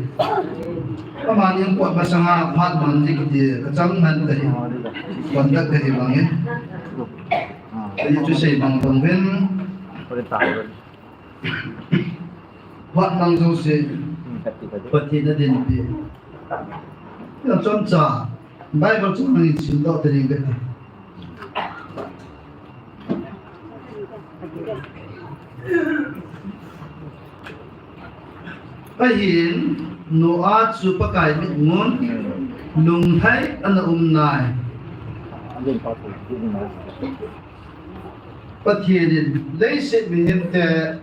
Amani ang kot masanga phat man ji kiti, ka chang man kahi. Kontak kahi bangin. Ani chu sei bang bang ven. Phat mang jouse. Pathen a dinpi. Ina chomcha. Bible chu nangin simdoh ta ding kati. Ahin, Noah chu Pakai mitmun, lunglhai ana um nai. Pathen in leiset mihemte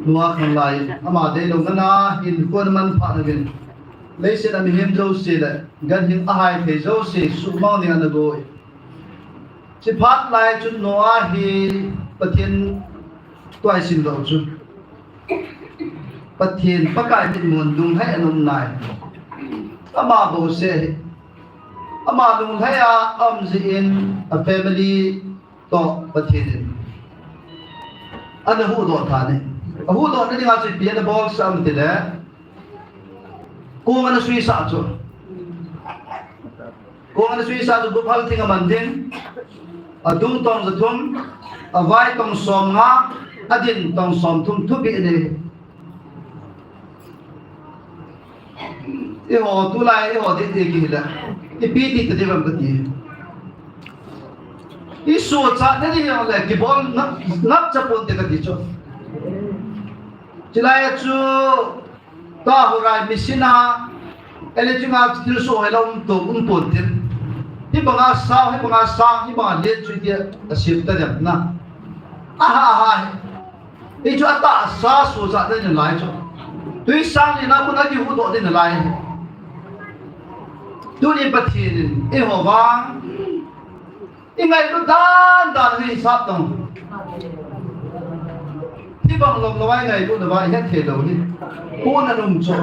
Noah khanglai, ama deilou nana, hinkho ana manphat nauvin. Leiset a mihem jouse le, ganhing ahai thei jouse, suhmang ding ana goi. Chuphat lai chun Noah hi Pathen tuaisim lou chu. Pathen Pakai mitmun lunglhai ana um nai. Ama bouseh hi. Ama lunglhai a um jeh in a family toh Pathen in ana huhdoh tha ni. Ahuhdoh na dinga chu ipi ana bolsah em tile, kong ana suisah chu. Kong ana suisah chu gup hal thing aman ding. Adung tong jathum, avai tong somnga, adin tong somthum thupi ni. Eiho tulai, eiho ding ding kihile. Ipi ti tadiu vem kati. I suhchat na ding jongle kibol ngap, ngapcha ponte kati chu. Chulai chu Tahurai machine a, electric a thil suh hela um to, um ponte. Hibanga sao, hibanga sang, hibanga len chu tia asem ta dem na. Aha, aha. Hichu atahsa suhchat ding nalai chu. Tui sang ni na kun akihuhdoh ding nalai. Tuni Pathen in eiho vang i ngailut dan dan hi sap tong. Hibang lom lom a i ngailut na va i het thei lou hi. Pu na num chu.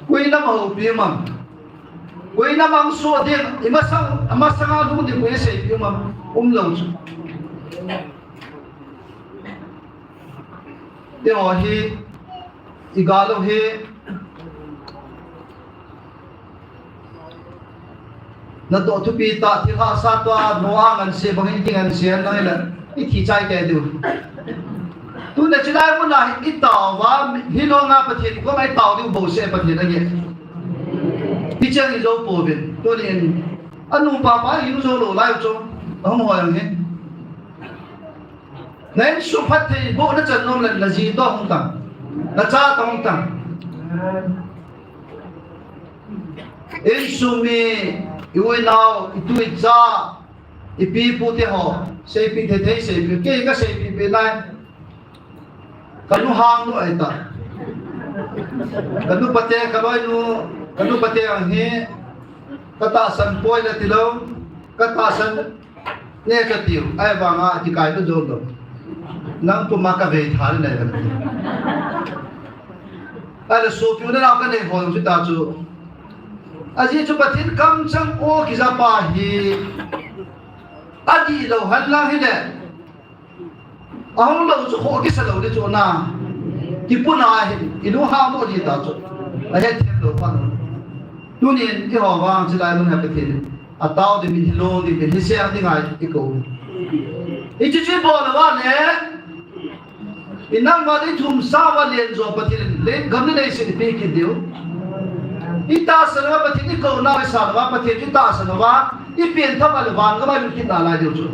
Koi na ma houpi mang. Koi na mang so ding, i masang, a masang a lhung ding koi na seipi mang. Um lou chu. Eiho hi, i gal u hi, natoh thupi tah, thil hahsa tah, Noah ngansi bang hi, i ngansi nang ila, i thi chai kei diu. Tuna chilai muna hi, i tao va, hi lo nga Pathen, ko ngai tao diu bo se Pathen age. Hi chang i jou pouvin, tunin, anu pa pa, i jou lou lai chu, ahung hoi ang hi. Na insung phatthei boh na chan nom le na ji toh hung tang. Na cha toh hung tang. Insung mi, i u i nao, i tu i cha, i pi i pu te ho, seipi thei thei seipi, kei ka seipi pi nai. Ka nu hang nu ai ta. Ka nu pate, ka loi nu, ka nu pate ang hi, ka tahsan poi la ti lou, ka tahsan Ne ka tiu, ahivanga kikai ka jou lou. Nang puma ka vei tha le ka tiu. Ahile sopi u le nao ka nei ho jong chu ta chu. Ajeh chu Pathen kamchang o kija pa hi. Adih lou hen lang hile. Ahung lou chu kho kisa lou le chu na. Kipuna hi, i lunghang mo ji ta chu. Ahet them lou pa. Tunin eiho vang chilai mun ha Pathen. Atao ding, min hilou ding, min hiseng ding ngai i kou. Hichu chu i bol lou va le, i nam va i thum sa va len jo Pathen le, gam le leiset i pe kit diu. I tahsan uva Pathen i kou nau i sa lou va, Pathen i tahsan uva, i pen tham a le van gam a i lut kit nalai diu chu.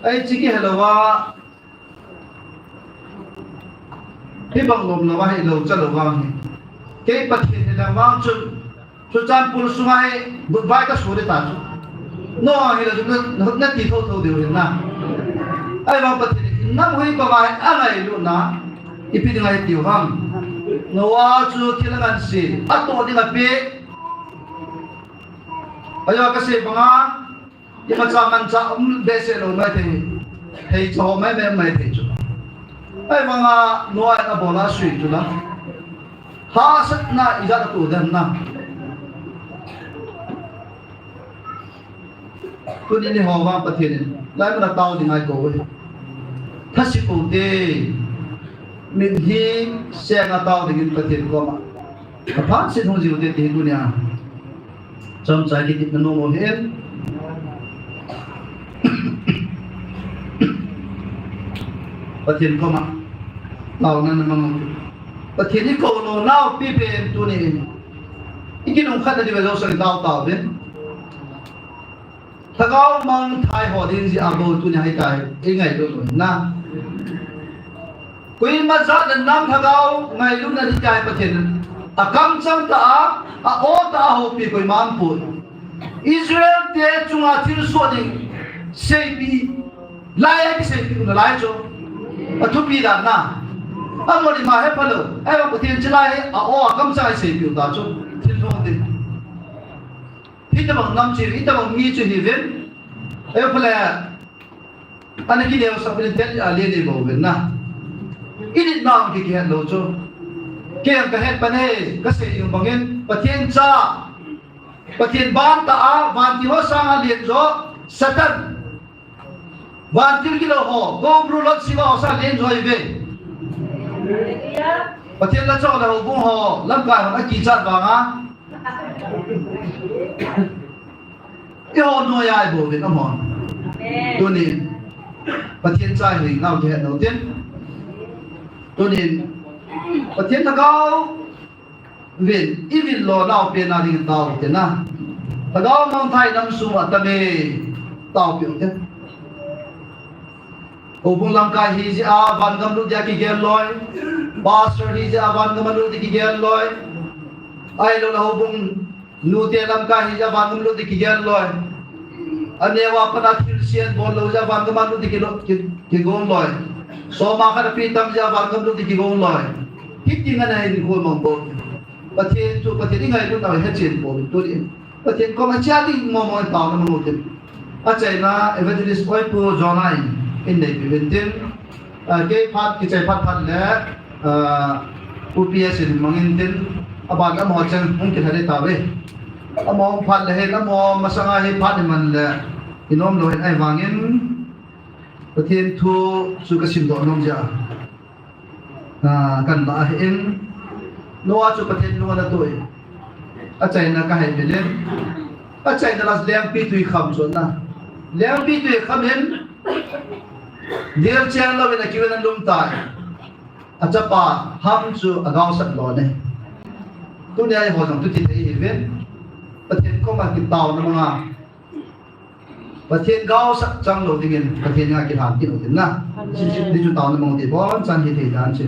Ahi chu kihe lou va, Hibang lom lou a hilou cha lou vang hi. Kei Pathen hi lang vang chun, Churachandpur sunga hi, goodbye ka so ding ta chu. No, hi la chu na, na, na ti tho tho diu hin na. Ahivang Pathen hi, nam hoi pa vai, a ngailut na, ipi ding ahi tiu ham. Noah chu thil angan si, atoh ding ape. Ajo ka sei banga, Imacha mancha um behseh lou mai thei, thei cha ho mai mai mai thei chu. Ahivanga Noah in abol a sui chu la. Hahsatna ijat a tu den na. Tuni ni ho vang Pathen in, lai mun a tao ding ahi kou e. Thase pou te, min hi seng a tao ding in Pathen koma. Aphat sin hung jiu te ti tunia. Chomcha kitepna nom u hin. Pathen koma taona na mang u. Pathen i kou lou nau pi pen tuni in. I kinung khat na diu ve lou sang tao tao ven. Lhagao mangthai ho ding jeh a bou tuni a hitia i ngailut u na. Koima jat le nam lhagao ngailutna ding tia Pathen in akamchang tah a, a-o tah a houpi koima umpoi. Israel te chunga thilsoh ding seipi, lai a kiseipeh u nalai chu. Athupi dan na. Amon ima hepha lou. Ahivang Pathen chilai a-o akamchang a seipeh u ta chu. Thil lhung ding. Hitobang nam chu, hitobang mi chu hiuvin. Ahipoi le, ana kineosah uvin tel a le le bou uvin na. I nit nau ki kihet lou chu. Kei jong kahet pan e, kasei jong bangin, Pathen cha, Pathen ban tah a, vantil ho sanga len jo, Satan. Vantil gilou ho, Gobru Lot Shiva ho sanga len jo ahi ve. Pathen lhacha ho le houbung ho, lamkai hon akichat vanga. Eiho noiya i bol uvin amahon. Tunin, Pathen cha hi nau kihet nau tin. Tunin, Pathen lhagao vin, i vil lou nau pen a ding tao tin na. Lhagao Mangthah nam sung a tam e, taopeh u te. Houbung lamkai hi jeh a van gam lut dia kigel loi. Pastor hi jeh a van gam lut dia kigel loi. Ahilou le houbung nute lamkai hi jeh a van gam lut dia kigel loi. Aneo a pat a thilse bol lou jeh a van gam lut dia kilo-, ki-, kigong loi. Soma khat a pi tam jeh a van gam lut dia kigong loi. Hiti ngan a hin kho mang bol. Pathen chu, Pathen i ngailutna u hechen bol tu ding. Pathen koma chia ding mo mo taona mang u tin. Achaina Evangelist Oipu John a in, in neipe uvin tin. Ah, kei phat, kichai phat phat le, ah, U P S in mangin tin. Aban amaho cheng hung kilha ding tauve. Amaho phat le hin, amaho masanga hi phat iman le, inom lou hin ahivangin. Pathen thu chu kasimdoh nom jeh a. Ah, kan la ahin. Noah chu Pathen lung ana toh e. Achaina ka haibe le. Achaina la lengpitwi kham chu ana. Lengpitwi kham in. Dil cheng louvin akiu in alum tai. Achapa Ham chu agaosat lon e. Tunia eiho jong tuti thei hiuvin. Pathen koma kitaona manga. Pathen gaosat chang lou dingin, Pathen a kilhan kit u tin na. Hichu taona mang u ti bonchan hithei dan chu.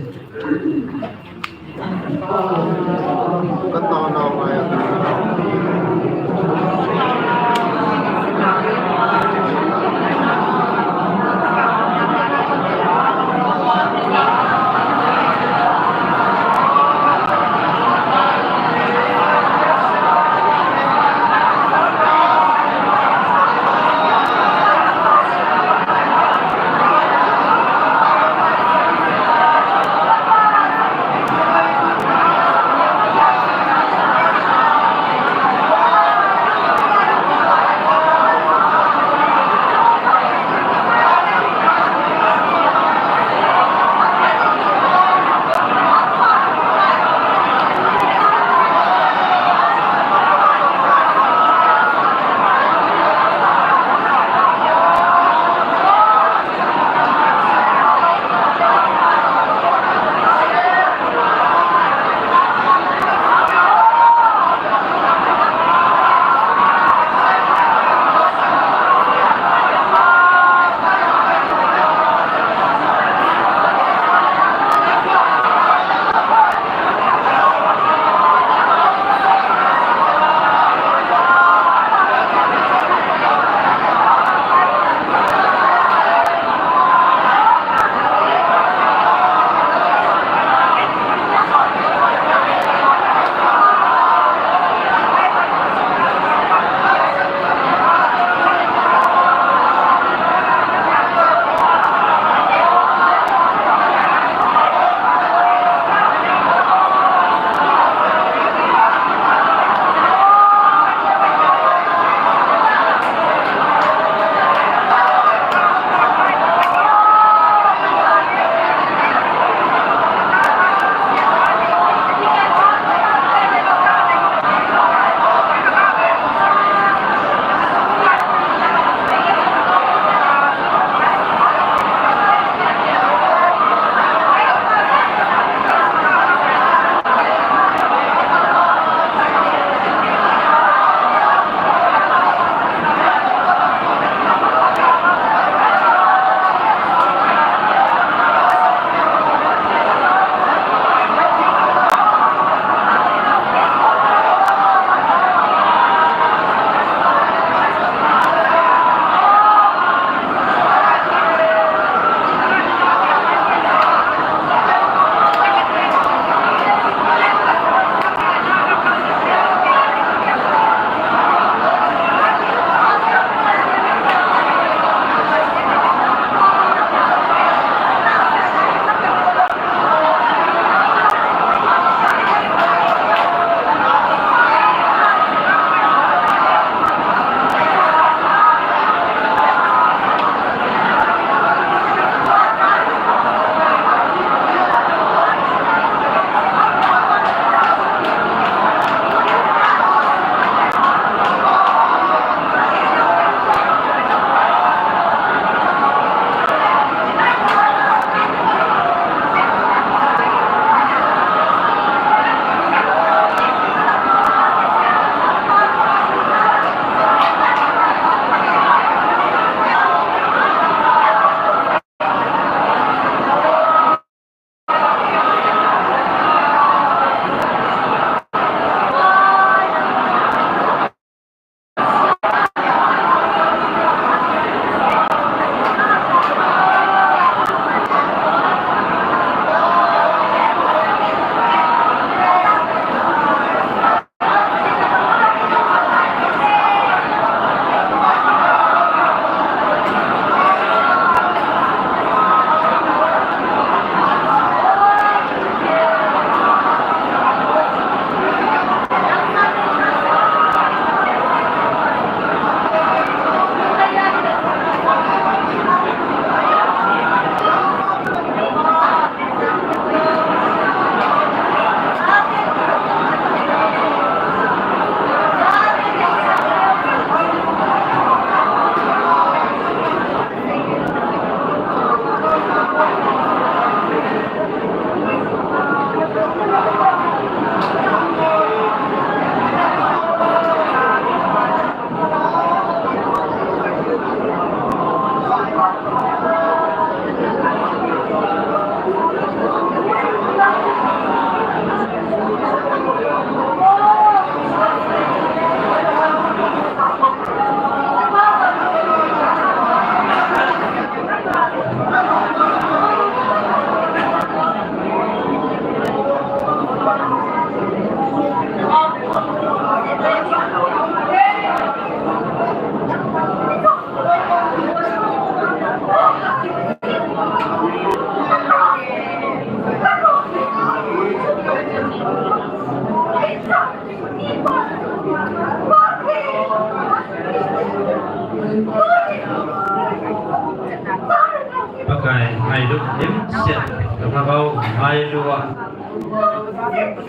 Himset, ka lhagao ngailu a.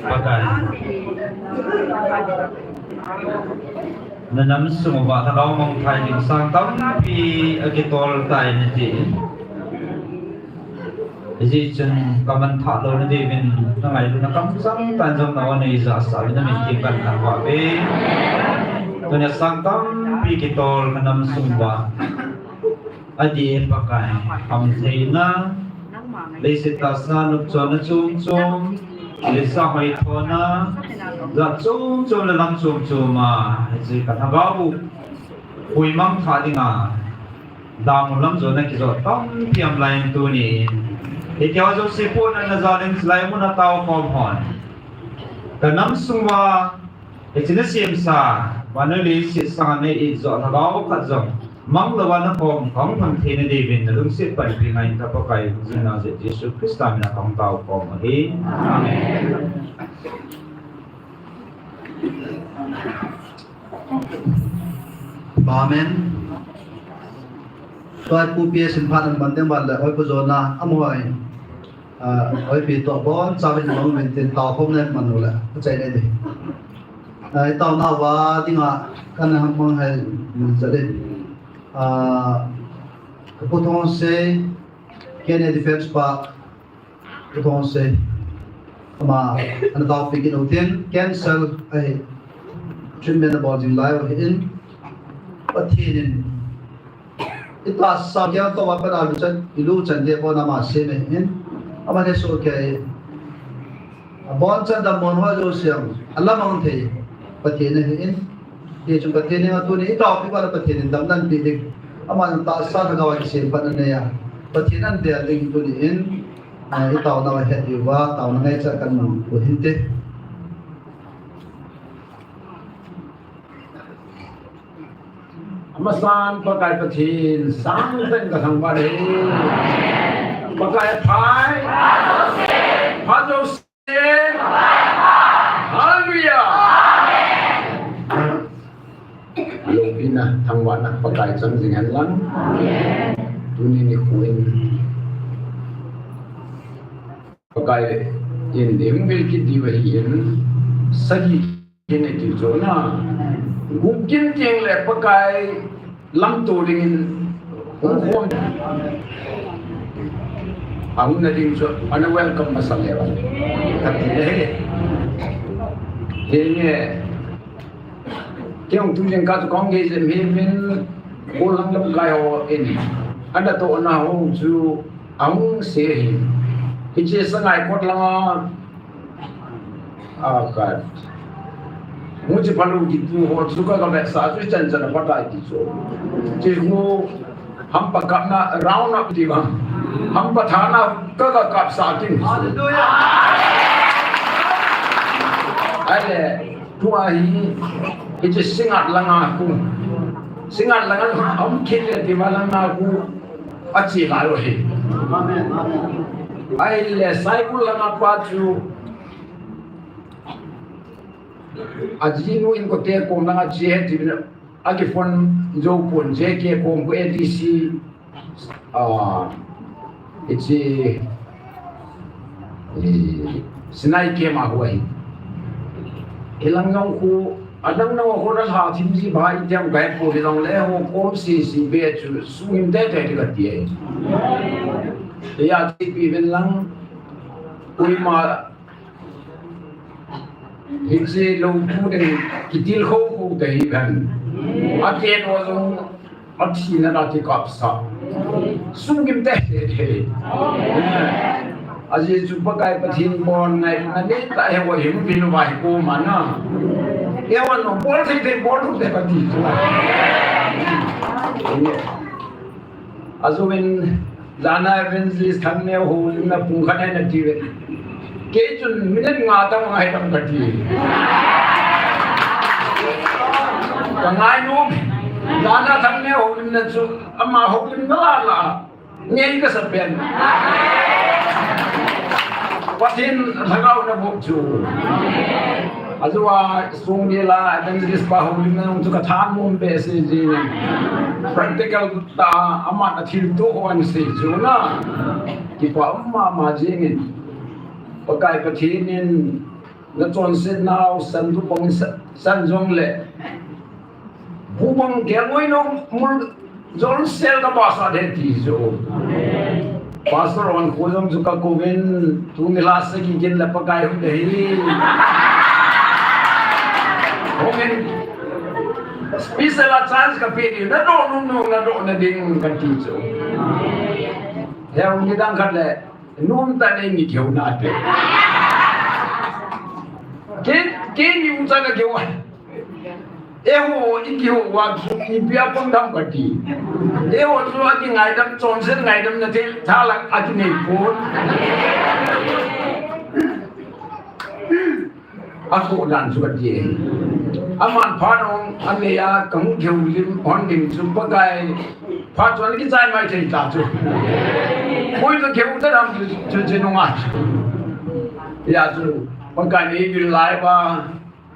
Pakai. Na nam sung uva lhagao mangthah ding sang tampi akitol tai nati. Hijeh chun ka mangthah lou nadiuvin na ngailutna kamchang tah jong nangho neija sah uvin namin thangvah uve. Tunia sang tampi kitol ka nam sung uva. Adeh Pakai, hamtheina, leiset tahsa nopchonna chom chom, leisa hoithona, jat chom chom le lam chom chom a, hiche ka lhagao u pui mangthah dinga, damun lam jona kijot tampi um lai in tunin, hitia jouse pohna na jalin chulai muna taokhom hon. Ka nam sung uva, hiche na semsa, vannoi leiset sanga nei ijot lhagao khat jong, mang louva na kom kahung lhon theina diuvin na lungset panpi ngai in ka Pakai, jingna jeh Jesu Christa mina kahung taokhom ahi. Amen. Amen. Tua hi Pu P S in phat an ban ding ban le, oi Pu Jona, amaho in. Ah, oi Pi toh bon, chauvin mong min tin taokhom nei man u le, ka chai nei di. Ah, i taona uva dinga, kan ham mang hai min cha di. Ah, ka Pu Thongse, K N A Defence Park, Pu Thongse, ama, ana taopi kit u tin, cancer ahi, treatment abol jing lai u ahin, Pathen in, i tahsa keng toh a pat a lu chan, i lu chan te pon ama sem ahin, ama hesoh kei, abonchan dammo ho jouse, alamang thei, Pathen ahin, hichun Pathen in tuni i taopi uva le Pathen in damna anpe ding, ama tahsa lhagao a kisem pan anei a, Pathen in adel ding tuni in, Ah, i taona uva het diuva, taona ngaichat kan mu u hinte. Amasan Pakai Pathen, sangtah in ka thangvah e. Pakai phat. Phat jouse. Hallelujah. Loupina, thangvahna, Pakai chang jing hen lang. Tuni nikho in Pakai in ding vil kiti uva hi in, sagi kiti chu na. Gup kin teng le Pakai lamto ding in hung khom. Ahung na ding chu, ana welcome masa le uva. Kati le. He nge. Kei jong tu jingkah chu kahung gei jep hi min, gollhang lamkai ho in, ana tohna ho chu ahung se hi. Hiche Sangaikot langa, a ka, mu chi phalu kitu ho chu ka, ka vetsah chu chan chan a phatai ti chu. Chi mu Hampa kapna round up ti bang. Hampa thana ka, ka kap sa tin. Hallelujah. Ahile, tua hi, hiche Singngat langa khu. Singngat langa khu, am khit le ti va langa khu. Achi la lo hi. Amen, amen. Ahile, Saikul langa pa chu. Ajinu in kote kom langa chi he ti na. Akiphone jou pon J K kom khu A D C, ah, hiche, eh, Sinai kem a khu ahi. Hilang jong khu, adang jong khu na lha thim ji ba i tiam gai pon hilang le ho kom si si be chu sungim tete ti kati ahi. Eia ti pi ven lang, koima Hiche lou thu ding kitil kho kho te hi kan. Achen ho jong athina la kikap sa. Sungim tete. Ajeh chu Pakai Pathen bon ngaina nei ta he ho him vin vai ko mana. He ho no bol thei thei bol thei kati chu. Ajouvin, jana evangelist Thangneo houlimna pung khat ahi nati uve. Kei chun minute nga tah ngai tam kati. Ka ngainom. Jana Thangneo houlimna chu ama houlimna la la. Ngei kasa pen. Pathen lhagao na bol chu. Ajeh a sung ni la evangelist pa ho lim na chu ka than mom be se ji. Practical ta ama na thil to ho an se chu na. Kipa um mama ji ni. Pakai Pathen in na chonset nau san tu pang san jong le. Bu bang keng oi no mul jol sel ka ba sa de ti jo. Pastor on ko jong ju ka ko ven tu ni la se ki kin la Pakai hu de hi. Ho men special a chance ka pe ni na do nu nu na do na ding ka ti jo. He ong ni dang khat le. Nom ta nei ni keu na te. Ke, ke ni u cha ka keu. E ho, i ki ho wa ki, i pia pon dam ka ti. E ho chu a ki ngai dam, chon sen ngai dam na te, tha la a ki nei pon. A ko dan chu ka ti. A man pha nong, a nei a, ka mu keu lim, hon lim chu Pakai. Pha chuan kichai mai thei ta chu. Pui ka keu ta dam chu, chu, chu nunga. Ya chu, Pakai ni bil lai ba,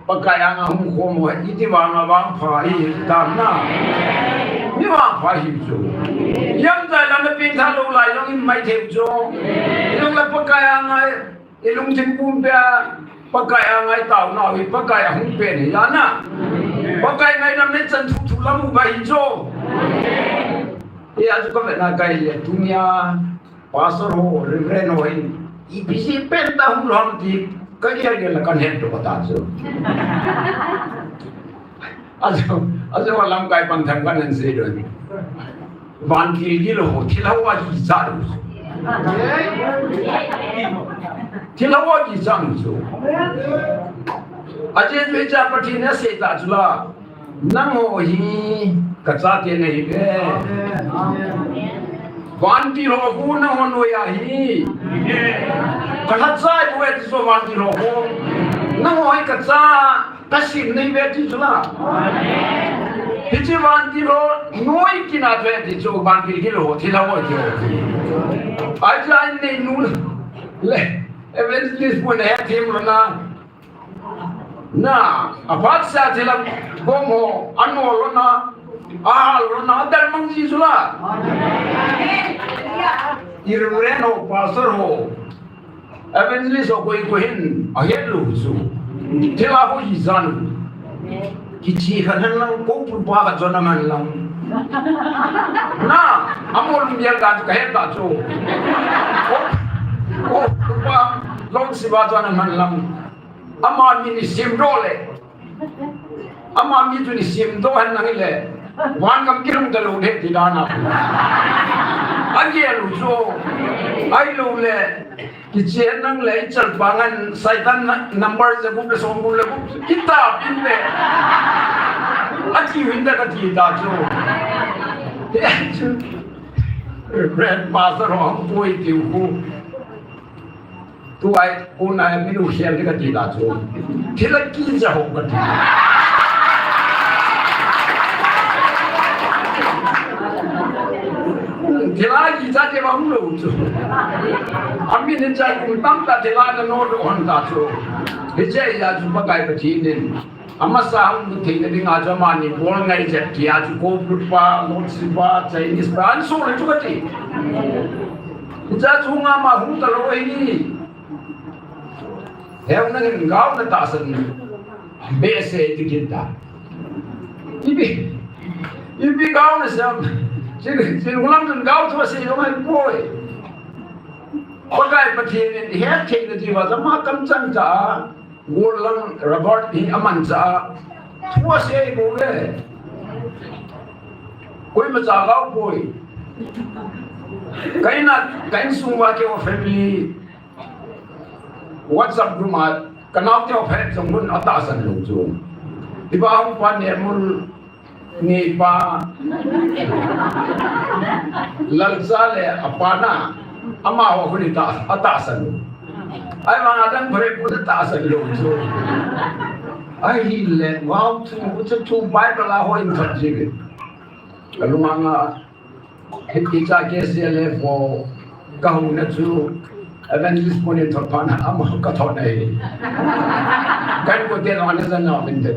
Pakai anga hung khom ho, iti vanga vangpha hi tam na. Mi vangpha hi chu. Yam tai la na pin tha lo lai long in mai thei chu. Long la Pakai anga I lungthim pumpia, Pakai a ngai tau nau hi, Pakai a hung pen hi la na. Pakai ngaidam nei chan thu thu lam u ba hi chu. E a chu ka ve na kai le tunia, Pastor ho, Reverend ho hin, ipi si pen ta hung lam ti, ka gel gel la kan het to ta chu. Ajo, ajo lamkai pan tham kan an sei don. Vantil gil ho, thilha ho a kicha lo. Thilha ho a kicha lo. Aje tu cha Pathen a sei ta chu la. Nangho hi ka chate nahi ve. Vantil ho khu nangho noiya hi. Ka lhachai uve ti chu vantil ho khu. Nangho hi ka cha. Ka sim nei ve ti chu la. Hiche vantil ho noi kina ve ti chu vantil gil ho thilha ho ti ho. Ai chu ai nei nu le evangelist pu nei thim lo na. Na, a phat sa thilha bom ho, a no lo na, a hal lo na, a dal mang ji chu la. I Reverend ho, Pastor ho. Evangelist ho koi koi hin, a het lo chu. Thilha ho hi jan. Kichi khan han lang, ko pu pa ka chon a man lang. Na, a mol bial ka chu ka het ta chu. Ko, ko pu pa, long si ba chon a man lang. Ama mi ni sim do le. Ama mi chu ni sim do han nang le. Van kam kilung ta lo le ti dan a. A gel u chu. Ai lo le. Kichen nang le chal pa ngan Satan na-, number je gup le som gup le gup. Kita pin le. A ti win da ka ti ta chu. Red pastor ho poi ti u. Tuai, kona min u hial ding kati ta chu. Thilha kicha ho kati. Thilha kicha te bang lo chu. Amin in cha kum tam ta thilha na no do hon ta chu. Hiche ya chu Pakai Pathen in. Amasa hung theina dinga chu amani bol ngai jep tia chu ko put pa, Lord Shiva, Chinese pa, an so le chu kati. Cha chu nga ma hung ta lo hi. Heu nangin gaona tahsan behseh ti kit ta. Ipi, ipi gaona sam. Chin, chin ulam chun gao thua sei lo mai poi. Pakai Pathen in het theina diuva jama kamchang ta. Gol lang Robert hi aman cha. Thua sei ko le. Koima cha gao poi. Kaina, kain sung uva keiho family. WhatsApp group a, ka naote ho phet jong hun atahsan lou chu. Iba hung pa Nemul, Neipa, Lalcha le apa na, amaho hun ita, atahsan lou. Ahivang adang phabep khu atahsan lou chu. Ahile, wow, thu, chu thu Bible a hoi in khat ji ve. Ka lung anga, Hi, hicha K C L F ho, ka houna chu, Evangelist Pon in thot phat na, ama ka thot na hi. Kan ko te lo na zan na bin de.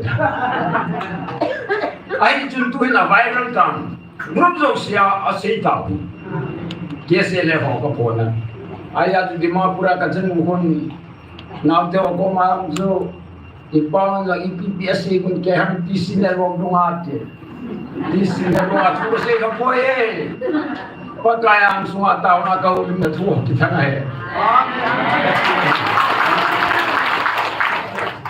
Ahi chun tu hin a viral tan. Group jouse a asei tau hi. K S A le ho ka phone a. Ahi a chu Dimapur a ka chen u kon. Nau te ho ko ma chu. Ipa nga ipi pi asei kon ke ham T C network nunga te. T C network a thu sei ka poi e. Pakai ang sunga tauna ka u na thu ki thang e.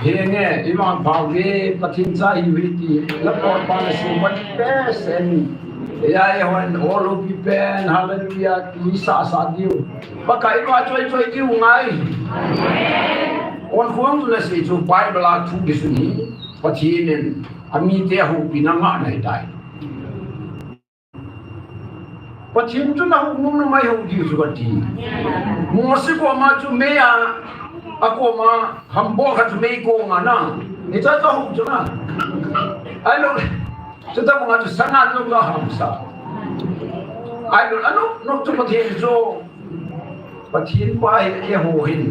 Henge, i vangpha uve, Pathen cha ihiuve ti, la pon pan a sum pan pe sen. Ya, ya, hon, all of you pen, hallelujah, ti sa sa diu. Pakai pa choi choi diu ngai. On khong tu na sei chu Bible a thu kisun hi, Pathen in, amite a houpi na nga na hi tai. Pathen chu na hou nom na mai hou diu chu ka ti. Mose koma chu mei a, a koma hambo khat chu mei kong a na. Ni cha cha hou chu na. Ai lo, chu ta koma chu sanga lo la hamsa. Ai lo, ano, no chu Pathen chu. Pathen pa hi e ho hin.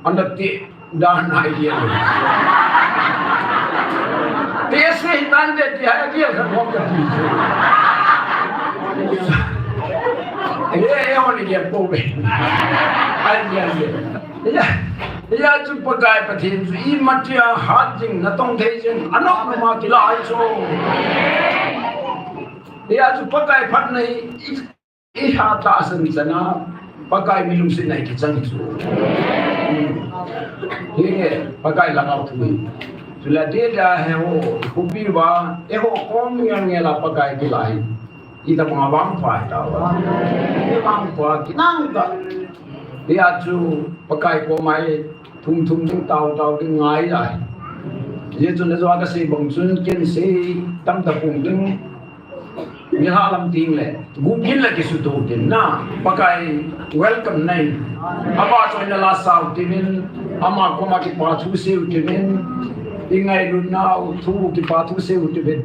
Ana ti. Dan ai dia. Te se dan de ti ai dia ka ko ka ti. Ai e o ni dia ko be. Ai dia dia. Ya. Ya chu Pakai Pathen chu i matia hat jing na tong thei jing. Ano ma kila ai chu. Ya chu Pakai phat nei. I ha ta san chana, Pakai mi lungset na hi kichang chu. Hinge, Pakai lhagao thu hi. Chule dia dia he ho, kupi ba, e ho kom nge nge la Pakai kilai. Ita ma bang pa ta ba. E bang pa kinang ta. Dia chu Pakai ko mai thum thum ding tau tau ding ngai lai. Ye chu na jo ka sei bang chun ken sei tam ta pung ding. Ni ha lam ting le, gupin le kisutu tin na, Pakai welcome nai. Aba choi na la sau tinin, ama koma kipa thu seu tinin, i ngailut nau thu kipa thu seu tinin.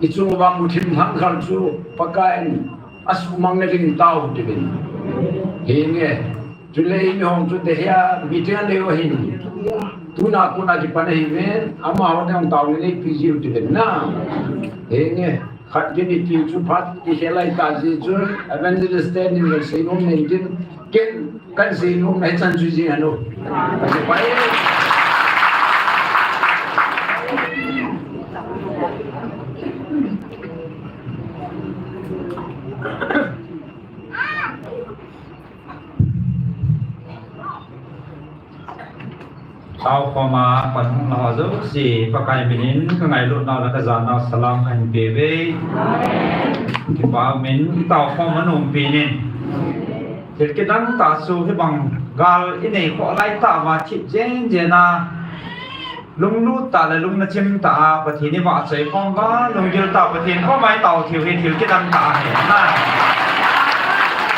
I chung vang mu thim thang khal chu, Pakai in, a sumang na ding tau tinin. Hinge. Chule mi hong chu te hia, mi te le o hin. Tuna kuna kipan ahi ven, ama hong te hong tau ni le P G u te ven na. Hinge, khat ke ni ti chu phat, ki khelai ta ji chu, evangelist te ni le sei nom nen tin, ken, kan sei nom na chan chu ji ano. Pai. Tao khoma pan hung la ho jouse, Pakai minin ka ngailut nau le ka jan nau salam kahin pe uve. Kipa umin, i tao khom anom pi nin. Thil kidang tah chu hibang gal i nei khoh lai tah uva thip jen jen a. Lunglut tah le lung nachim tah a Pathen i vahchoi khom uva, lunggil tah Pathen khom a i tao thei u hi thil kidang tah ahi. Na.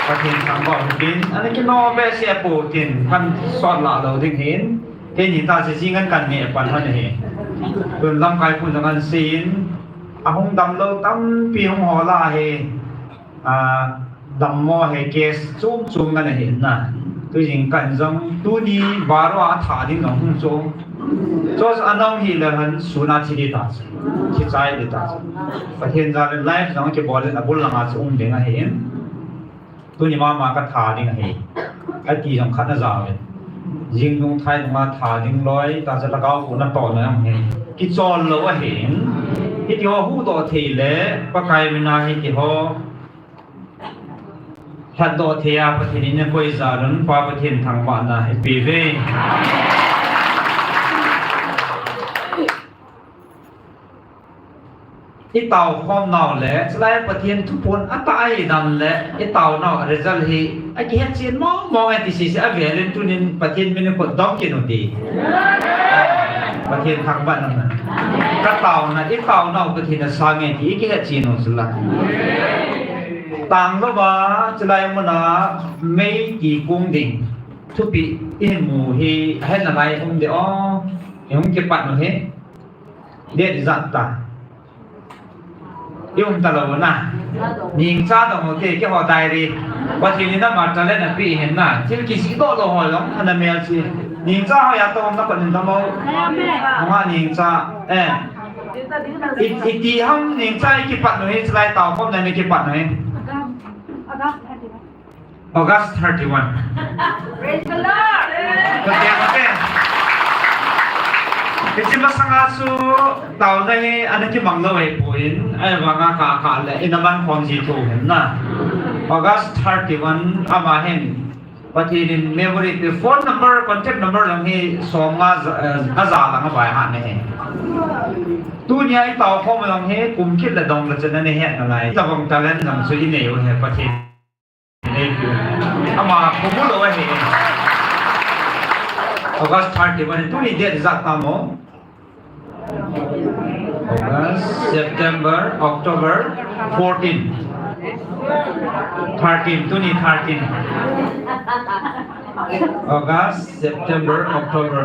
Pathen thangvah u hitin, ana kino behseh a pou tin, kan sot lah lou ding hin. Keini tah chu jing an kan neh pan hon ahi. Tun lamkai pun jong an sei in, ahung damlou tampi hung hol ahi. A, dammo hi case chom chom ngan ahi na. Tujing kan jong tuni baro a tha ding jong hung chu. Chu chu anong hi le han sun a thi ding ta chu. Thi chai ding ta chu. Pathen jal in live jong kibol in abul langa chu um ding ahi in. Tuni mama ka tha ding ahi. Ati jong khat na jao in. Jing dung thai dung a tha ding loi ta chu lhagao pu na to na jong hi. Kichol lou ahi in. Hiti ho huhdoh thei le Pakai mina hiti ho. Lhatdoh thei a Pathen in eikoi jal un, Pa Pathen thangvahna eipeuve. I tao khom nau le, chulai Pathen thuphon atah ahi dan le, i tao nau result hi, akihet chen mong mong e ti sese avel in tunin Pathen min in kot dom kit u hite. Pathen thangvahna. Ka taona, i tao nau Pathen asang e ti, i kihet chen u sila. Tang louva, chulai muna mei ti kung ding. Thupi, i hin mu hi, ahet nalai um de o. I hung kipat u hi. Date ijat ta. I um talou na. Ningcha dong u te, keiho diary. Pathen in ama talent ape hin na. Thil kijih doh lou ho jong ana mel chi. Ningcha hoiya toh um na, Pathen in tomo. Ama Ningcha. Eh. I, iti ham Ningcha i kipat u hi, chulai taokhom na i kipat u hi. August thirty-one. Praise the Lord. Okay, okay. Hiche masanga chu taona hi ana kimang lou ahipoi, ahivanga kah kah le ina man khom ji thou hin na. August thirty-one ama hin Pathen in memory pe, phone number, contact number jong hi som nga aja, eh, aja lang a baihat na hi. Tunia i taokhom jong hi kum kit le dong le chun ana het nalai. Tabang talent jong chu i nei u hi Pathen. Ama khomu lou ahi. August thirty-one, tuni date ijat tam o? August, September, October, fourteen. Thirteen, tuni thirteen. August, September, October.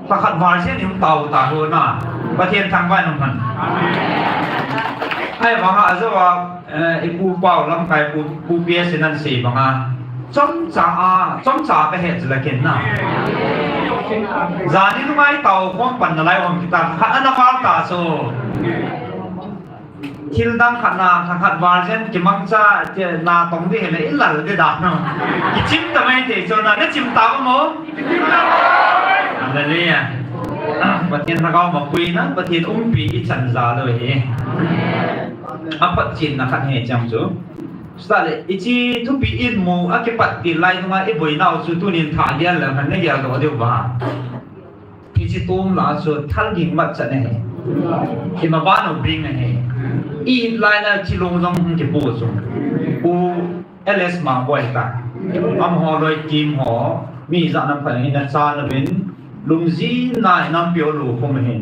Lhakhat val jen i um tau ta ho na. Pathen thangvah in um hen. Ahivanga ajou a, eh, i pu pau lamkai pu, pu P S in ana sei banga. Chomcha a, chomcha a ka het chu la ken na. Jan in nunga i taokhom pan nalai um kita. Lhakhat ana val ta chu. Thil dang khat na, lhakhat val jen kimangcha, tia natong ding hile i lal ding dan u. Kichim ta mai thei chu na, na chim ta mo? Hallelujah. Pathen lhagao mapui na, Pathen umpi i chan ja lou hi. Aphatchetna khat hi chang chu. Chutah le, hiche thupi in mu a kipat til lai nunga i boinau chu tunin thah gel le khan na gel doh diu ba. Hiche tom lah a chu thal ging matchan ahi. Ima ban u bing ahi. I it lai na chilong jong hung kipu chu. Pu L S Mangboi ta. Amaho loi team ho. Mi ijat nam khat in ana chan uvin. Lungjin na i nampi u lu khum ahin.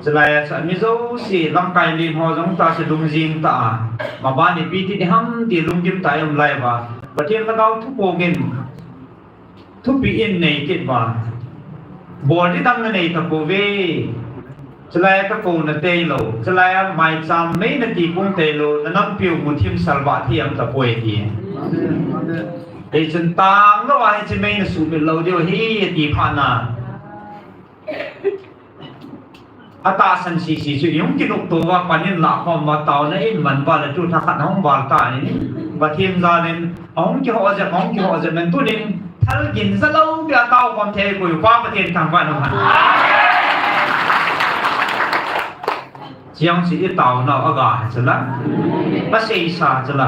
Chulai a chu mi jouse lamkai len ho jong ta chu lungjin ta a. Maban ipi ti ding ham ti lunggim tah a i um lai uva. Pathen lhagao thu pongin. Thupi in nei kit uva. Bol ding dang na nei tapouve. Chulai a ka kou na tailou. Chulai a maicham mei na ti pung tailou. Na nampi u muthim salvah thei am tapoi ti. Hichun tanglou a hiche mei na sumil lou diu ahi ti phat na. Atahsan sese chu i hung kinop tou va, pan in lah khom va, taona in man va le tu lhakhat hung val ta in, Pathen jal in ahung kiho jep, ahung kiho jep in tunin thal gin ja lou pi a tao khom thei koi pa Pathen thangvah in um hen. Chiang chi i taona aga he chu la. Paseisa chu la.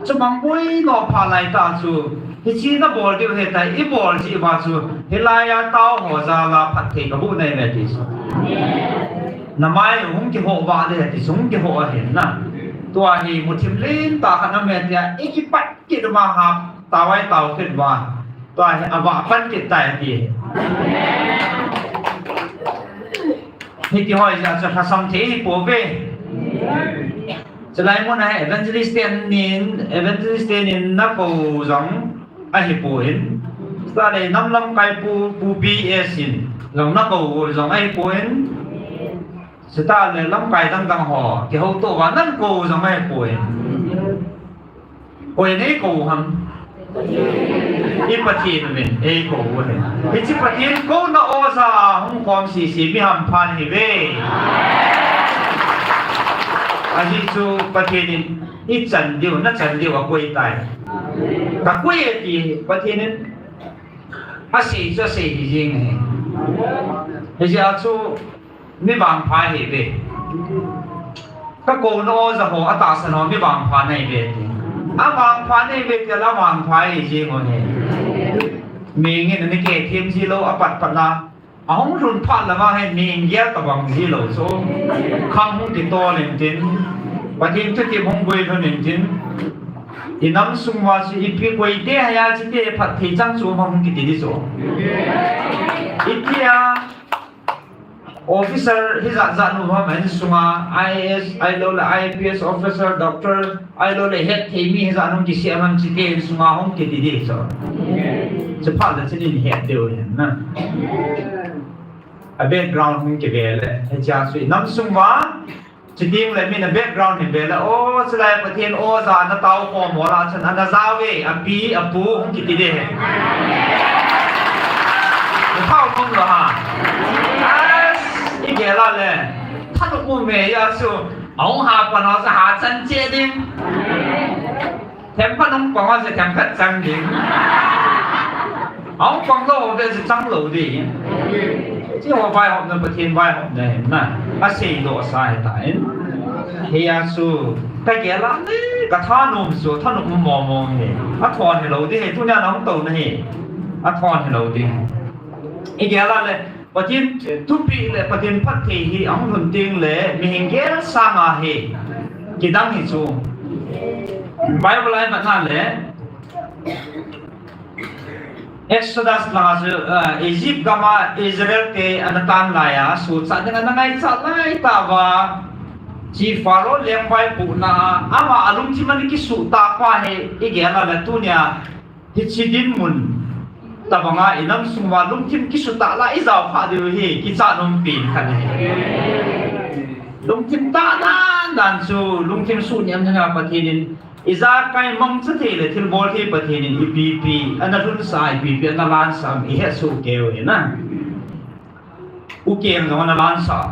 Chumang boi lo pha lai ta chu. Hiche na bol diu he ta, i bol ji uva chu, hilai a tao ho jal a phatthei ka boh nai ve ti chu. Na mai hung kiho va le ti chu, hung kiho ahin na. Tua hi muthim len tah khat na me tia, i kipat kit uva ha, tao ai tao kit uva. Tua hi ava pan kit tai ti. Hiti ho jeh a chu lhasam thei hi pouve. Chulai mun a hi evangelist ten nin, evangelist ten in na kou jong ahipoi. Chulai nam lamkai pu, pu P S in jong na kou jong ahipoi. Chutah le lamkai dang dang ho, kihoutoh uva nan kou jong ahipoi. Koi in eikou ham? I Pathen in eikou u ahi. Hiche Pathen kouna oja a hung khom sese mi hampha nahi uve. Ajeh chu Pathen in i chan diu, na chan diu akoi tai. Ka koi e ti Pathen in asei chu asei hi jeng ahi. Hijeh a chu mi vangpha ahi uve. Ka kouna oja ho, atahsan ho, mi vangpha nahi uve ti. Avangpha nahi uve ti la vangpha ahi jeng u ahi. Mihing in ana kithem ji lou, apat pat la. Ahung lhun phat lama hin mihing gel tabang ji lou chu. Khang hung kitol in tin. Pathen thutep hung guilhun in tin. I nam sung uva chu ipi koi te hia chu te phatthei chang chu hung kiti di chu. Itia Officer hijat jat nu ham insunga I A S, ahilou le I P S officer, doctor, ahilou le hetthei mi hijat nu kisem ham chite insunga hung kiti di chu. Chuphat le chun ihet diu ahi na. A background hung kive le, hichea chu i nam sung uva, Chuteng le min a background hin ve le, o, chulai Pathen o ja na tao khom mo la chun ana jao ve, api, apu, hung kiti ding ahi. Na thao mong lo ha. As, i gel a le. Thanop um e a chu. Ahung ha pan a chu ha chan che ding. Themkhat hung pang a chu themkhat chang ding. Ahung pang lou ve chu chang lou ding. Chu ho vaihopna, Pathen vaihopna ahi na. Asei doh sa ahi tan. Hia chu ka gel a le ka thanom chu thanom mong mong ahi. Athon hilou ding ahi, tunia nahung touna hi. Athon hilou ding. I gel a le Pathen thupeh le Pathen phatthei hi ahung lhun teng le mihem gel sanga hi kidang hi chu. Bible a i vet a le Exodus langa chu, ah, Egypt gam a Israel te ana tan lai a, suhchat ding ana ngaichat lai tah uva, hiche Pharaoh lengvaipohna a, ama alungthim ana kisuh tah pa hi i gel a le tunia, hiche dinmun tabang a i nam sung uva lungthim kisuh tah la i jao kha diu hi, kichat nom pen khat ahi. Lungthim tah dan dan chu, lungthim suhnem ding a Pathen in, ijakai mangcha thei le thilbol thei Pathen in ipi ipi ana lhunsah, ipi ipi ana lansah, i hesoh kei u ahi na. Ukeng jong ana lansah.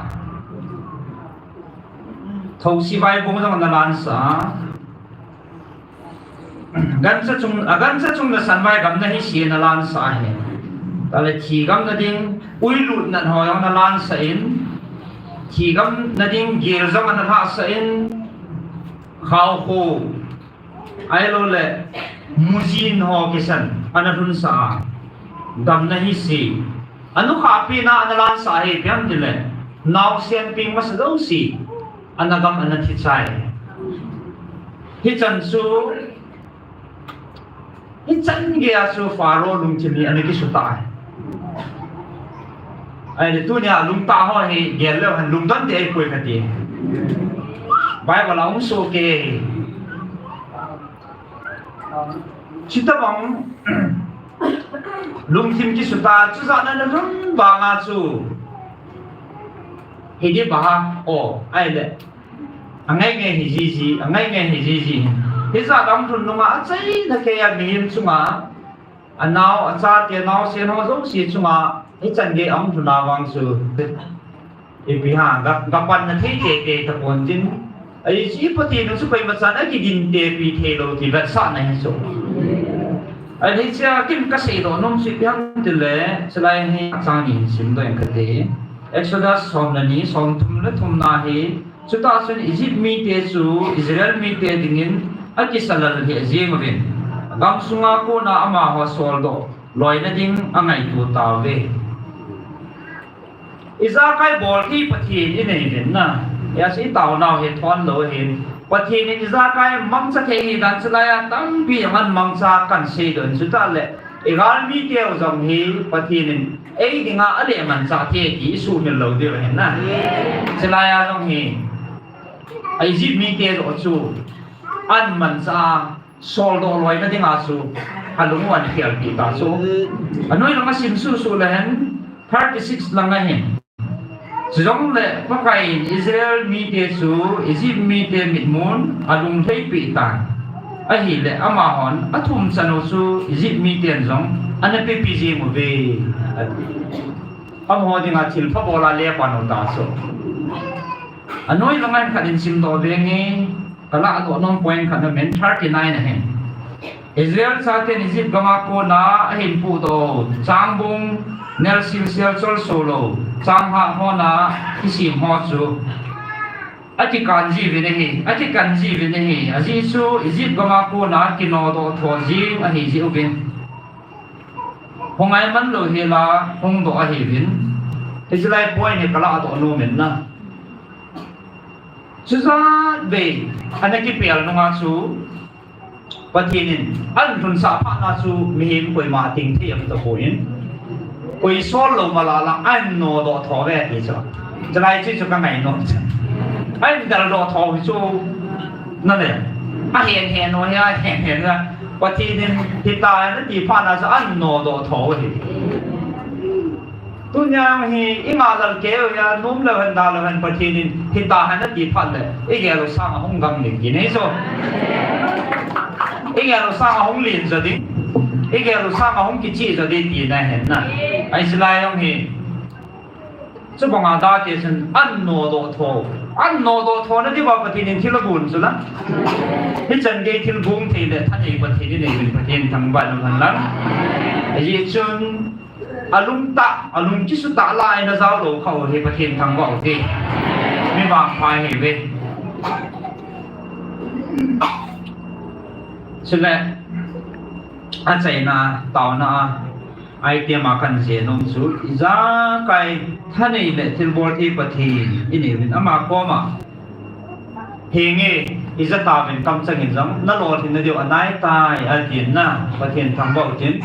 Thousi vaibong jong ana lansah. Gancha chung, a gancha chung nasan vai gam nahi se ana lansah ahi. Tale thi gam na ding, uilut nat ho jong ana lansah in. Thi gam na ding gel jong ana lhahsah in. Khaokho, ahilou le mujin ho kisan ana lhunsah a, gam nahi se. Anukhah pen a ana lansah ahi, ipi ham itile, naosen peng masa jouse ana gam ana thi chai. Hichan chu, hichan gei a chu Pharaoh lungthim hi ana kisutah ahi. Ahile tunia lungtah ho hi gel leu hen lungdon ding ahipoi kati. Bible a um soh kei. Chutobang lungthim kisutah, chujat na lhun vanga chu hi ding ba ha, o, ahile angai ngai hi jiji, angai ngai hi jiji. Hijat a lhun nunga achaina kei a mihem chunga, anao, achate, naosen ho jouse chunga, hichan gei a lhun a vang chu ipi ham, ga, ga panna thei teitei tapon tin. Ahi chu Pathen chu koimachan akigin tepi theilou ti vetsahna hi chu. Ahi chu kin kaseidoh nom chu ipi ham itile, chulai hi achang ni hin simdoh inge kati. Exodus som le ni, som thum le thum na hi, chutah chun Egypt mite chu Israel mite dingin akisalal lheh jeng uvin, gamsunga kona amaho soldoh loina ding angaito tauve. Ijakai bol thei Pathen inei uvin na. Hijeh a chu itaonau hi thon lou ahin. Pathen in ijakai mangcha thei ahi dan chulai a tampi jong ana mangcha kan seidoh in, chutah le igalmi teu jong hi Pathen in ei dinga alehmanchah thei ti isuhmil lou diu ahin na. Chulai a jong hi Egypt mite joh chu ana manchah a, soldoh loina dinga chu alung u ana khelpeh ta chu. Anoi langa sim suhsuh le hen thirty six langa hin, chujongle Pakai in Israel mite chu Egypt mite mitmun alung lheipeh tan, ahile amahon athum chan u chu Egypt miten jong ana pepi jeng uve, ati. Amaho dinga thilpha bol a lepan u ta chu. Anoi langa hin khat in simdoh venge, kalahdoh nom point khat aum in, thirty nine ahin. Israel chaten Egypt gama kona ahin puhdoh u changbung nel silsel cholso lou, changhah hon a kisem ho chu akikan jiuvin ahi, akikan jiuvin ahi. Ajeh chu Egypt gama kona kinodoh tho jeng ahi jeh uvin, hung ngaiman lou hel a hungdoh ahiuvin. Hiche lai point hi kalahdoh nom in na. Chujat vei ana kipel nunga chu Pathen in ana lhunsah phatna chu mihem koima ateng thei aum tapon, koi sol lou mala la ana nodoh tho uve ti chu. Chulai chu chu kangai nom chu. Ana deldoh tho u chu nale, ahen hen u hi, ahen hen u. Pathen in hitia nati phatna chu ana nodoh tho u ahi. Tunia hi, i ngah lal keu hia, nom leu hen, da leu hen, Pathen in, hita hen ati phat le, i gel u sang ahung gam ding ti nei so. I gel u sang ahung lin jo ding. I gel u sang ahung kichih jo ding ti na hen na. Ai silai jong hi. Chubanga da te chun, an nodoh tho. An nodoh tho na diuva Pathen in thil abol chu la. Hichan gei thil bol thei le, thanei Pathen in nei uvin Pathen thangvah in um hen lang. Ajeh chun, alung tah, alung kisu tah la a na jao lou kha u hi Pathen thangvah u te. Mi vangpha hi ve. Chule, achaina, taona a, item a kan jih nom chu, ijakai thanei le thilbol thei Pathen i nei uvin ama koma. Henge, ija tauvin kamchang in jong, na lolhin na diu anai tai, atin na, Pathen thangvah u tin.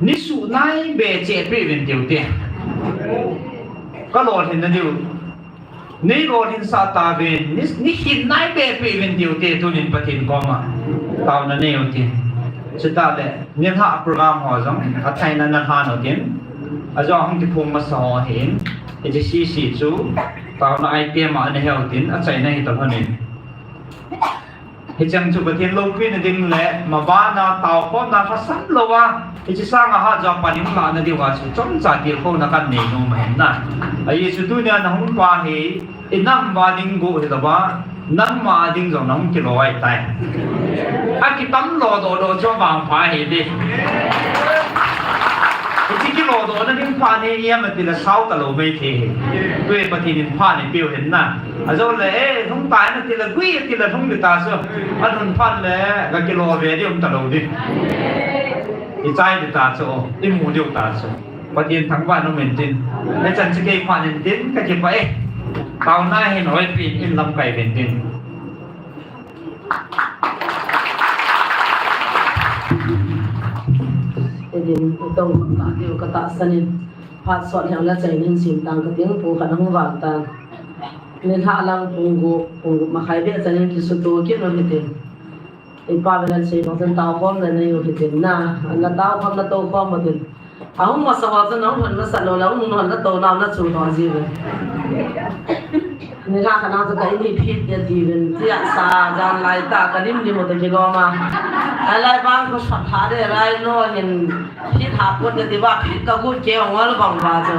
Nisuh nai be cheh peh uvin tiu te. Ka lolhin na diu. Nei lolhin sah tauvin, ni, nikhin nai be peh uvin tiu te, tunin Pathen koma. Taona nei u tin. Chutah le, nilhah program ho jong, athaina na lhan u tin. Ajong hung kiphong masa ho hin. Hiche C C chu, taona item a ana heu tin, achaina hi ta lhonin. Hicheng chu Pathen loupina ding le, mabana taokhomna lhasam louva, hiche sanga hat jo pan in umna diuva chu, chomcha tilkhouna kan nei nom ahin na. Ajeh chu tunia na hung pa hi, i nam uva ding go hilouva, nangma a ding jong na hung kilo ahitai. Akitam lo doh doh chu vangpha ahi di. Hiche kilodohna ding phat hi, i am ati le sao talou mai thei hi. Tua Pathen in phat nei peh u hen na. Ajou le, eh, lhung tai na ti le, gui ti le lhung di ta chu. Alhun phat le, ga kilo ve di um talou di. I chai di ta chu, i mu diu ta chu. Pathen thangvah in um in tin. Hichan chu kei phat in tin, ka kipah e. Taona hin hoipi in lamkai uvin tin. Idin, itong ka diu ka tahsan in. Phat sot hiang la chai nin sim tang ka ting pu khat hung vang tan. Nilhah lang pung gup, pung gup makhai beh chan in kisuto kit u hitin. I pa vel an sei bang chan taokhomna nei u hitin na. An la taokhomna toukhom u tin. Ahung masa ho chun ahung lhun masa lou le, ahung lhun na tou nau na chu lhon ji uvin. Nilhah khat nang chu ka in hi phit dia ti uvin. Tia sa jan lai ta ka lim lim u ta kilom a. Ai lai bang ko sa pha de rai no hin. Phit ha pon ka ti uva, phit ka gut kei ong ol bang uva chu.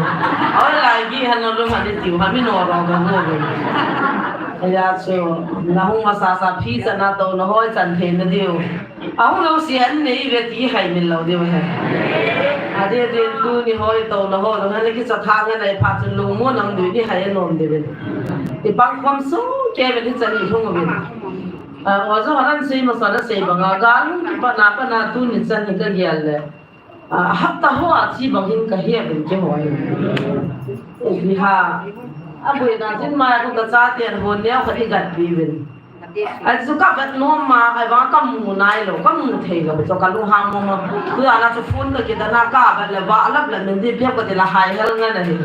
Oi lai gi han no lum han ti tiu ha mi no rong ka hu ve. Aya chu, na hung masa sa phi cha na tou na hoi chan thei na diu. Ahung lou si an nei ve ti hai min lou diu he. Ade de tuni hoi tou na ho lou han ki cha tha nga nai pha chun lung mo nam dui ni hai nom diu ve. I pang khom su ke ve ni chan ni hung ve. A, o jo han sei masa na sei banga gal pa na pa na tuni chan ni ka gial le. A, hapta ho a chi bang hin ka hia ben ke hoi. Ni ha. A bui na jin mai ko ka cha tian hon neo ka ti gat pi ben. A chu ka vet nom ma, ai ba ka mu nai lou, ka mu thei lou, chu ka lu ha mo mo. Ku a na chu phone ka ki da na ka vet le ba lap le men di pia ka ti la hai hel nga na hi.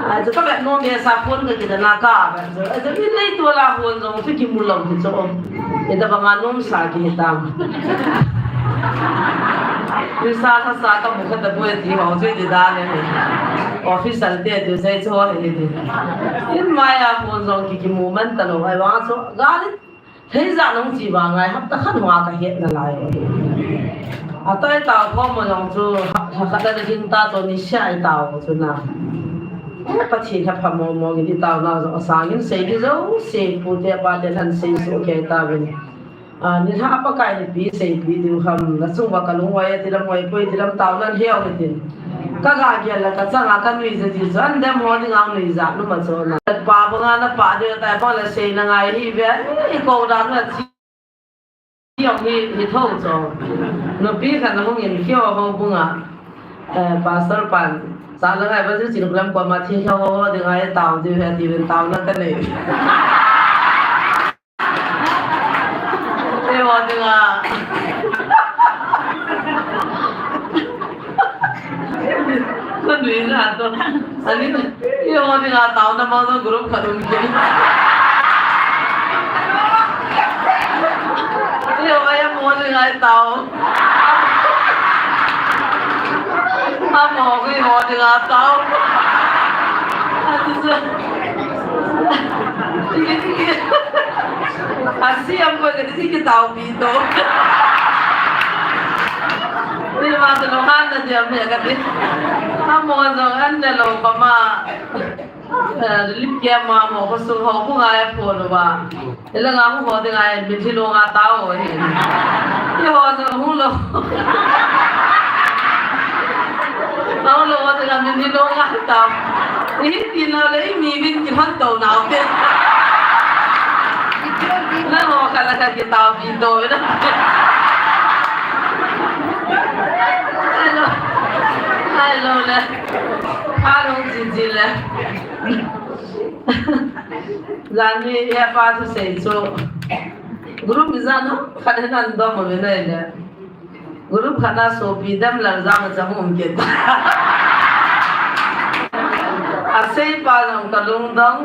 A chu ka vet nom be sa phone ka ki da na ka vet. A chu ni lei tu la hon jong chu ki mu lou ki chu. Ita ba nga nom sa ki tam. Ni sa sa sa ka mu kha ta bu ti ho chu di da le. Official te tu sai chu he di. In mai a phone jong ki ki mu man ta lou ai wa chu ga ni. Thei ja nong chi ba ngai hapta khat hua ka het na lai. A tai ta khom mo jong chu ha khat da jin ta to ni sia ai ta chu na. Pathen ha pha mo mo ki di ta na jo sa ngin sei di jo sei pu te pa te han sei su ke ta vin. A, nilhah Pakai nipi seipi diu ham, na chung uva ka lung uva e, ti lam uva e, poi ti lam tao nan hiau hitin. Ka ga gel la ka chang a ka nui ja ji chu, an dem ho ding ang nui ja, nu ma chu na. Pa banga na pa diu tai pa la sei na ngai hi ve, i ko dan na chi. Hiau hi, hi tho chu. Nupi khat na hung in hiau ho bunga. Eh, pastor pan, sa la ngai ba ju chi nu lam ko ma thi hiau ho ding ai tao diu he ti ven tao na ka nei. Te wa dinga. Ka nui na to. Ani, te wa dinga tao na ma to group khat um ke. Te wa ya mo dinga tao. Amaho koi ho dinga tao. Ati chu. Asiam koi kati chu kitaopi to. Ni ma to lo han na diam he kati. Amaho jong an ne lo pa ma. Eh, lip kia ma mo ko su ho ku ngai pho lo ba. Ela nga hu ho de ngai, min thi lo nga tao hi. Hi ho jong hu lo. Hu lo ho de nga min thi lo nga tao. Hi ti na le mi min ki han to na te. Na ho ka la ka ki tao bi do na. Hello. Hello le. Hello, Jin Jin le. Jani, eh, pa thusei chu. Group mi jana, khat hen an dom mo ve nai le. Group khat na sopi dem la jang cha hum ke ta. Asei pa jong ka lungdong,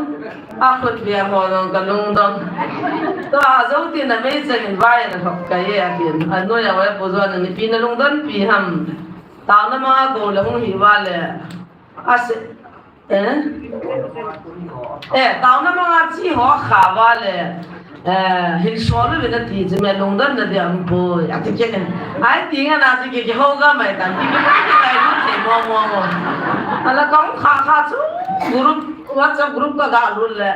akhut ve ho jong ka lungdong. To a jo ti na mei chang in vai na hok ka ye a tin. A noi a wai pu jo na ni pi na lungdon pi ham. Tao na ma ko la hung hi va le. Ase, eh? Eh, tao na manga chi ho kha va le, eh, hin so le na ti chi me lungdon na dia um poi. Ati ke ne. Ai ti nga na chi ke ke ho ga mai tan. Ki ke ke kai lu te mo mo mo. Ala kong kha kha chu group, WhatsApp group ka ga lu le.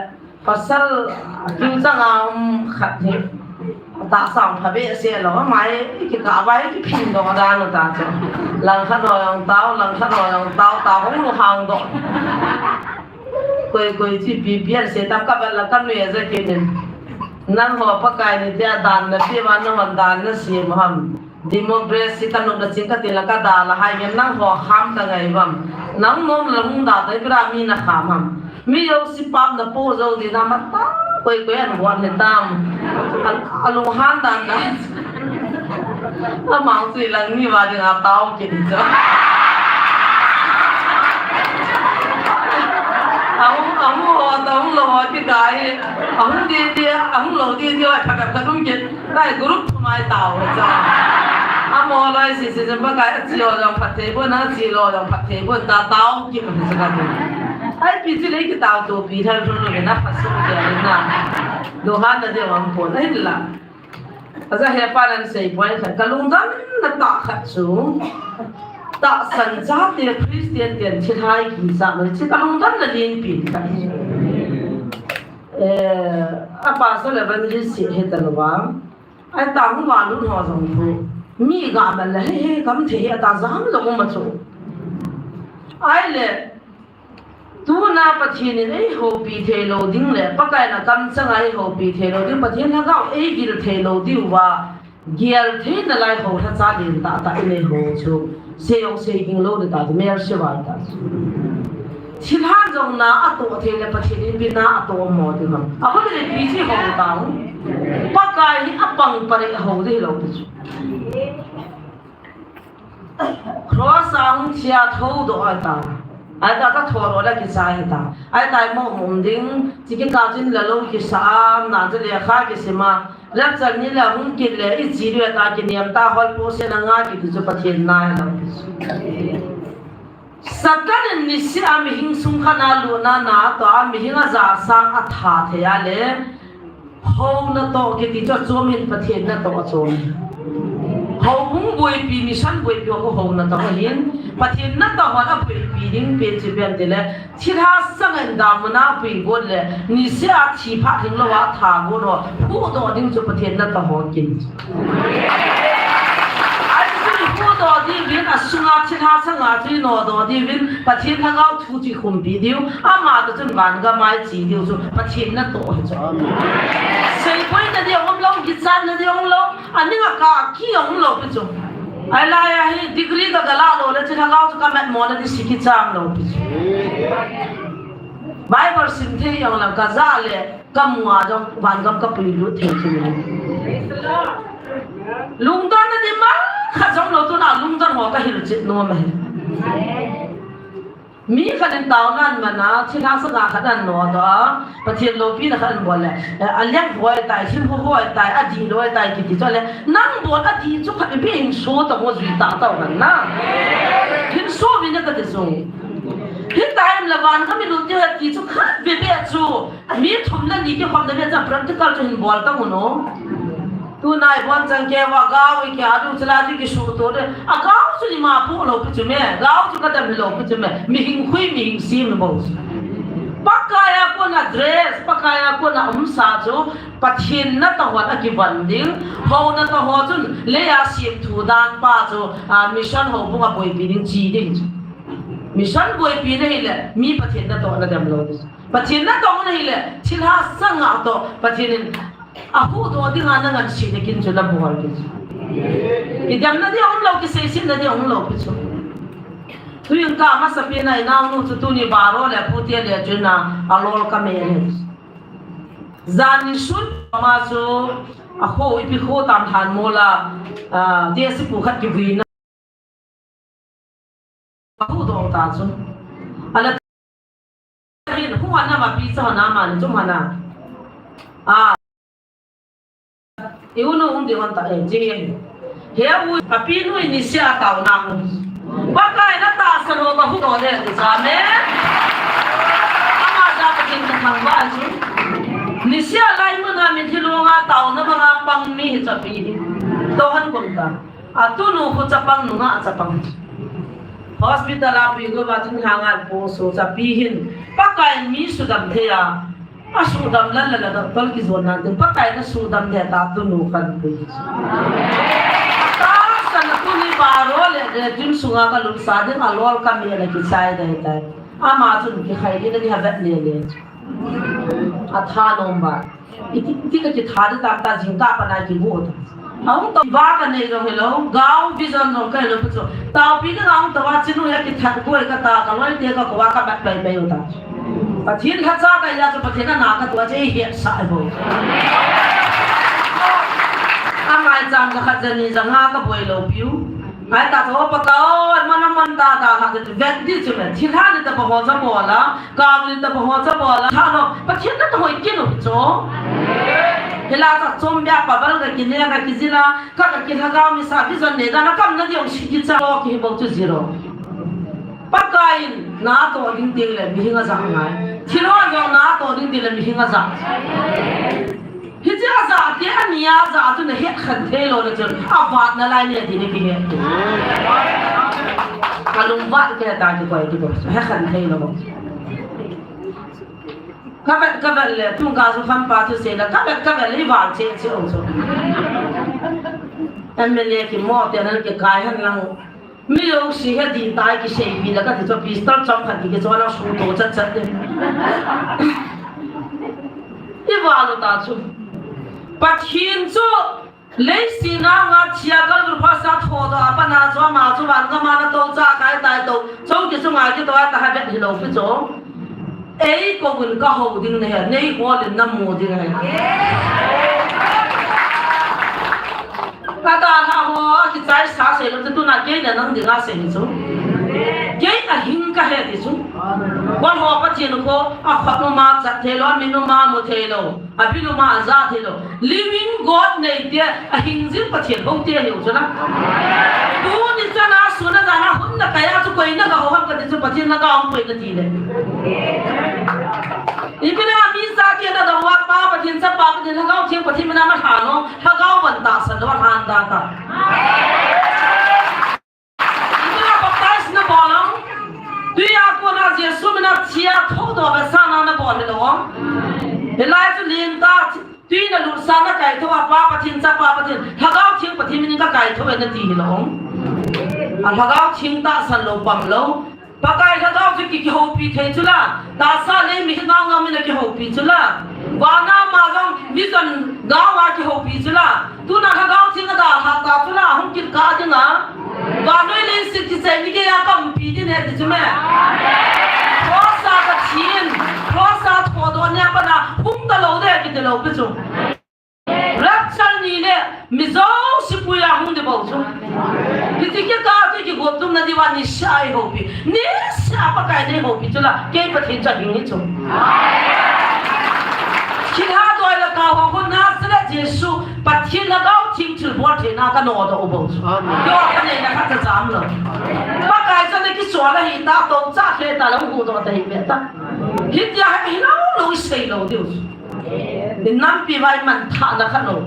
Pasal, tu chang a um khat hi. Ta sang pha be se lo, mai, ki ka vai, ki phin do da no ta cho. Lang khat no yong tao, lang khat no yong tao, tao hong lu hang do. Koi, koi chi pi pian se tam ka bal la kam ne za ke nin. Nang ho Pakai ni te a dan na pe va na hon dan na se mo ham. Democracy ka nop na ching ka ti la ka da la hai ngen nang ho kham ka ngai vam. Nang nom la hung da tai bra mi na kham ham. Mi yo si pap na po zo di na ma ta. Koi koi an buan ni tam. Al-, alung han dan da. Amang si lang ni va ding a tao ki di cho. Ahung, ahung ho, ahung lo ho ki dai. Ahung di di, ahung lo di di, ai pha pha dum ki. Kai group thumai tao cha. Amo lai si si jempa kai chi lo jong phat thei pon, chi lo jong phat thei pon ta tao ki pon sa ka pon. Ai pi chi le ki tao to pi thal thun lo na pha su ki a na. Do han na de wang pon ai la. Aja he pa nan sei poi khat ka lungdam na ta khat chu. Tahsan chate Christian ten thilhai kisa mai chi ka lungdam na lin pi khat. Eh, a pastor evangelist si he ta lo ba. Ai ta hung va lut ho jong thu. Mi ga ma la he he kam the he ta jam lo ma chu. Ai le, tuna Pathen in ei houpi thei lo ding le, Pakai na kam chang a ei houpi thei lo ding, Pathen na gao ei gil thei lo ding uva. Gial thei na lai ho tha cha din ta ta i nei ho chu. Se yong se ging lo de ta di mer se vai ta. Thilhan jong na a to thei le Pathen in pi na a to mo di ma. A ko le pi chi ho ta. Pakai hi a pang pare ho di lo pi chu. Cross a hung thia tho do a ta. Ai ta ka tho ro la ki sa hi ta. Ai ta mo hung ding, chi ki ka chin la lo ki sa am na je le kha ki sima. Rapture ni la hung kit le i chi lua ta ki niam ta hol po se na nga ki tu chu Pathen na la. Satan in ni si a mihing sung kha na lu na na to a mihing a ja sa a tha the a le. Houna to ki ti chu a chom hin Pathen na to a chom. Ho hung buaipi, mission buaipi ho houna to hin Pathen na to ho a buaipi ding pe chi pen ti le. Thilha sang in damuna pui got le, ni se a thi pha ding lo a tha got ho, hu do ding chu Pathen na to ho kin. Ai chu hu do ding vin a sunga thilha sanga chu no do ding vin Pathen na gao thu chi khum pi diu, ama to chun van ga mai chi diu chu Pathen na to ho chu. Sei poi na diu om lo, ki chan na diu om lo, a ning a ka ki om lo pi chu. Ai lai a hi degree ka ga la lo le, chi thagau chu ka mat mo na di si ki cham lo pi chu. Bible sim thei jong la ka ja le, ka mu a jong van gam ka pui lut thei chu. Lungdon na di ma, kha jong lo tu na lungdon ho ka hil chit no ma hi. Mi khat in taona aman a, thilha sanga khat ahin nodoh a, Pathen loupina khat ahin bol le, eh, alep hoi tai, thil hoi tai, adih loi tai kiti chu le, nang bol adih chu khat veve hin so tao, jui tah tao hen na. Hin so vin na kati chu. Hitia hin la van gam ilut ding ahi ti chu khat veve chu. Mi thum le ni kikhopna veve chu practical chu hin bol tang u no. Tuna ibon chang kei uva gao ikihal u chu la chu kisuhto le. Agao chu ima poh lou pi chu me. Gao chu kadem hilou pi chu me. Mihing khui, mihing sem bou. Pakai a kona dress, Pakai a kona umsa chu Pathen natoh hon akivon ding. Hou natoh ho chun leiya semthu dan pa chu, a, mission houbung a boipi ding chi ding chu. Mission boipi na hile, mi Pathen natoh nadem lou ding. Pathen natoh na hile, thilha sanga toh Pathen in ahuhdoh dinga nangansena kin chu nabol ding. Kidemna ding umlou, kiseisetna ding umlou pi chu. Tuin ka amasapen a inaonu chu tuni baro le pute le chun a, alol kamel e. Jan nisun ma chu akho ipi kho tam than mola, a, tesi pu khat kivuina. Ahuhdoh ta chu. Ala hin, hu ana ma pi cha na ma ni chu ma na. A. I u nu um ding hon ta, eh, jing e. He u, api nu in nisea taona u. Pakai natahsan ho kahuhdoh le, amen. Ama ja Pathen kathangvah chu. Nisea lai mun a mitlhi longa taona banga pang mi hi chu api hi. Toh han kum ta. Atunu khu chapang, nungah chapang. Hospital a pi gova chun hanga poso chapi hin. Pakai in mi sudam thei a. Asudam lal lal a doctor kijonna ding. Pakai in asudam thei ta tunu kan pi. Tahsan a tuni baro le, le tun sunga kalut sa ding alol kamel a kichai dai dai. Ama chun kikhai ding a ni ha vet le le. Athanom ba. Iti, iti ka kitha ding tam ta jingkah a pat na kigo ta. Ahung tah va kanei jong hilou, gao vision jong kahilou pi chu. Taopi ding ahung tah va chinu hi kithat koi kata, kaloi te kakou a kabat pai pai u ta. Pathen lhacha kahi a chu Pathen ana katoh a chu eihetsah e bou. Amai chan ja khat ja ni ja nga kaboi lou piu. Ahi ta chu Pakai o, mana man ta ta ha chu vet ding chu me. Thilha ni tobang ho ja bol a. Kavil tobang ho cha bol a, tha lo, Pathen natoh hoi kinu chu. Hila cha chom bia pa bal ka kine ka kijil a, ka ka kilhagao mi sa vision ne dan a kam na diu si kicha lo kihi bou chu zero. Pakai in natoh ding ding le mihing aja ngai. Thilha jong natoh ding ding le mihing aja. Hiche ajah te, ani ajah chu nahet khen thei lou le chun, avat nalai ne ti ni kihet. Kalungvat kei ta kikoi ti bou. He khen thei lou. Kavet, kavet le, tung ka chu khampa thusei le, kavet, kavet le, ival che che u chu. M L A kimo te nan kikai hen lang. Mi jouse hi dihtai kiseipi le kati chu pistol chomkhat kikichon a suhto chatchat e. Ival u ta chu. Pathen chu leiset a nga thia Calvary Cross a thodoh a pat na chu ama chu van gam a natou cha kai tai tou. Chou kichunga kitou a ta ha vet hilou pi chu. Eikou vin kahou ding nahi, neihol in namu ding ahi. Kadalhah ho akichaisa seilou chu tuna kei le nang dinga sei chu. Kei ahing kahi ti chu. Kol ho Pathen kho, akhut um a chat thei lou, amin um a mu thei lou, abil um a aja thei lou. Living God neite, ahing jing Pathen houte ahiu chu na. Tuni chan a sun a jan a hun nakai a chu koi nagahou ham kati chu Pathen nagahou poi nati le. Ipi na mi sa ti nadong uva Pa Pathen, Chapa Pathen, Lhagao Theng Pathen mina nalhan u, Lhagao vantah san lou lhan da ta. Ipi na baptize nabol u, tui a kona Jesu mina thia thodoh vetsahna nabol hilou u. Hilai chu lentah, tui nalutsah nakaithou a Pa Pathen, Chapa Pathen, Lhagao Theng Pathen minin kakaithou e nati hilou u. A Lhagao Theng tahsan lou pang lou. Pakai Lhagao chu ki, kihoupi thei chu la. Tahsa le mi hi ngao ngao mina kihoupi chu la. Vana ma jong vision gao a kihoupi chu la. Tuna Lhagao Theng adalhah ta chu la. Hung kit kah dinga. Vannoi leiset kichai ni keiya kaumpi ding ahi ti chu me. Cross a kathi in. Cross a thodoh ni a pat na hung talou ding kiti lou pi chu. Rapture ni le mi jouse puiya hung ding bou chu. Hiche kikah chu kigottumna ding Pakai nisa eihoupi. Nisa Pakai in eihoupi chu la, kei Pathen chu ahing hi chu. Thilha doi le kau ho khu Nazareth Jesu, Pathen Lhagao Theng thilbol theina kanodoh u bou chu. Amen. Keiho kaneina khat cha jam lou. Pakai chu ana kichol ahi ta, tou cha khe ta lou, huhdoh ta hi ve ta. Hitia hi lou lou isei lou diu chu. Inampi vai manthahna khat lou.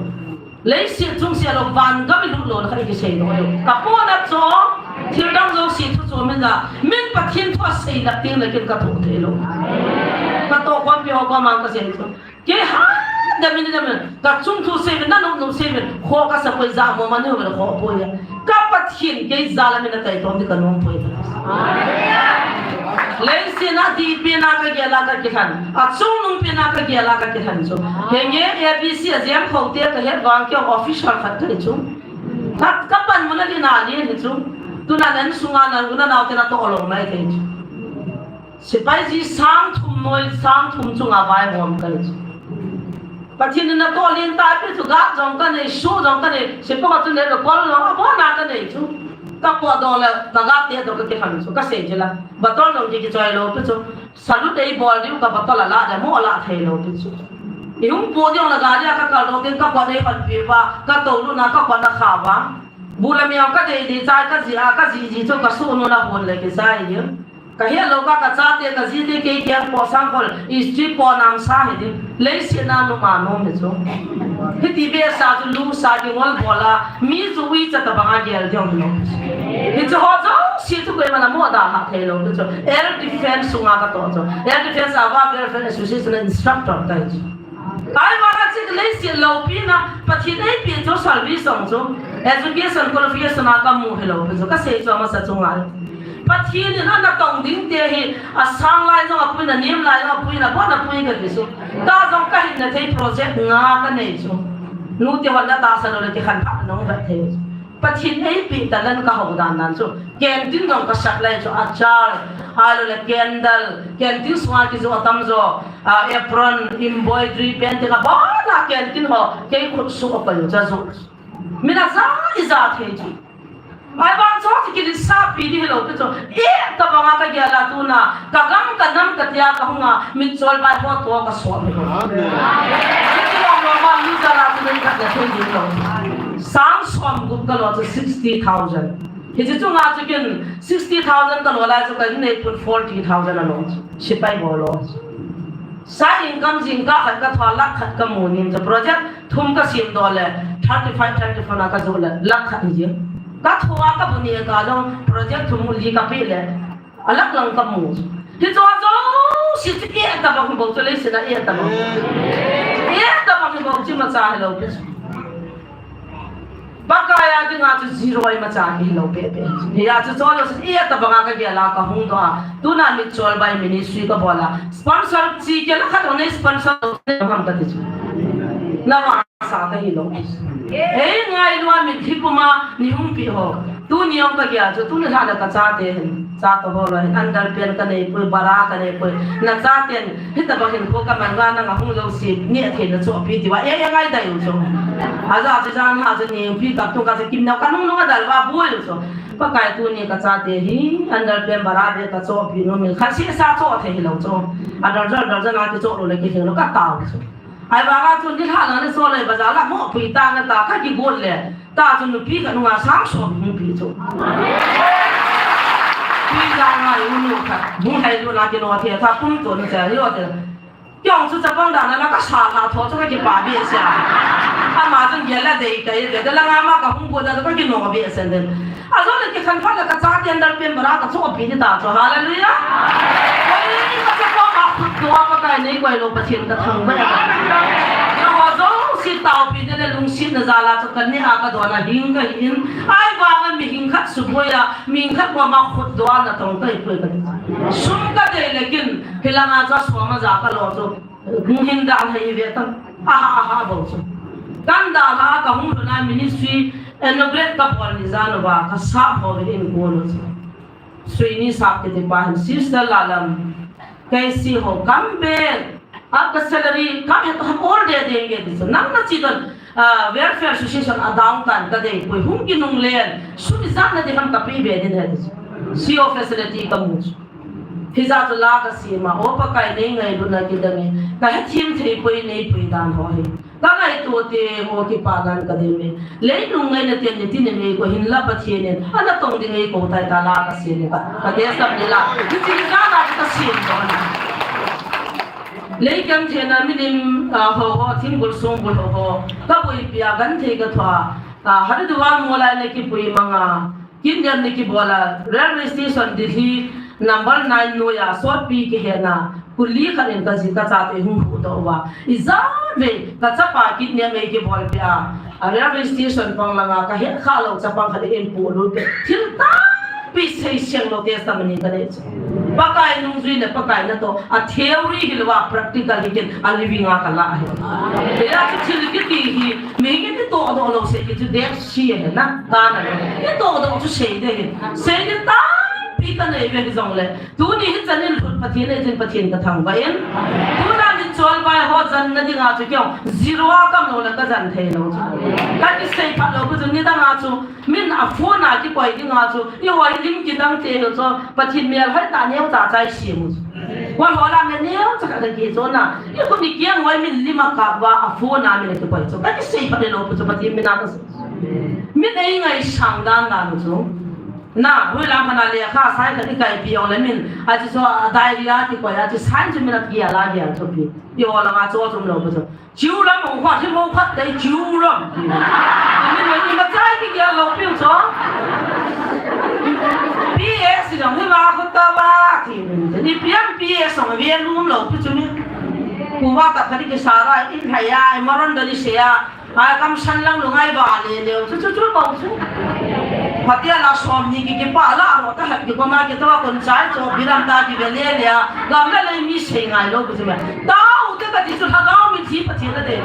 Leiset chung seh lou, van gam ilut louna khat ikisei lou diu. Ka pona chu, thil dang jouse thu chu min la, min Pathen thu asei lak teng le ken ka thoh thei lou. Ka tohkhompi ho koma kasei chu. Kei ha, da min da min, ka chung thu sei uvin, na nop nop sei uvin, kho kasa poi, ja mo ma nei uvin, kho poi. Ka Pathen kei jal a min ataitom ding kanom poi. Leiset a dihpen a kagel a kakilhen. Achungnung pen a kagel a kakilhen chu. Henge A B C a jem khote kahet vang kei official khat kahi chu. Ka, kapanmun a ding a len hi chu. Tuna nan sunga nan u nanao te natoh lou mai thei chu. Sepai ji sang thum noi, sang thum chunga vaihom kahi chu. Pathen in natoh len taipi chu, guard jong kanei, shoe jong kanei, sepai khat chu nei le kol jong abon a kanei chu. Ka potdoh le, ka guard te toh kakilhen chu, kasei chu la. Bottle jong ki, kichoi lou pi chu. Salute eibol diu ka bottle ala de, mo ala thei lou pi chu. Ihung po diu la gari a kakal doh teng ka pot eihon pi uva, ka toulutna ka pot ana kha uva. Bu le mel kadei dei chai kajih a, kajih jih chu ka sohnu na hon le kichai hi. Kahet lou ka, kachate, kajite, kei kiang po sang khol, history po namsa hi ding. Leiset a numa nom hi chu. Hiti behseh chu lungsa kingol bol a, mi chu uicha tabang a gel ding lou. Hichu ho jouse chu koiman amo dalha thei lou chu. Air Defense sunga katoh chu. Air Defense a va Welfare Association instructor kahi chu. Ahivanga chu leiset loupina, Pathen eipeh chu service jong chu, education qualification a kamu hilou pi chu, kasei chu amasa chunga. Pathen in ana tong ding te hi, asang lai jong apui in, anem lai jong apui in, abon apui kati chu. Tua jong kahin na thei project nga kanei chu. Nute hon natahsan u le kikhen phat nong vet thei chu. Pathen eipeh talent kahou dan dan chu. Canteen jong kasap lai chu, achar, ahilou le candle, canteen sunga kijoh atamjo, ah, apron, embroidery, painting, abon a canteen ho, kei khut suh a koi u chu ajoh. Min aja ija thei chu. Ahivang chu chu kilisahpi ding hilou pi chu. Eh, tabang a kagel a tuna, kagam kanam katia kahung a, mitchol vai ho toh kasol hi. Amen. Hichu lom lom a, mi jal a chu nei khat le thei ding lou. Sang som gup kalo chu sixty thousand. Hiche chunga chu ken sixty thousand kalo lai chu ka innei pun forty thousand alo chu. Sepai bol lo chu. Side income jingkah khat kathoh a lakh khat kamu nin chu project thum kasemdoh le thirty five, thirty four na kajoh le lakh khat hi jing. Kathoh a kabu ni ka jong project thum li kapeh le alakh lang kamu chu. Hichu jouse chu eh tabang hi bou chu leiset a eh tabang. Eh tabang hi bou chu imacha hilou pi chu. Pakai a dinga chu zero imacha hilou pepe. Hia chu chol lou, eh, tabang a kagel a kahung doh a. Tuna mitchol vai ministry kabol a. Sponsor chi kila khat hon sponsor ham kati chu. Navasa kahi lou. Ei ngailu a mitlhi puma nei hung pi ho. Tuni jong kagel chu, tuni lha le kachate hin. Cha kahol lou hin, underpant kanei poi, bra kanei poi. Nachaten, hitabang hin kho kaman uva nang ahung jouse, neh theina chohpeh diu va, eh, eh, ngaidam u chu. Aja chu jan ha chu nehpeh kap tung kacha kimneo kanung nung adal uva boi u chu. Pakai tuni kachate hi, underpant bra beh kachohpeh nom in, khat seh sa choh thei hilou chu. Adar jar, dar jar na kichoh lou le kihing lou katao chu. Ahivanga chu nilhah lang le so le bazar la mo pui ta na ta kakigot le. Ta chu nupi khat nunga sang som hung pe chu. Tui jang a unu khat, hung hei lu na kino the, tha pum to na cha hi lo te. Kei jong chu chapang dan a na kasa lha tho chu kakipah behseh a. Ama chun gel a dei kai ve, de langa ama kahung got na chu kakino behseh den. Ajou le kikhen phat le kachate underpant bra kachohpeh ding ta chu. Hallelujah. Hei, kachapa ma khut doh a Pakai neikoi lou Pathen kathangvah e. Keiho jouse taopeh ding le lungsetna jal a chu kaneh a kadon a hing kahi in. Ahivanga mihing khat suboi a, mihing khat koma khut doh a natong kahi poi kati. Sum kadei le kin, hilanga chu som a ja kalo chu. Hung hin dalha hi ve tan. Aha, aha bou chu. Kan dalha kahung lhun a ministry inaugurate kabol ni jan uva kasap ho ve in kolo chu. Sui ni sap kiti pa hin, Sister Lalam, kei si ho kam be, aapka salary kam hai to hum aur de denge, ti chu. Nang na chi don, ah, Welfare Association a dang tan kadei poi, hung kinung len, sum ijat na dei ham kapeh be ding ahi, ti chu. C O facility kamu chu. Hijeh chun la kasem a, O Pakai, nei ngailutna kidang e, kahethem thei poi, nei pui dan ho hi. Kangaito teng, O, kipa dan kadem e. Leinung ngaina ten nitin in eikou, hinla Pathen in ana tong ding eikou tai tia la kasem e, ka, ka testamni la. Hiche hi jana chu kasem doh ahi. Lei kiang thei na milim, ah, ho ho, thingbul songbul ho ho, kaboipi a, genthei kathoa, ah, Haridwar mol a ana kipui mang a, kidnap ana kibol a, railway station Delhi number nine noiya sotpi kihetna kuli khat in kaji kachate hung huhdoh uva. Ijat vei kachapa kidnap ana kibolpi a, a railway station pang langa kahet khalou chapang khat in eipolut. Thil tampi seiseng lou testamni kanei chu. Pakai nungjui le Pakai natoh, a theory hilouva practical hi ken a living a kalah ahi. Hijeh chun thil kiti hi, mihing in itohdoh lou sei kiti chu dehset ahi na, kana lou. Itohdoh chu sei ding ahi. Sei ding tampi kanei ve hijongle, tuni hichan in lhut Pathen in, Pathen kathangvah in. Tuna min cholvai ho janna dinga chu keiho zero a kamlou le kajan theilou chu. Kakisei phat lou pi chu nidang a chu, min a phone a kikoi dinga chu, eiho hi lim kidang te hichu, Pathen melhoi tah neocha cha isem u chu. Eiho la neocha khat kakichonna, eiho ni kiang hoi min lim akap uva, a phone a min akikoi chu. Kakisei phat lou pi chu, Pathen min a kasei. Min eingaisang dan dan u chu. Na, hoilam khat a lekha sign khat ikaipi jongle min, achu chu a diary a kikoi a, chu sign chu min agel a gel thupi. Eiho langa chu achom lou pi chu. Chiu lam hung khat, thil hung khat dei chiu lam. Min, min, min, machai kigel lou piu chu. P S jong hi ma khu ta ba, ti min. Ni piang P S jong ve lum lou pi chu min. Kuva ta khat kisara, in hai a, maron da ni se a. Ai, kam san lang lungai ba le leu, chu, chu, chu, bau chu. Patia la som ni ki, kipa la, ro ta hat ki, koma ki, tawa kon chai, cho, bilam ta ki, ve le le a, gam la le mi sei ngai lou, ku chu me. Tao, te kati chu, Lhagao mithi Pathen a de.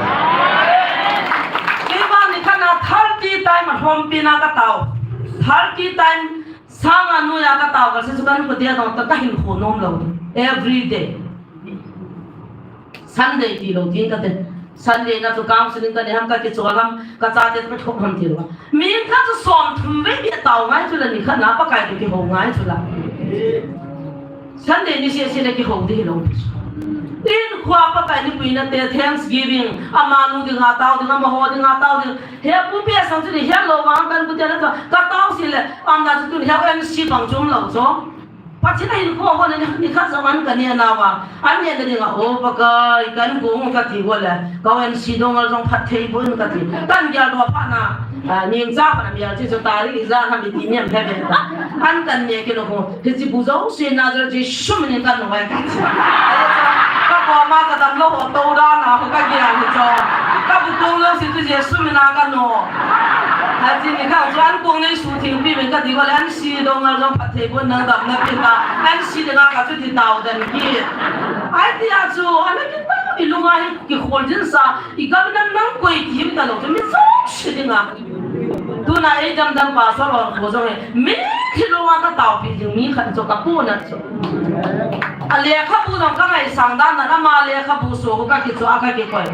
Keiman nikhat a thirty time a lhompi na katao. Thirty time, sang a noiya katao, kasei chu kahin khutia dong ta, kahin kho nom lou. Every day. Sunday tilou tin kate. Sunday na chu counseling kanei ham, kakichol ham, kachate chu kathop ham tilou. Mi khat chu som thum vei beh tao ngai chu la nikhat na Pakai toh kihou ngai chu la. Sunday ni sese le kihou ding hilou. Tin khua Pakai ni puina te, Thanksgiving, amanu dinga tao ding, amaho dinga tao ding. He pu pe sang chu ni helou vang kan pu te na chu, katao si le, amna chu tun he N C bang chu umlou chu. Pathen a hinkho ho ni, nikhat jong an kaneh nauva. An nehna dinga, O Pakai, kankong kati ho le, ka N C dongal jong phatthei boh in kati. Kan geldoh phat na, ah, ningcha phat na mial chi chu tarik ijat ham iti niam he ve ta. An kan neh kit u ho, hiche bu jouse Nazareth Jesu min in kan no vai kati. Ka koma kadam lou ho tou dan a ho kagel hi chu. Kabu tou lou si chu Jesu min a kano. Hiche nikhat chu ankong nei sutheng pi min kati ho le, N C dongal jong phatthei boh in nang damna pe ta. N C dinga kachuti tao den kit. Ahi tia chu, ana kitah, ilunga hi kikhol jin sa, igam nan nang koi ti him talou chu, mi jouse dinga. Tuna eidamdam pastor ho jong hi, mitlhi lunga kataopi jing mi khat chu kapu na chu. A lekhabu jong kangaisang dan na, ama lekhabu so ho kakichoh a kakikoi.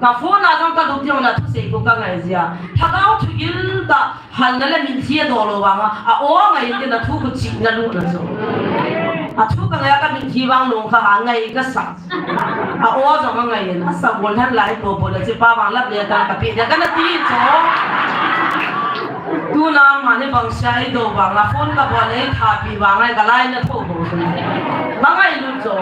Ka phone a jong kalut jong na thusei khu kangai jia. Lhagao thugil tah, halna le mitlhi adoh lou vanga, a o ngai in tin a thu khu chihna lutna chu. A thu kangai a kamitlhi vang lung kha ha ngai kasa. A o jong angai in, asa bol hen lai to bol le chi pa vang lap le ta kapi le kana ti chu. Tuna mani bang sia eido vanga, phone kabol le eithapi vanga, kalai na tho bol chu. Mangai lut chu.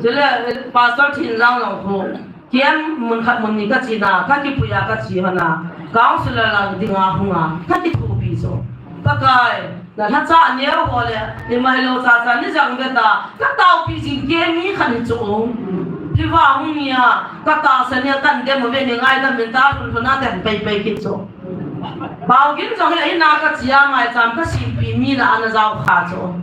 Chule pastor Thinjang jong khu. Kem mun khat mun ni kache na, kakipui a kache hon a, counselor lang dinga hung a, kakithopi chu. Pakai, na lhacha neo ho le, ima hilou chacha ni jang ve ta, kataopi jing kei mi khat hi chu. Hiva hung nia, katahsa nia kan dem ve ni ngai kamin ta hun hun a den pei pei kit chu. Paogin jong hi a in a kache a maicham kasimpi mi na ana jao kha chu.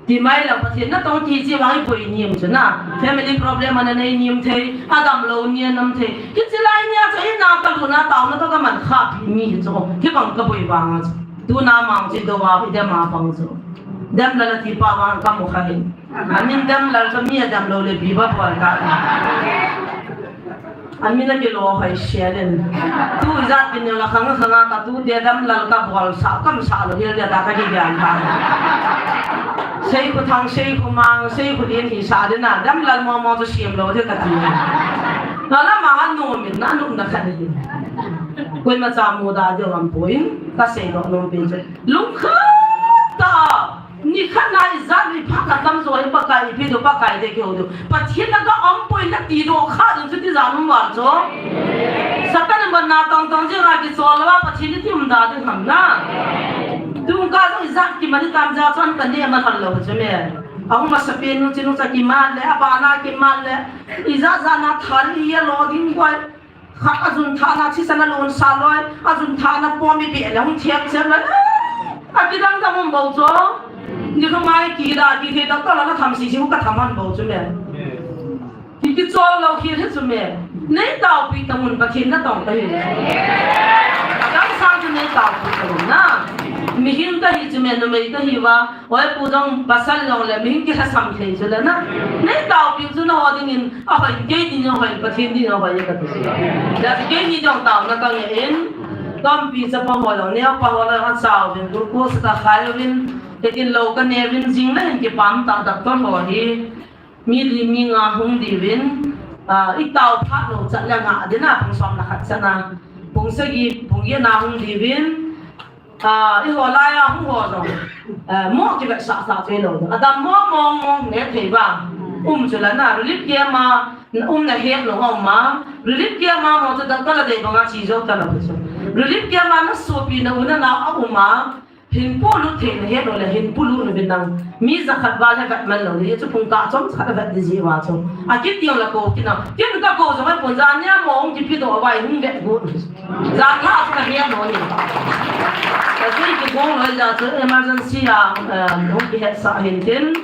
Ti mai lang Pathen natong ti chi vang iboi nim chu na. Family problem ana nei nim thei, adamlou ni anam thei. Hiche lai nia chu in a kalut na taona toh kaman kha pi mi hi chu. Hibang kaboi vang a chu. Tuna mang chu idou a, idem a pang chu. Demlal ati pa vang kamu kha hin. Amin Demlal chu mi adamlou le bi ba bol ta. Amin akilo hoi sialin. Tu ijat kineo la khang khang a ka tute damlal ka bolsah, kamsah lou hel dia ta ka kigel ta. Seikhu Thang, Seikhu Mang, Seikhu Lien hisah ding a, damlal momo chu siam lou ding kati. Nalama ha nom in, na nom na khat ding. Koima cha muda ding ham poi, kasei doh nom pen chu. Lungkhat tah a, nikhat na ijat ri pha katam jo hi Pakai ipi ding, Pakai dei kihou ding. Pathen na ka um poi nati doh kha ding chu tijat um val chu. Satan in ban na tong tong jing a kichol lou a, Pathen iti um da ding ham na. Tun ka jong ijat kiman itam jeh chun ka neh man hon lou chu me. Ahung masapen nu chinu cha kiman le, abana kiman le. Ijat jat na thal iya lo ding koi. Khat ajun thana thisan alon sa loi, ajun thana pom ipi le hung thiam thiam loi. Akidang dang um bou chu. Ni ko mai kida kithei ta tola na tham sisi ka tham hon bou chu me. Ki kichol lou khi he chu me. Nei taopi ta mun Pathen natong ta hi. Adang sang chu nei taopi ta mun na. Mihem ta hi chu me, numei ta hi va. Oi, pu jong pasal jong le mihem kilhasam thei chu le na. Nei taopi chu naho dingin ahoi, kei ding ahoi, Pathen ding ahoi kati chu. Hijeh chun keini jong taona kange in, Tompi chapang ho jong neopa ho la achauvin, glucose kakhai uvin, hitin lou kaneuvin, jing le hin kipah tah doctor ho hi. Mi li mi nga hung diuvin, ah, itao phat lou chat le nga ding a pung som le khat chan a, pung sagi, pung get na hung diuvin, ah, eiho lai a hung ho jong, ah, mo kivetsah sah thei lou. Adam mo mo mo ne thei ba. Um chu la na, relief camp a, um na het lou um a. Relief camp a mo chu doctor la dei banga chi jou ta lou chu. Relief camp a na sopi na u na nao a um a. Hin polut thei na het lou le, hin polut na vin nang. Mi jakhat val he vet man lou le, chu pung kah chomkhat a vet ding ji uva chu. Akit teng le kou kit na. Kin ka kou jong ai pon jan nia mo hung kipe doh uva hung vet got. Jan lha chu ka het lou ni. Ka chu kigong lou jeh chun emergency a, eh, hung kihetsah hin tin.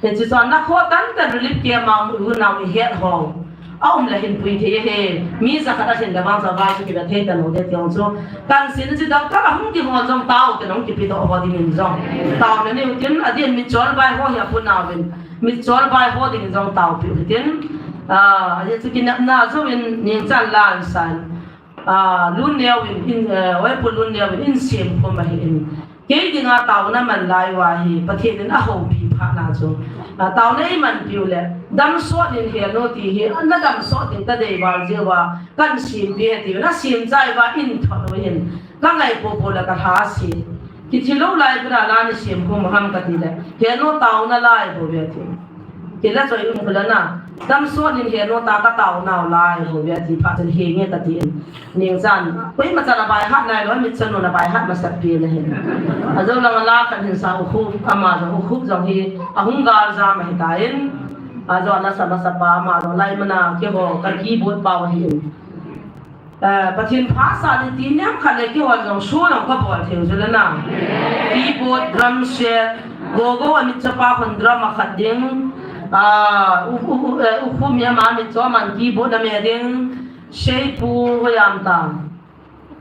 Hiche chun na kho tan tan relief camp a u nao ihet ho. Aum le hin pui thei e. Mi jakhat a hin le vang cha va chu kive thei ta lou ding ti jong chu. Kan sin chu doctor a hung ti ho jong tao te nong kipe doh ho dingin jong. Tao le neu tin adin mitchol bai ho hi apu nauvin. Mitchol bai ho dingin jong taopi u tin. Ah, hiche chu kinepna jouvin ningchan la san. Ah, Lunneuvin, in, eh, Oipu Lunneuvin, in sem khum ahin. Kei dinga taona man lai uva hi, Pathen in ahoupi phat na chu. Ah, taona eimanpiu le, damsot in hel u ti hi, na damsot ding ta dei val jeh uva, kan sempi e tiu, na sem chai uva in thot u hin, ka ngai popo le ka lha se. Kithi lou lai pura la ni sem khum ham kati le, hel u taona lai bou ve tiu. Kila choi um kula na. Damsot in hel u ta ka taonau lai bou ve ti phat chun henge kati in. Ningchan. Koima chan a baihat nai lou, mitchan nu na baihat masat pi na hin. Ajou lang a la khat hin sa u khu, ama jong u khu jong hi, ahung gal jam ahi ta in. Ajou na sa masa pa, ama jong lai mana keiho ka keyboard pau ahi in. Eh, Pathen pha sa ni ti nem khat le keiho jong show jong ka bol thei u chu le na. Keyboard, drum set, Gogo a mitcho pa khun drum a khat ding. Ah, u, u, u, eh, u khu mi ama mitcho man keyboard a me ding. Seipu hoiam ta.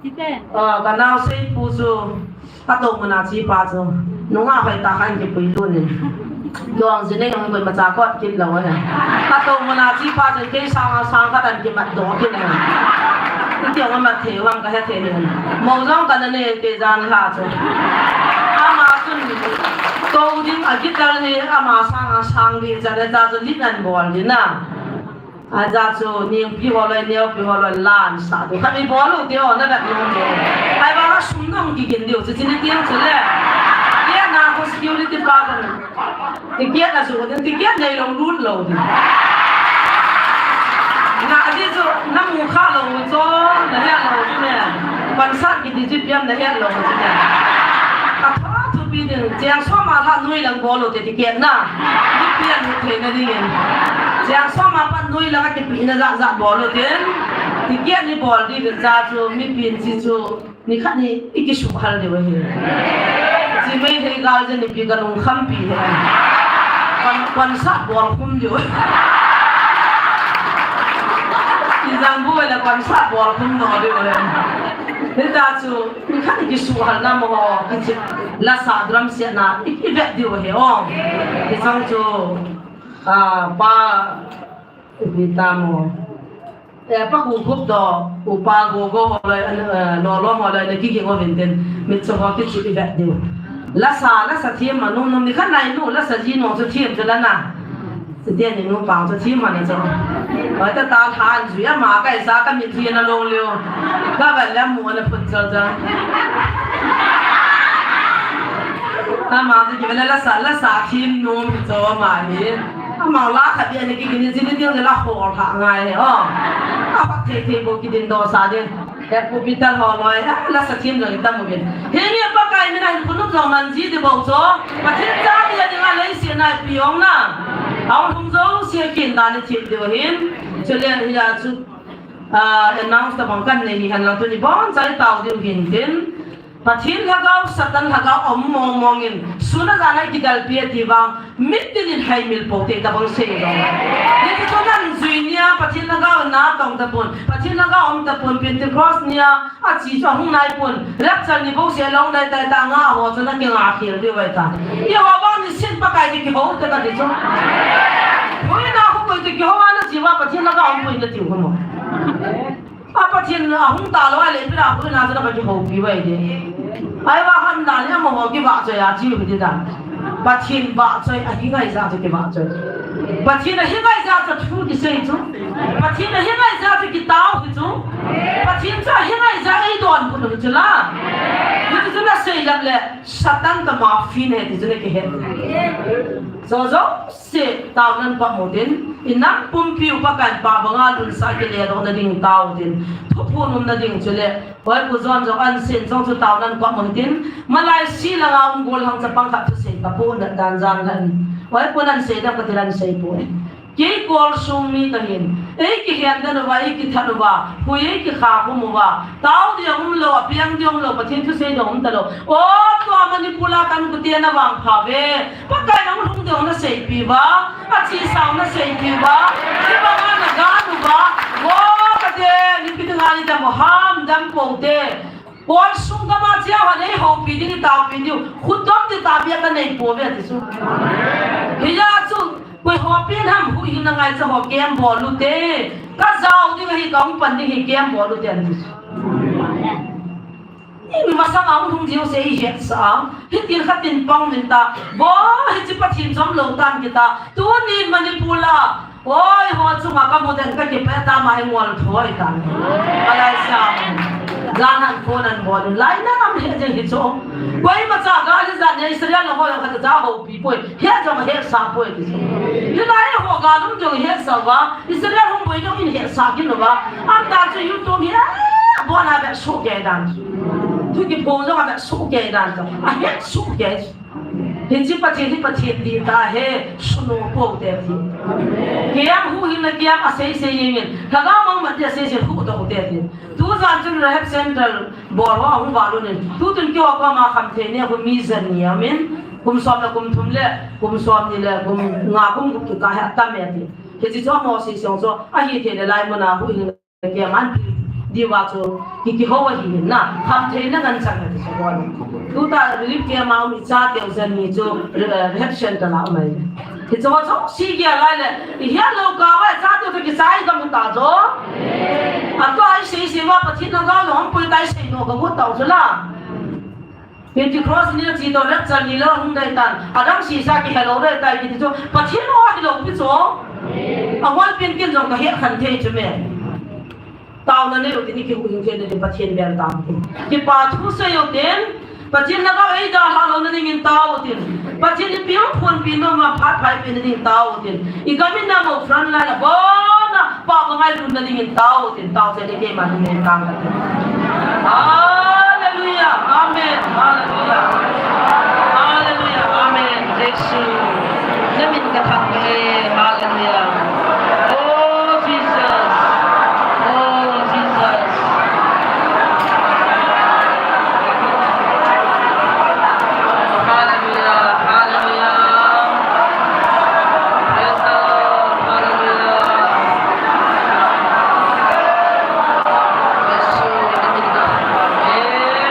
Tite. Ah, ka nao Seipu chu. Ka to muna chi pa chu. Nunga hoi ta khan kipui lu ni. Dong jin nei jong koima cha kot kit lou ahi. Ka to muna chi pa chu kei sang a sang ka tan kimat doh kit ahi. Iti jong amat thei u ham ka he thei ni. Mo jong ka na ne kei jan lha chu. Ama chun to ding a guitar ni ama sang a sang ding cha le cha chu lit an bol ding na. Aja chu, ningpi ho loi, neopi ho loi, lan sa tu. Khat mi bol u ti ho, na vet nom chu. Ai ba ka sum nong kigin diu, chu chini tiang chu le. Ye na ko security pa kan. Ticket na chu, ticket nei lou lut lou. Na di chu, na mu kha lou chu, na he lou chu ne. Concert kiti chu piam na he lou chu ne. Ka tha thu pi ding, cheng soma lha nui lang bol u te ticket na. Ni pian ni thei na dingin. Cheng soma pat nui lang a kipi na jat jat bol u tin. Ticket ni bol di vin ja chu, mi pin chi chu. Ni khat ni i kisuhal diu ahi. Chi mai thei gal je ni pi ka lungkham pi he. Kon, kon sat bol khum diu. I jang bu le kon sat bol khum no diu le. Hita chu, ni khat ni kisuhal na mo, kichi la sa drum set na, i, i vet diu ahi o. Hi chang chu, ah, pa, Ipi ta mo. Eh, pa khu khup do, upa go go ho loi, eh, lo lo ho loi, na ki ki go vin tin, mit cho ho ki chu i vet diu. Lasa, lasa thiem ma nung nung ni khan nai nu, lasa ji nung chu thiem chu la na. Chu dia ni nu pang chu thiem ma na chu. Oi ta ta than ju ya ma kai sa ka mit thiem na long liu. Ka va lem mu na phun chal chal. Ama chu ki va lasa, lasa thiem nu chu ma ni. Ama la kha dia ni ki ki ni ji ni dia la ho tha ngai he o. A pa thei thei bo ki din do sa din. He pu pi ta ho loi, a, lasa thiem jong i tam uvin. Henge Pakai min a hin khunum jong man ji di bou chu. Pathen cha dia ding a leiset na i pi ong na. Ahung lhung jouse a kin dan i thiem diu ahin. Chule hia chu, a, announce tabang kan nei hi hen lang tuni boncha i tao diu hin tin. Pathen lhagao, Satan lhagao um mong mong in, sun a jan a kidalpi a ti vang, mit tin in haimil pou te tabang sei lo. Hiti chun an jui nia, Pathen lhagao in na tong tapon, Pathen lhagao um tapon, Pentecost nia, a chi chu ahung nai pon, rapture ni bou se long dai tai ta nga ho chu na kinga khel diu vai ta. I ho bang ni sin Pakai ti kiho te ka ti chu. Hui na khu koi ti kiho a na chi va Pathen lhagao um poi na ti khu mo. A Pathen ahung ta lou a le, pira pu na chu na ka kihoupi vai de. Ai va han dan le mo ho kivahchoi a chi hu di dan. Pathen vahchoi a hi ngai ja chu kivahchoi. Pathen a hi ngai ja chu thu kisei chu. Pathen a hi ngai ja chu kitao hi chu. Pathen chu a hi ngai ja ei don pu chu la. Hi chu na sei lam le Satan ta ma fi ne ti chu na kihe. So so. Se, taonan pha mo tin, i nam pumpi u Pakai pa banga lungsa kile doh na ding tao tin, thuphon um na ding chule, hoi pu John jong an sin jong chu taonan pha mo tin, malai si langa um gol hang chapang khat thusei ka pu na dan jan lan. Hoi pu nan sei dam ka ti lan sei pu. Kei kol sung mi ka hin, ei kihen dan uva, ei kithat uva, hui ei kikha khum uva, tao ding um lou, apiang ding um lou, Pathen thusei ding um ta lou. O, tua Manipur a kan kute na vang pha ve. Pakai nang lhung ding na seipi va, a chi sao na seipi va, chi banga na gan u va, vo ka te, ni pi nga ni dam ham dam pou te. Kol sung kama chia ha nei houpi ding, taopi ding, khut dom ti ta bia ka nei pou ve ti chu. Hia chu, koi ho pi nam hu hin na ngai cha ho kem bol u te, ka jao ding hi ka hung pan ding hi kem bol u te an ti chu. Ni masang a hung lhung diu se i het sa a. Hitin khatin pang min ta. Bo, hichi Pathen chom lou tan kita. Tuni Manipur a. Oi, ho chunga ka mu den ka kipe ta ma i ngol thoi tan. Alai sa. Jan han phone an bol. Lai na am he je hi chu. Koi ma cha ga le jan ne Israel na ho ka cha ho pi poi. He jong he sa poi ti. Ni lai ho ga lum jong he sa va. Israel hung boi jong in he sa kin va. Am ta chu YouTube hi a, bon a ve su ke dan. Thu kiphong jong a ve su ke dan chu. A he su ke. Hichi Pathen hi Pathen di ta he sunu pou te ti. Kiam hu hin na kiam a sei sei yin yin. Lhagao mang ma ti a sei sei hu to te ti. Tu jan chun Rehab Center bol ho hung va lu nin. Tu tun kiho pa ma kham thei ne hu mi jan ni a min. Kum som le kum thum le, kum som ni le, kum nga kum gup tu ka he tam e ti. Hichi chu a mo si song chu, a hi thei le lai mun a hu hin ke man diu va chu, ki kiho a hi hin na, kham thei na ngan chang na ti chu bol. Tu ta relief camp a um i cha teu jan ni chu, eh, Rehab Center a um ai. Hichi chu si kia lai le, i hia lou ka va cha teu chu ki sai ka mu ta chu. A to ai si si va Pathen na ga lo hom pui tai sei no ka mu ta chu la. Pentecost ni chi to rapture ni lo hung dai tan. Adam si sa ki hello dai tai ki ti chu. Pathen o hi lo pi chu. A hol pin kin jong ka he khan thei chu me. Tao na ne u tin ki u hin ke ne Pathen bel tam tin. Kipa thu sei u tin. Pathen na ga ei da ha lo na ning in tao u tin. Pathen ni pi u phun pi no ma phat phai pi na ning tao u tin. I gam in na mo front line a bona, pa ka ngai lun na ding in tao, tin tao se de ke ma ding in tao ka tin. Hallelujah. Amen. Hallelujah. Hallelujah. Amen. Praise you. Na min ka thang ke. Hallelujah. Oh, Jesus. Oh, Jesus. Hallelujah. Hallelujah. Praise the Lord. Hallelujah. Bless you. Amen.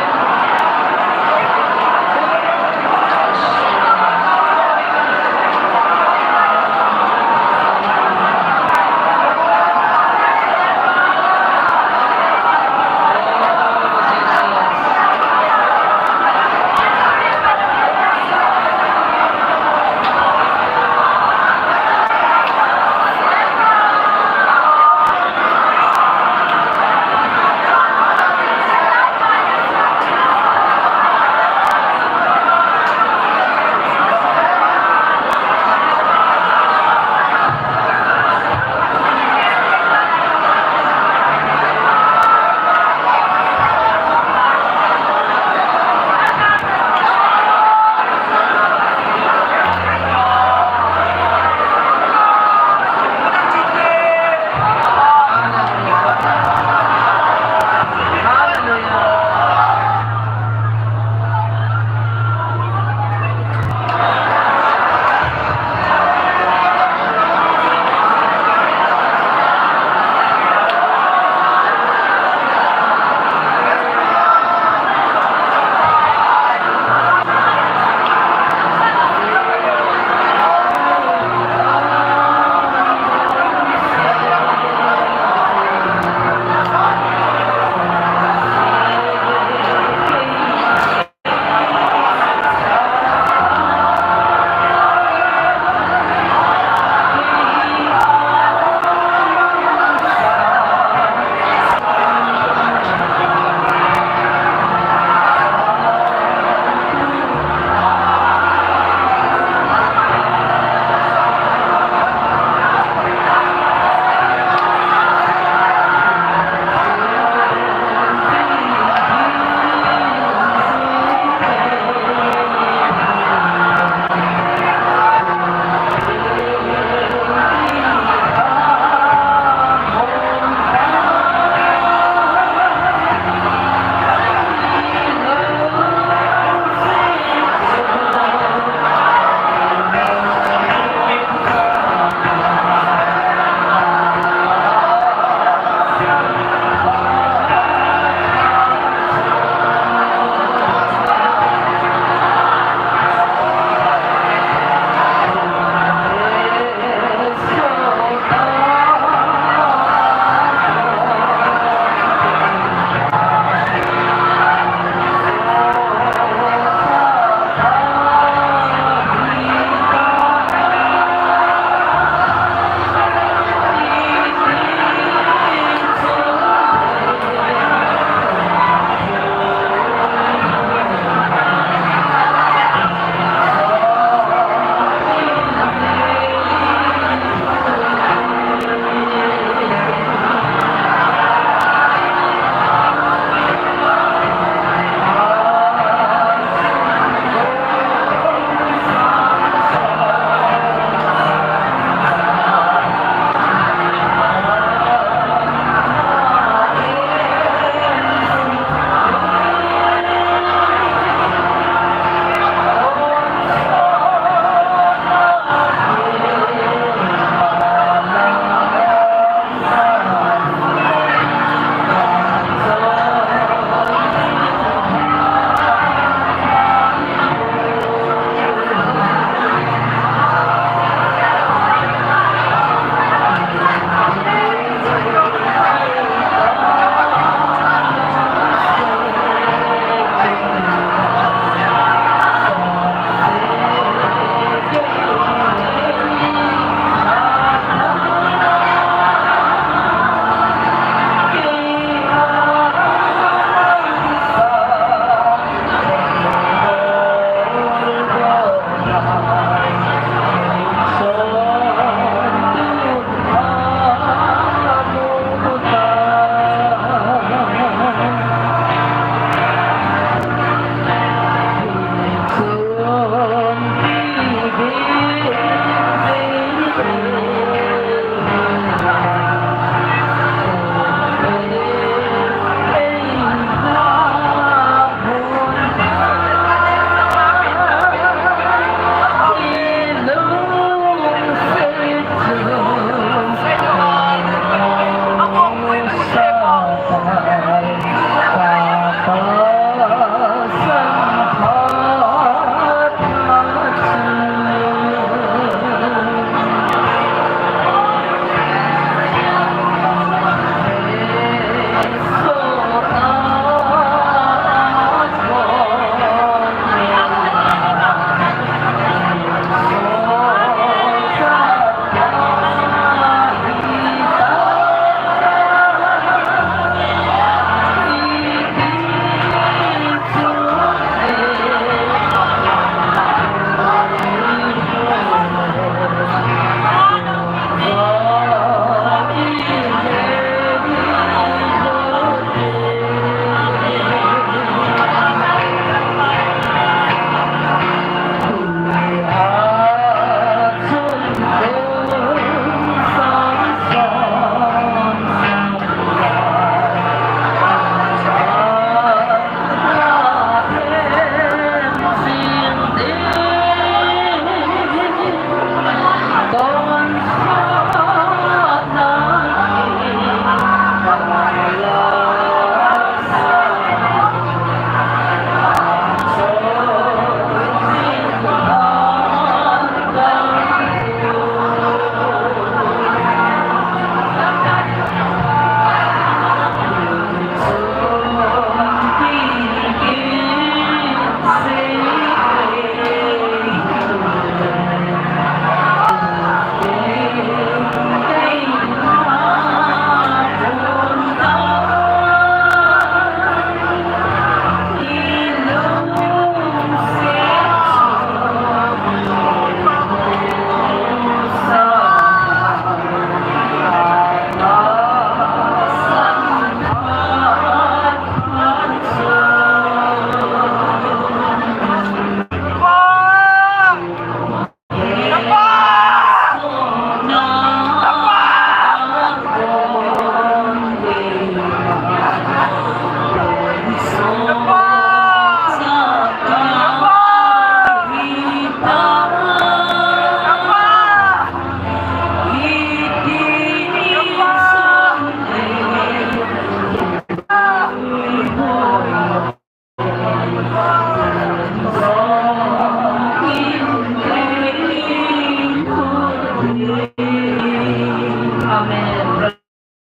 Amen.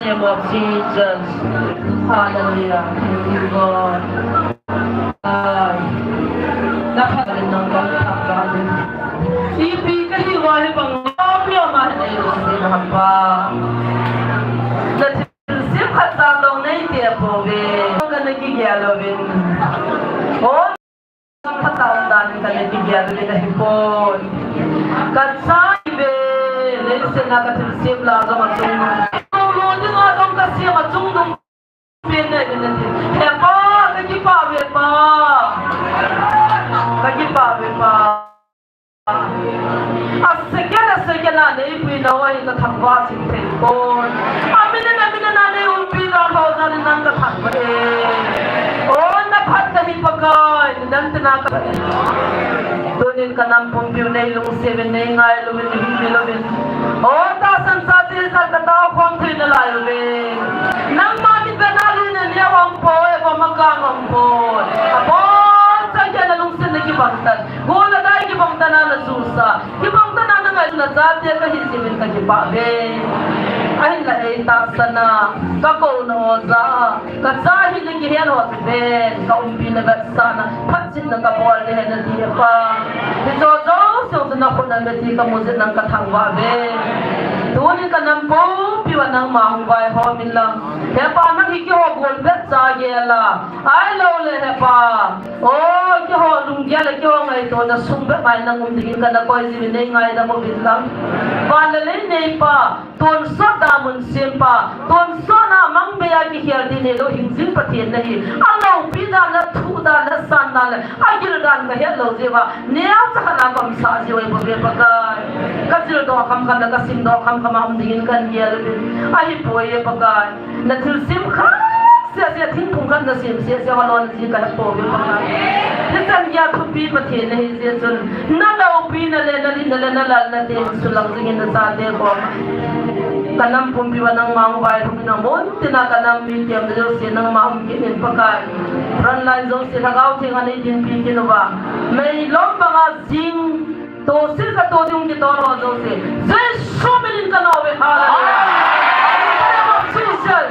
Name of Jesus. Hallelujah. Thank you, God. Ai. Naphat nang kong thap ba. Ipi kahi wa hi bang ma pi ma ne si na pa. Na thilsem khat cha dong nei te po ve. Ka na kigel uvin. Oh. Ka tao dan ka le ki bia le ka hi pon. Ka chai ve, le se na ka thilsem la jong achung. Ko lo ding a jong ka siam achung dung pen ne ne ne. He pa, ka kipah ve pa. Ka kipah ve pa. A second, a second a nei pui lou ahi ka thangvah chim thei pon. A minute, a minute a nei umpi lou lou jal in nang ka thangvah e. O na phat na hi Pakai, nang te na ka. Tunin ka nam pumpi u nei lungset uvin nei ngailu uvin nei hung pi lou uvin. O tahsan chate jal ka tao khom thei nalai uve. Nangma mit ve na li na nia wang po e ko ma ka ngam po. A pon cha ke na lungset na kibang tan. Gol a dai kibang tan a na jusa. Kibang tan a na ngai na chate ka hi jeh in ka kipah ve. Ahinla ei tahsan a, ka kou na oja, ka cha hi na kihel ho chu ven, ka umpi na vetsahna, phatchitna ka bol na hen na ti he pa. Hicho jouse chu na khut a um e ti ka mu jeh in nang ka thangvah ve. Tunin ka nam pumpi uva nangma hung vaihom in lang. He pa nang hi keiho gol vetsah gel a. Ahilou le he pa. O, keiho lunggel le keiho ngaito na sung bep mai nang um dingin ka na koi jeh in nei ngaidam uvin lang. Van le lei nei pa, tonsot a mun sem pa, tonsot a mang bei a kikhel ding nei lou hing jing Pathen na hi. A loupi dan le, a thu dan le, a san dan le, a gil dan ka het lou jeh uva, neocha khat a ka um sah jeh uve Pakai. Ka jil doh kham kham le, ka sim doh kham kham a um dingin ka ngel uvin. Ahi poi e Pakai. Na thilsem khat seh seh, thingphung khat na sem seh seh, va lon ji ka he poi Pakai. Hichan gei a thupi Pathen na hi jeh chun, na loupi na le, na lhitna le, na lalna te sulang jing in na chate kom. Ka nam pumpi uva nangma hung vaihom in a mun tin a ka nam mi tiam jouse nangma hung kit in Pakai. Front line jouse Lhagao Theng a nei dinpi kit uva. Meilom banga jing Tosil ka to ding kitol ho jouse. Jesu min in ka nao ve, hallelujah. In the name of Jesus.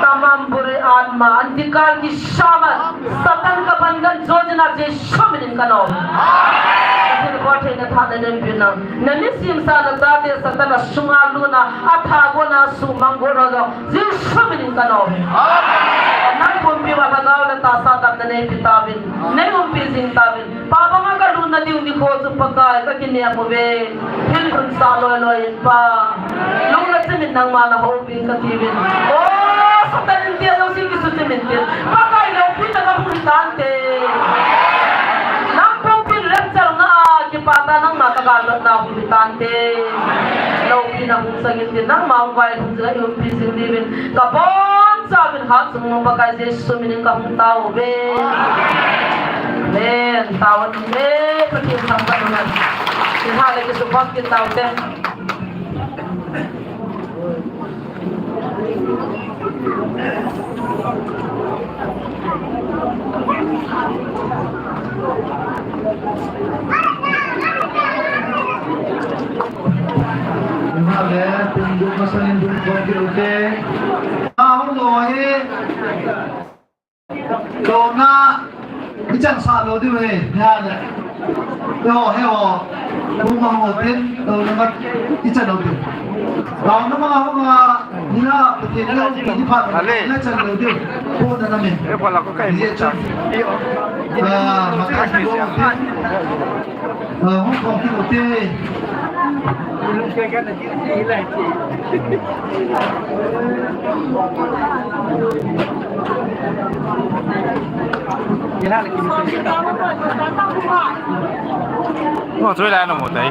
तमाम बुरे आत्मा, अंधकार की सामर्थ, शैतान का बंधन, योजना, Jesu min in ka nao ve. Ka thil bol theina tha na nei peh in lang. Na nisim sa na chate Satan a sunga lutna, a tha gotna, sumang gotna jong, Jesu min in ka nao ve. Nang pumpi uva Lhagao le tahsa damna nei pe tauvin. Nei umpi jing tauvin. Pa banga ka lutna ding nikho chu Pakai ka kinem uve. Thil hun sa loi loi in Pa. Lung le chim in nangma na hou vin ka ti uvin. O, Satan in tia jouse kisuchim in tin. Pakai loupina ka hung tante. Nang pumpi in rapture na a kipah tah nangma ka gal lotna hung tante. Loupina hung sang in tin nangma hung vaihom jing a i umpi jing diuvin. Ka boncha uvin Hatchungnung Pakai Jesu min in ka hung tao uve. Amen. Tao uve, Pathen thangvah uve. Thilha le kisuphong kit taute. Lo he. Lo na. Ichan sa lo diu he. Ya le. Lo he ho. Kuma ho tin. Lo na mat. Ichan lo diu. Lo na ma ho ma. Ni na. Pati lo. Ni pa. Ale. Na chan lo diu. Ko na na me. E pala ko kai. Ye chan. Ah, ma kai lo. Ngo chui lai no mo tai.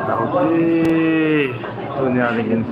Tauti, tunia lingin.